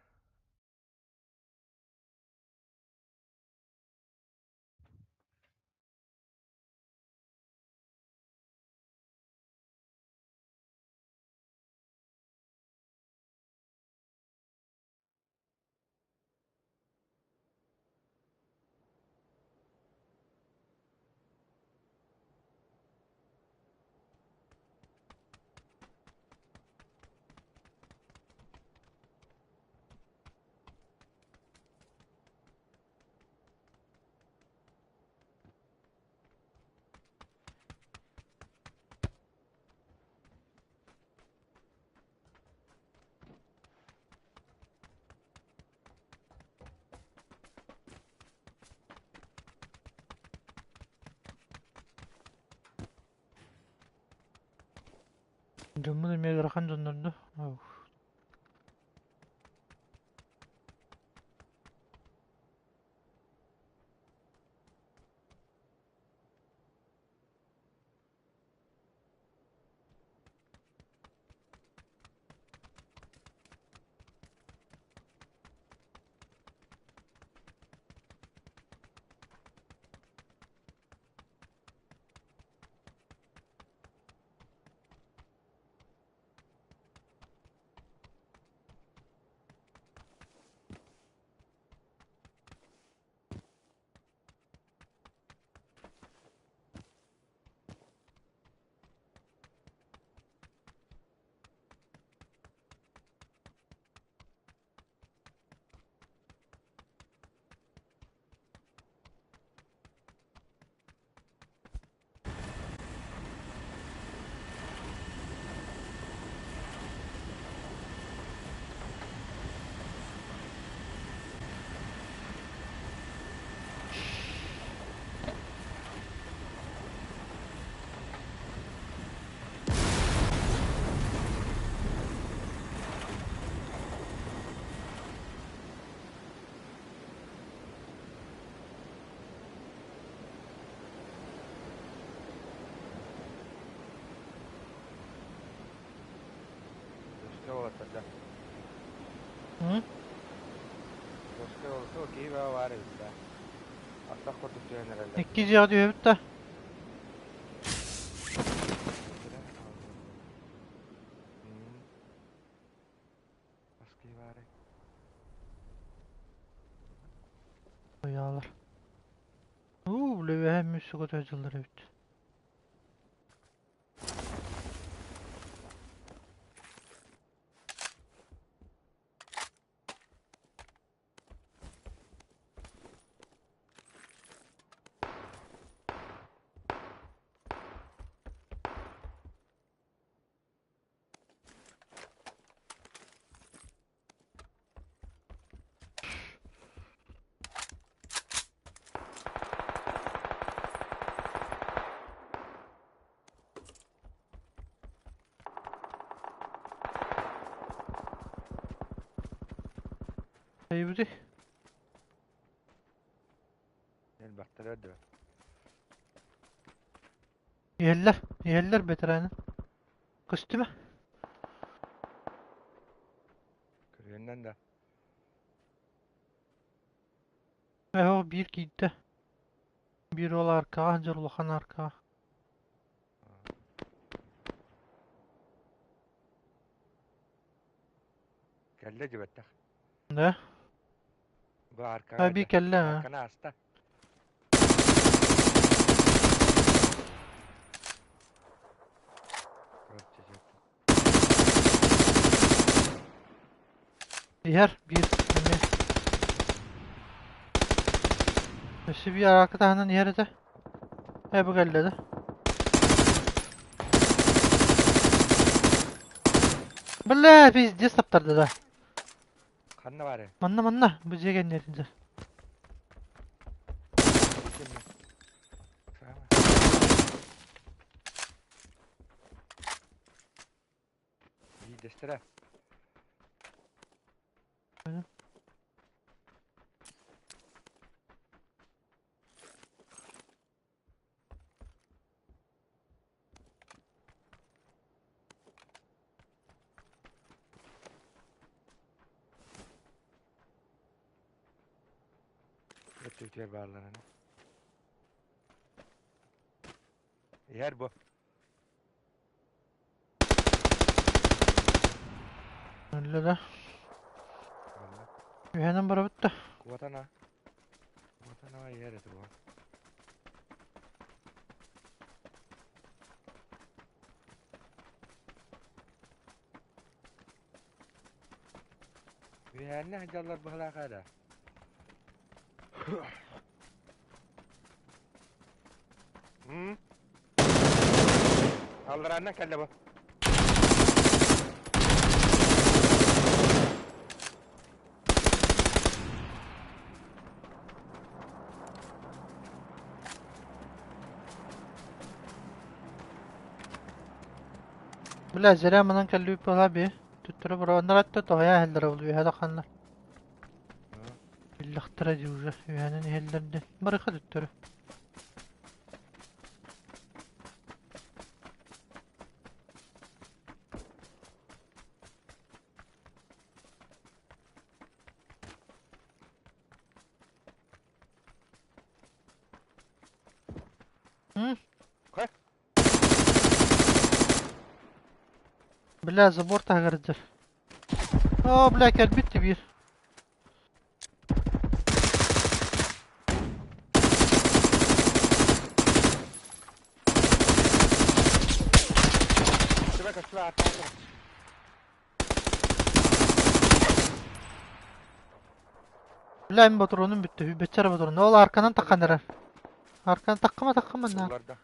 Дьоммут эмиэ ыарахан дьоннорду. Доска уолаттар да. М? Доска уолаттар киһи бөҕө баар эбит да. Аттах курдук түһэн эрэллэр Икки дии. дьиэҕэ түһэбит да. Хас киһи баарый? мүс суга дьыллар эбит. Эйбити. Элбэхтэр өрдө. Иһэллэр, иһэллэр бэтэрээнэ. Көстүмэ. Көрүөннэн да. Эһо биир киирдэ. Биир уол аркаҕа сылдьар улахан аркаҕа. Кэллэ дьибэттэх. Да? Бу аркаҕа Аби кэллэ ha. Арканы ааста. Иһэр биир эмиэ. Өссө биир арака таһынан иһэр этэ. Ээ бу кэллэ да. Бля, пиздец таптарды да. Ханна бары? Манна манна бу дьиэ кэнниэтин Биирдэстэрэ. Өттүгүтүгэр бааллар аны. Иһэр бу. Өллө да. Үһэнэн барабыт да. Куотана. Куотана иһэр этэ бу. Үһээннэ сылдьаллар быһалаах эрэ. М? Алларааннан кэллэ бу. Бля, зря манан кэллибит буолаа би. Төттөрү борооннор атта тоһуйа иһэллэрэ ол үөһэ да ханна. Биллэхтэрэ дии уже үөһэнэн иһэллэр диэн. Барыха төттөрү. М? Хэ? Бля, забор таһыгар сылдьар. Оо, бля, кэлбит биир. Көстүбэ көстүбэ ааттаах. Бля, мин ботуруонум бүттэ. Бэччэрэ ботуруон. Ол арканан таххан эрэр. Аркан таххама таххама на. Суулларда.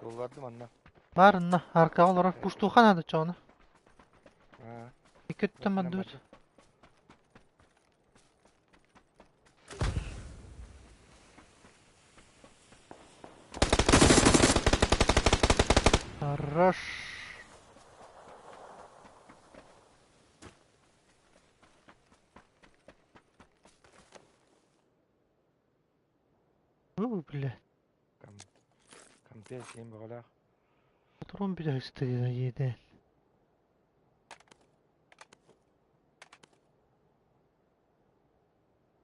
Суулларды манна. Бар онно аркаҕа олорор. Куштууха наада чоҕуна. Аа. Икки өттүн бардыбыт. Хорош. У, бля. Компе сиэн бөҕөлөөх. Патрон бүтэһикситэ иэдээн.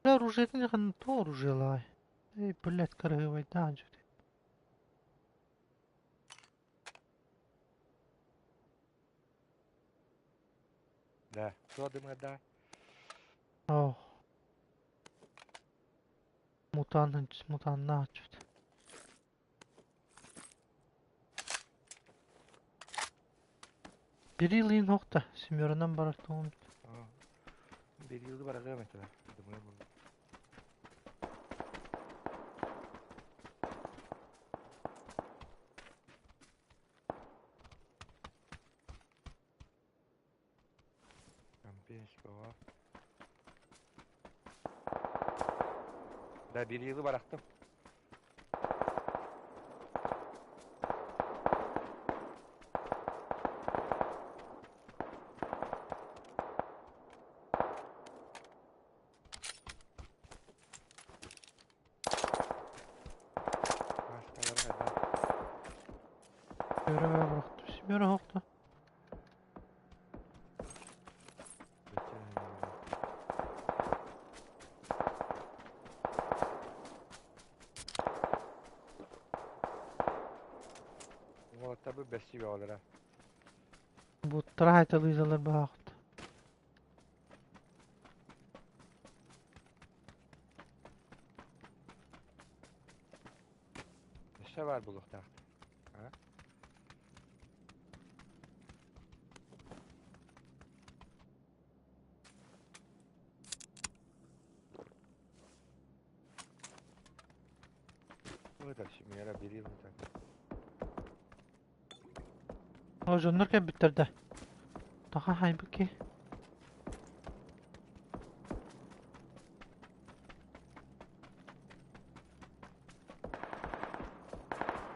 Бля, оружиетын ханна то оружиелаай. Эй, блядь, кырыһыабайдаах дьүтэ. Да, что дымы да? Оо. Мутанн мутаннаах дьүтэ. Бирилиин һуохта, семеронан барар тугум. Bir yılda бараҕыам этэ. Думаю, буолла. Кампеш бөҕө. Да bir yılı барахтым. Маскалара хайдах? Семеро барахтым. Семеро һуохта. Уолаттар бэсси бөҕөлөрө. Буттара хайталыызалар баһаахт. Өссө баар буолуохтаах. А? Миэрэ биир так. О, дьоннор кэлбиттэр да. Таха хайбыки.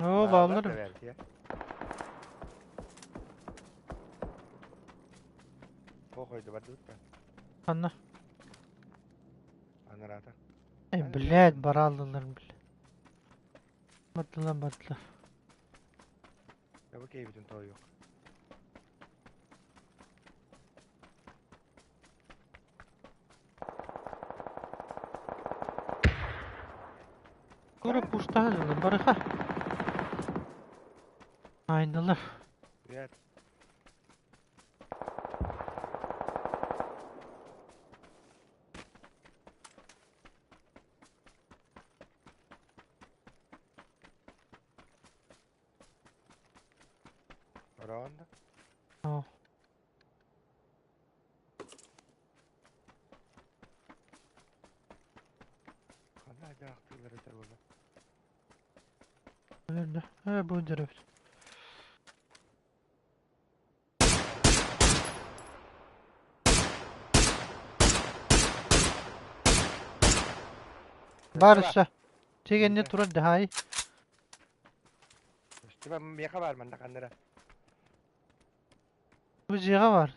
О, бааллар. Похуй, бардыбыт да. Ханна? Анарата. Э, блядь, барааллылар, бля. Бардылар, бардылар. Бу кейбитин тойук. Кура пуштаһылар, барыха. Айдылар. Привет. Раунд. О. Ханна айдаахтыылар этэр буолла. Өлдө. Э, бу деревья. Бар өссө. Тигэнне турар даһаай. Өстүбэ миэхэ бар манна ханнара. Бу дьиэҕэ бар.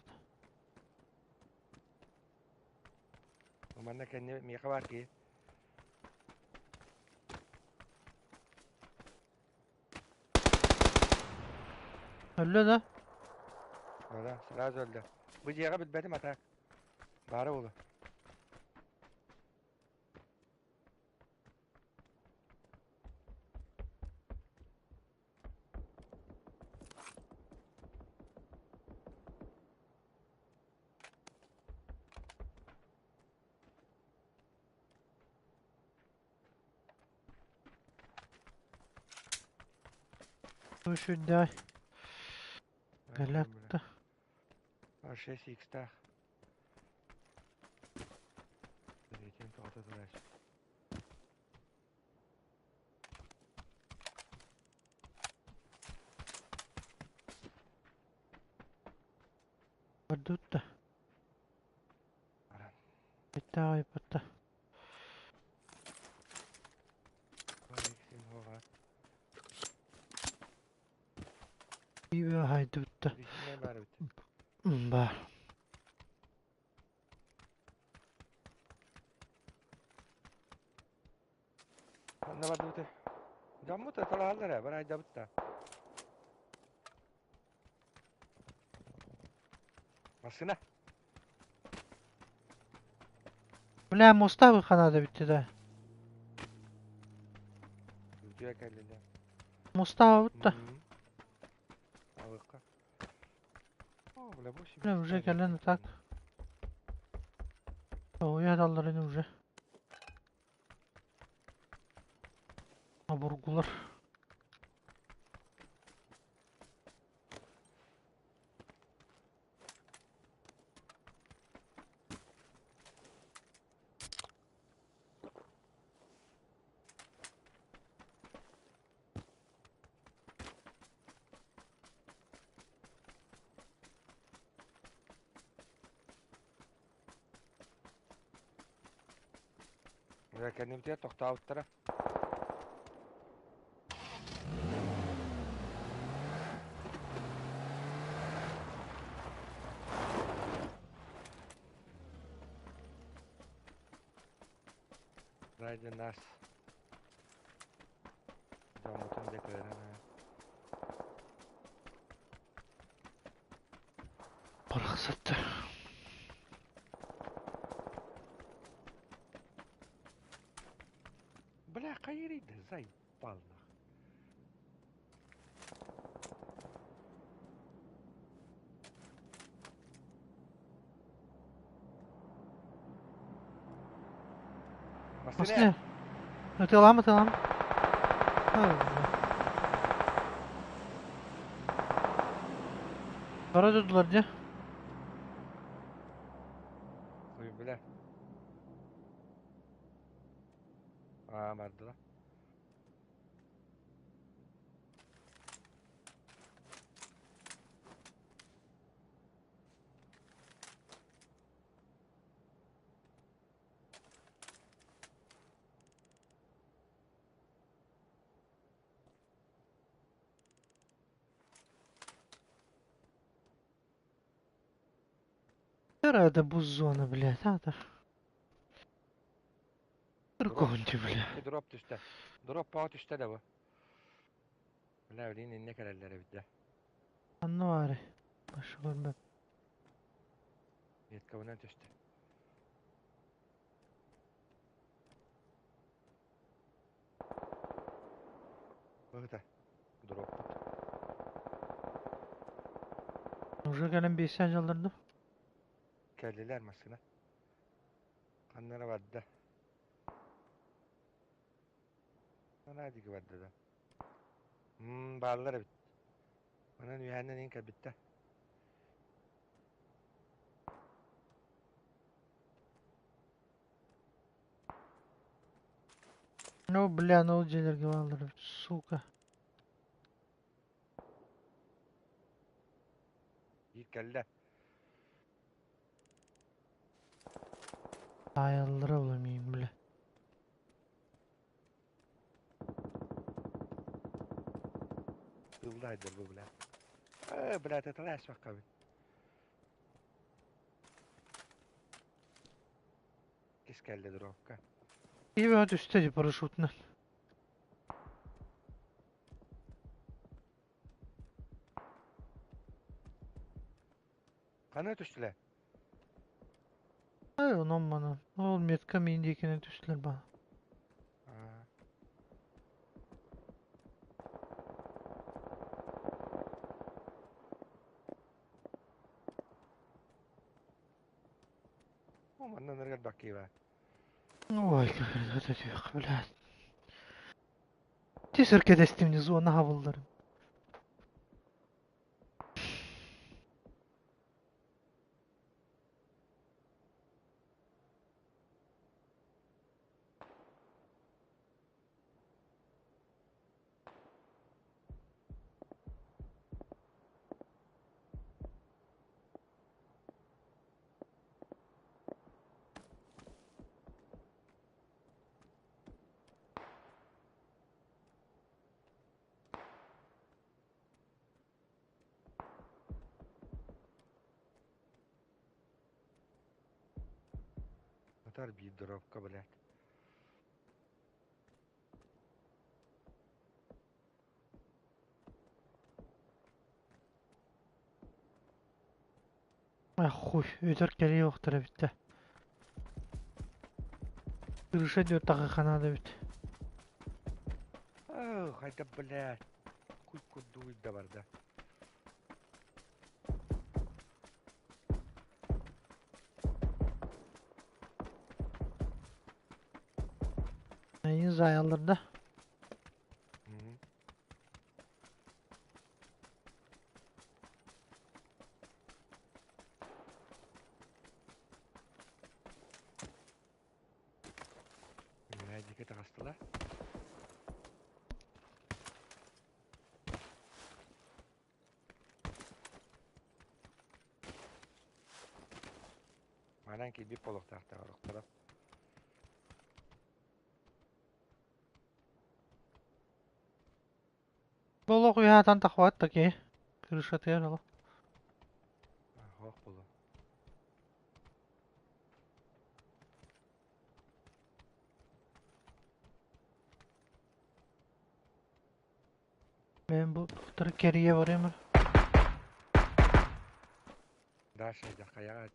Манна кэнни миэхэ бар киһи. Өллө да? Да, сразу өлдө. Бу дьиэҕэ билбэтим ата. Баара буолу. Үчүгэй. Галакта. 6 х-таах. Билетин тоҕото турар. Бардутта. Баран. Иттааҕайбатта. Бар иксин хоға. Иибэ хайдыбытта. Бихине бар бит. Бар. Ханна бардыбыт. Дьоммут талааллар ээ, бар айдабыт да. Массына. Бля, моста ханаада бүтте да. Үтүө кэллилэр. Моста бутта. Алыкка. О, бля, бу Бля, уже кэлэн так. Оуя далларын уже. Обургулар. Кэннибитигэр тохтообуттара. Ради нас. Дьоммутун дьэ көрөн Барахсаттар. Бля, хайырый да заебал нах. Массыына. Ытыалаам, ытыалаам. Бара дурдулар дьэ. Ой, бля. Аа, бардылар. Рада бу зона, блядь, а да. Драконти, бля. Дроп түстэ. Дроп паҕа түстэ да бу. Бля, билигин иннэ кэлэллэр эбит да. Анна баары. Башы көрбөт. Меткабынан түстэ. Быһыта. Дроппут. Уже кэлэн биэссээн дьалларды. Кэллилэр массыына. Ханнара барда. Анаа диэки барда да. Бааллар эбит. Онон үөһээннэн иин кэлбиттэр. Ну, бля, ну дьиэлэргэ бааллар эбит, сука. Биир кэллэ. Таайаллара буламыйын, бля. Тыллайдыр бу, бля. Э, бля, тэтэлээспэккэбин. Кис кэллэ дропка. Киһи бөҕө түстэ дии парашютунан. Ханна түстүлэр? Ай, онон манан. Ол метка миин диэкинэн түстүлэр баа. Аа. О, манна ныргар баккыба. Ой, как это блядь. Ти сыркедестим внизу, наха булларым. Атар биир дропка, блядь. А хуй, өтөр кэлиэ охтор эбит да. Крыша диэт тахыханаада эбит. Ох, хайда, блядь. Куй курдук да барда. Эйин заайаллар да. Мгм. Үөһээ диэки таҕыстылар. Манан киирбит буолуохтаахтар орохторо. Киһи атан тахват таки. Крышатыгар олох. Хоох буолуо. Мен бу тухтары кэрийэ барыам. Даша дьахайаҕа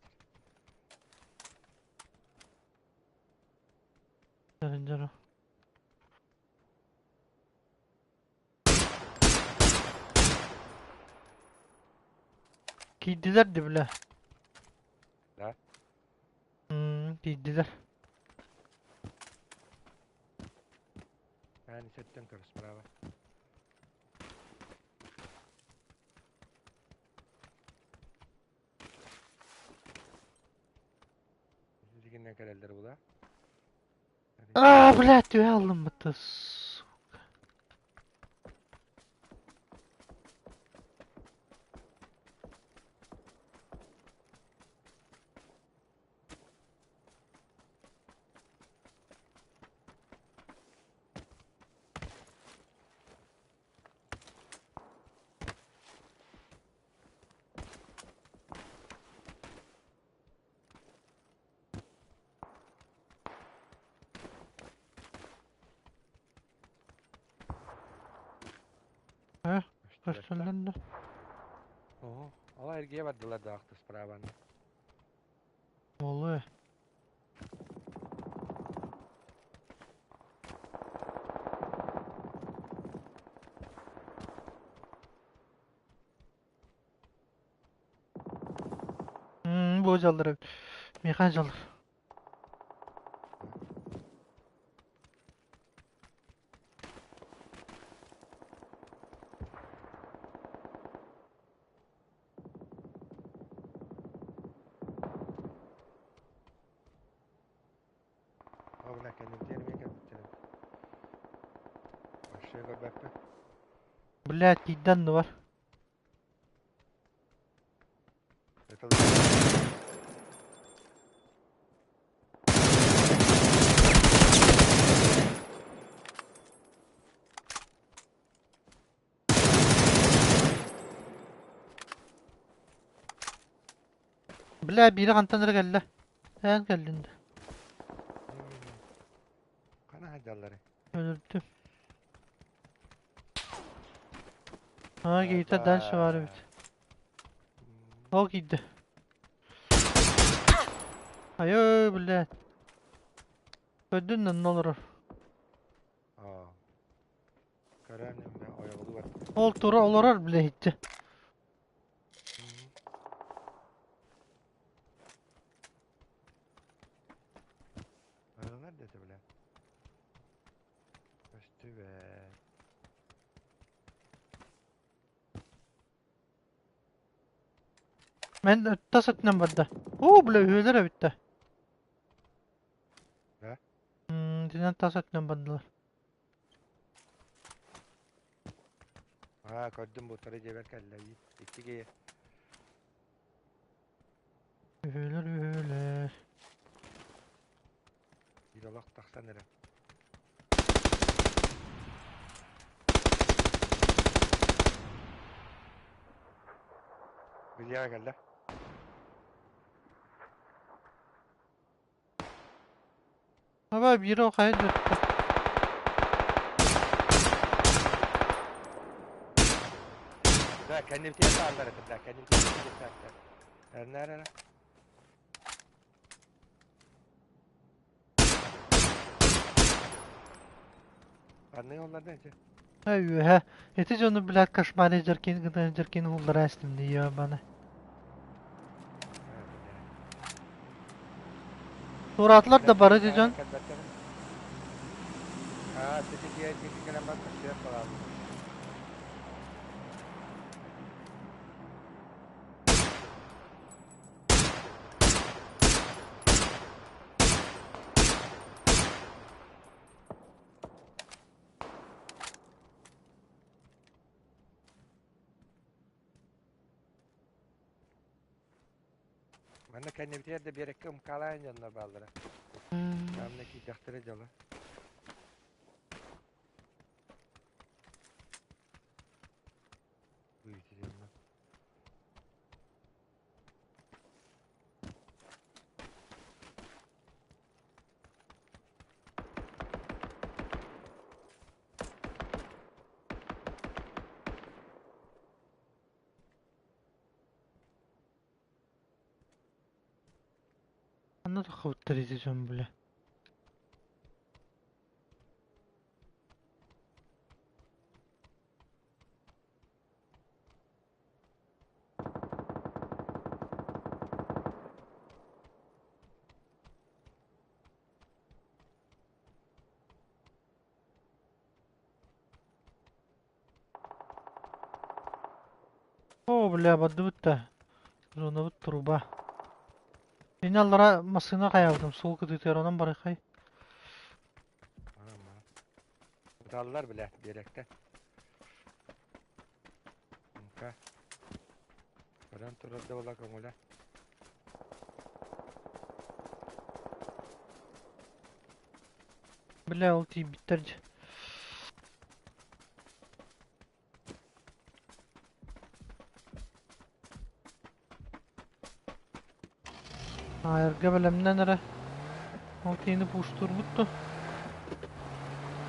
Дьоро. Киирдилэр дии бля. Да? Киирдилэр. Эн сөттөн көр справа. Дигиннен кэлэллэр була. А, блядь, түһэ аллыммыты. Сука. Э, көстөллөр да. Ого, ала эргие бардылар да ахты справаны. Олы. Бу дьаллар. Миха дьаллар. О, бля, кэннибитигэр эмиэ кэлбиттэр. Вообще көрбөппүн. Блядь, киирдэн бар. Это Бля, биирэ хантан эрэ кэллэ. Эн кэллин да. Хана сылдьаллары. Өлөрдүм. Аа, киһитэ дальше бар эбит. Ол киирдэ. Айой, блядь. Көрдүн да олорор. Аа. Көрөн эмэ ойоҕолуу бар. Ол тура олорор, блядь, иччэ. Арылар дэтэ, бля. Көстүбэт. Мен тас өттүнэн барда. Оо, бля, үһүөлэр эбит да. Да? Итинэн тас өттүнэн бардылар. Аа, көрдүм бу тары дьиэбэр кэллэ. Икки киһи. Үһүөлэр, үһүөлэр. Биир олох тахсан эрэ. Бу дьиэҕэ кэллэ. Аба, биир ол хайа дьүттэ. Да, кэннибитигэр бааллар этэ, бля, кэннибитигэр тиийбэттэр. Эрнээр эрэ. Ханнык оллардан ичи? Ай, үөһэ. Ити дьону, блядь, кошмари дьаркин гына дьаркин ууллара эстим дии ебаны. Тураатылар да бары ити дьон. Аа, сити дьиэ диэки кэлэн бар көстүөх балаабыт. Манна кэннибитигэр да биэрэккэ умкалаан дьоннор бааллара. Манна киирдэхтэрэ дьоло. Ханна таххыбыттар ити дьон бля? Оо, бля, бардыбыт да. Зонабыт труба. Мин аллара массыына хайаабытым, суол кытыытыгар онон барыхай. Ыталлар, бля, биэрэктэ. Ну-ка. Көрөн турар да була көҥүлэ. Бля, ол тиийбиттэр дьэ. Аайарга бэлэмнэн эрэ. Ол тиини пуштуурбут дуо?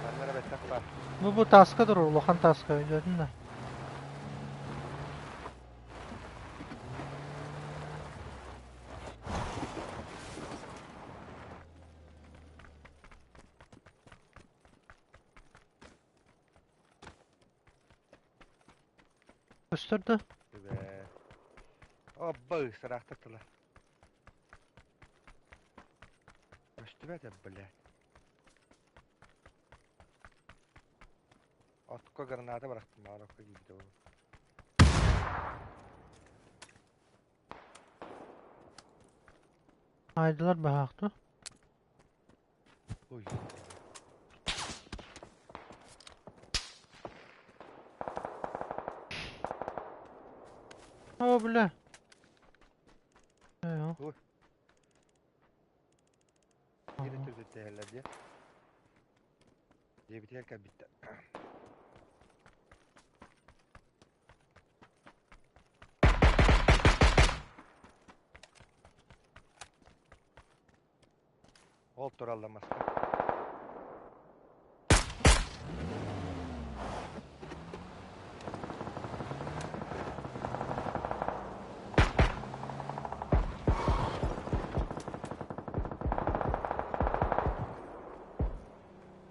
Манна эрэ бэттэх баар. Бу тааска турар, улахан тааска өйдөөтүн да. Көстөр да? Түбэ. Обба ысыраахтык тыла. Көстүбэт блядь. Отко граната бырахтым, баҕар окко киирбитэ буолуо. Аайдылар баһаахту. Ой. О, бля. Ээ, Ой. Биир өттүбүтүттээһэллэр диye. Диэбитигэр кэлбиттэр. Ол тураллар маска.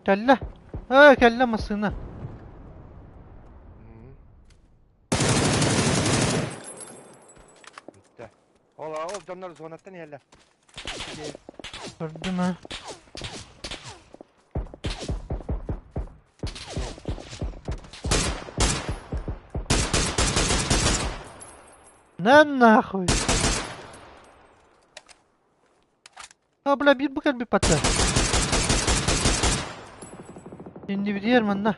Кэллэ. Ээ, кэллэ массыына. Бүттэ. Ол ол дьоннор зонаттан иһэллэр. Көрдүм аа. На нахуй! А, бля, биир бу кэлбит пацан. Иннибитигэр манна.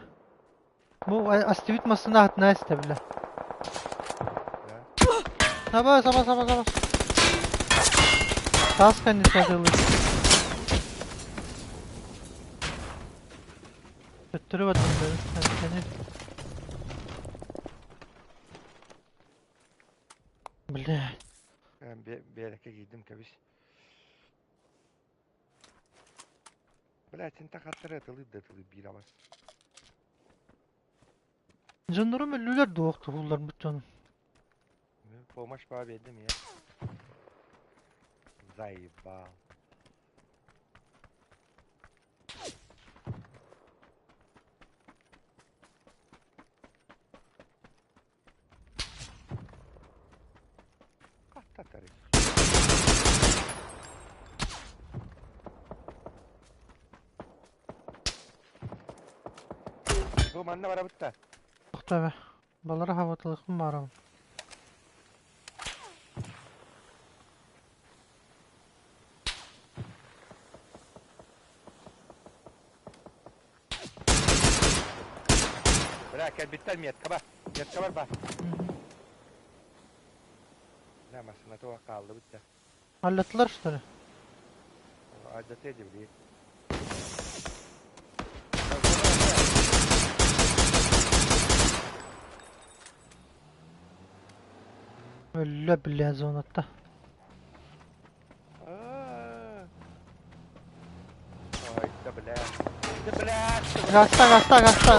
Бу астыбыт массыына атына эстэ, бля. Саба, саба, саба, саба. Таас кэнниттэн сыллыр. Төттөрү бардым да. Бля. Биэрэккэ киирдим кэбис. Бля, син тахаттары ытылыыр да ытылыыр биир абас. Дьоннорум өллүлэр дуох туһулларбыт дьонум. Помощь баа биэрдим я. Заебал. Хаттатары. Бу манна барабыт да. Тоқтаа Балары хабатылықпын барабын. Бля, кэлбиттэр метка бар. Метка бар ба. Бля, массыына туох хааллыбыт да. Аллатылар что ли? Алдата эдибили. Өллө бля зонатта. Ой, да бля. Да бля. Гаста, гаста, гаста.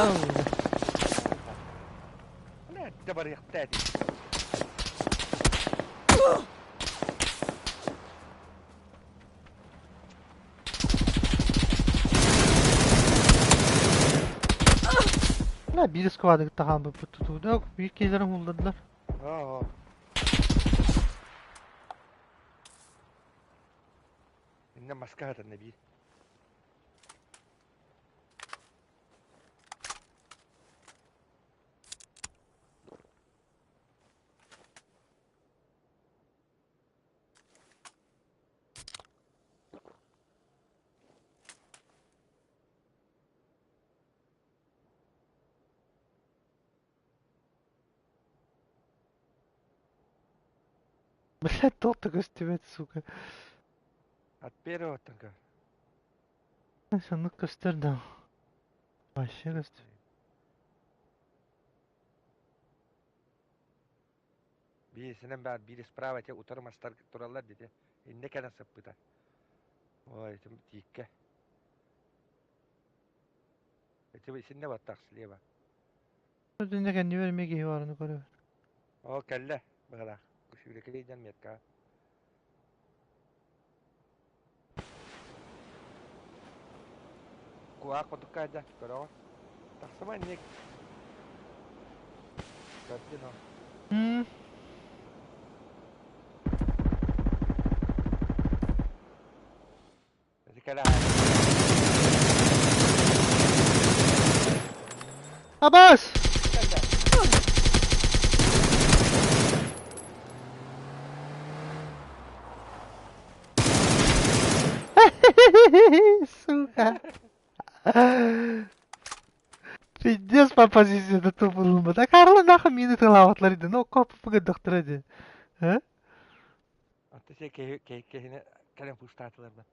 Бля, да барыахта Бля, биир сквады кытта хаалбыппыт тутууда. Биир киһилэрин ууллардылар. Оо. Инне маска хатанна биир. Блядь, тот көстүбэт, сука. От первого танка. Соннук көстөр да. Вообще көстөр. Биирсинэн баар, биир справа те утары мастар тураллар дите. Инне кэлэн сыппыта. Ой, тииккэ. Ити исинне баттах слева. Инне кэннибэр эмиэ киһи баарын көрөбүн. О, кэллэ быһалаах. Сүүрэкэлэй метка. Куһаах курдукка да көрөҕө. Тахсыма инник. Көрдүн ол. Ити кэлэ Абас! Кэллэ. Сука. Пиздец по позиции да тупылма. Да Карла нахуй мины тылаабатлар иди. Ну коп пыгыдахтыра ди. А? Аты се киһини кэлэн пустаатылар бат.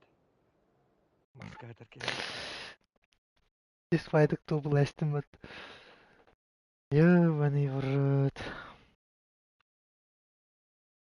Маска хатар киһи. Здесь файтик тупыл эстим бат. Ёбаный в рот.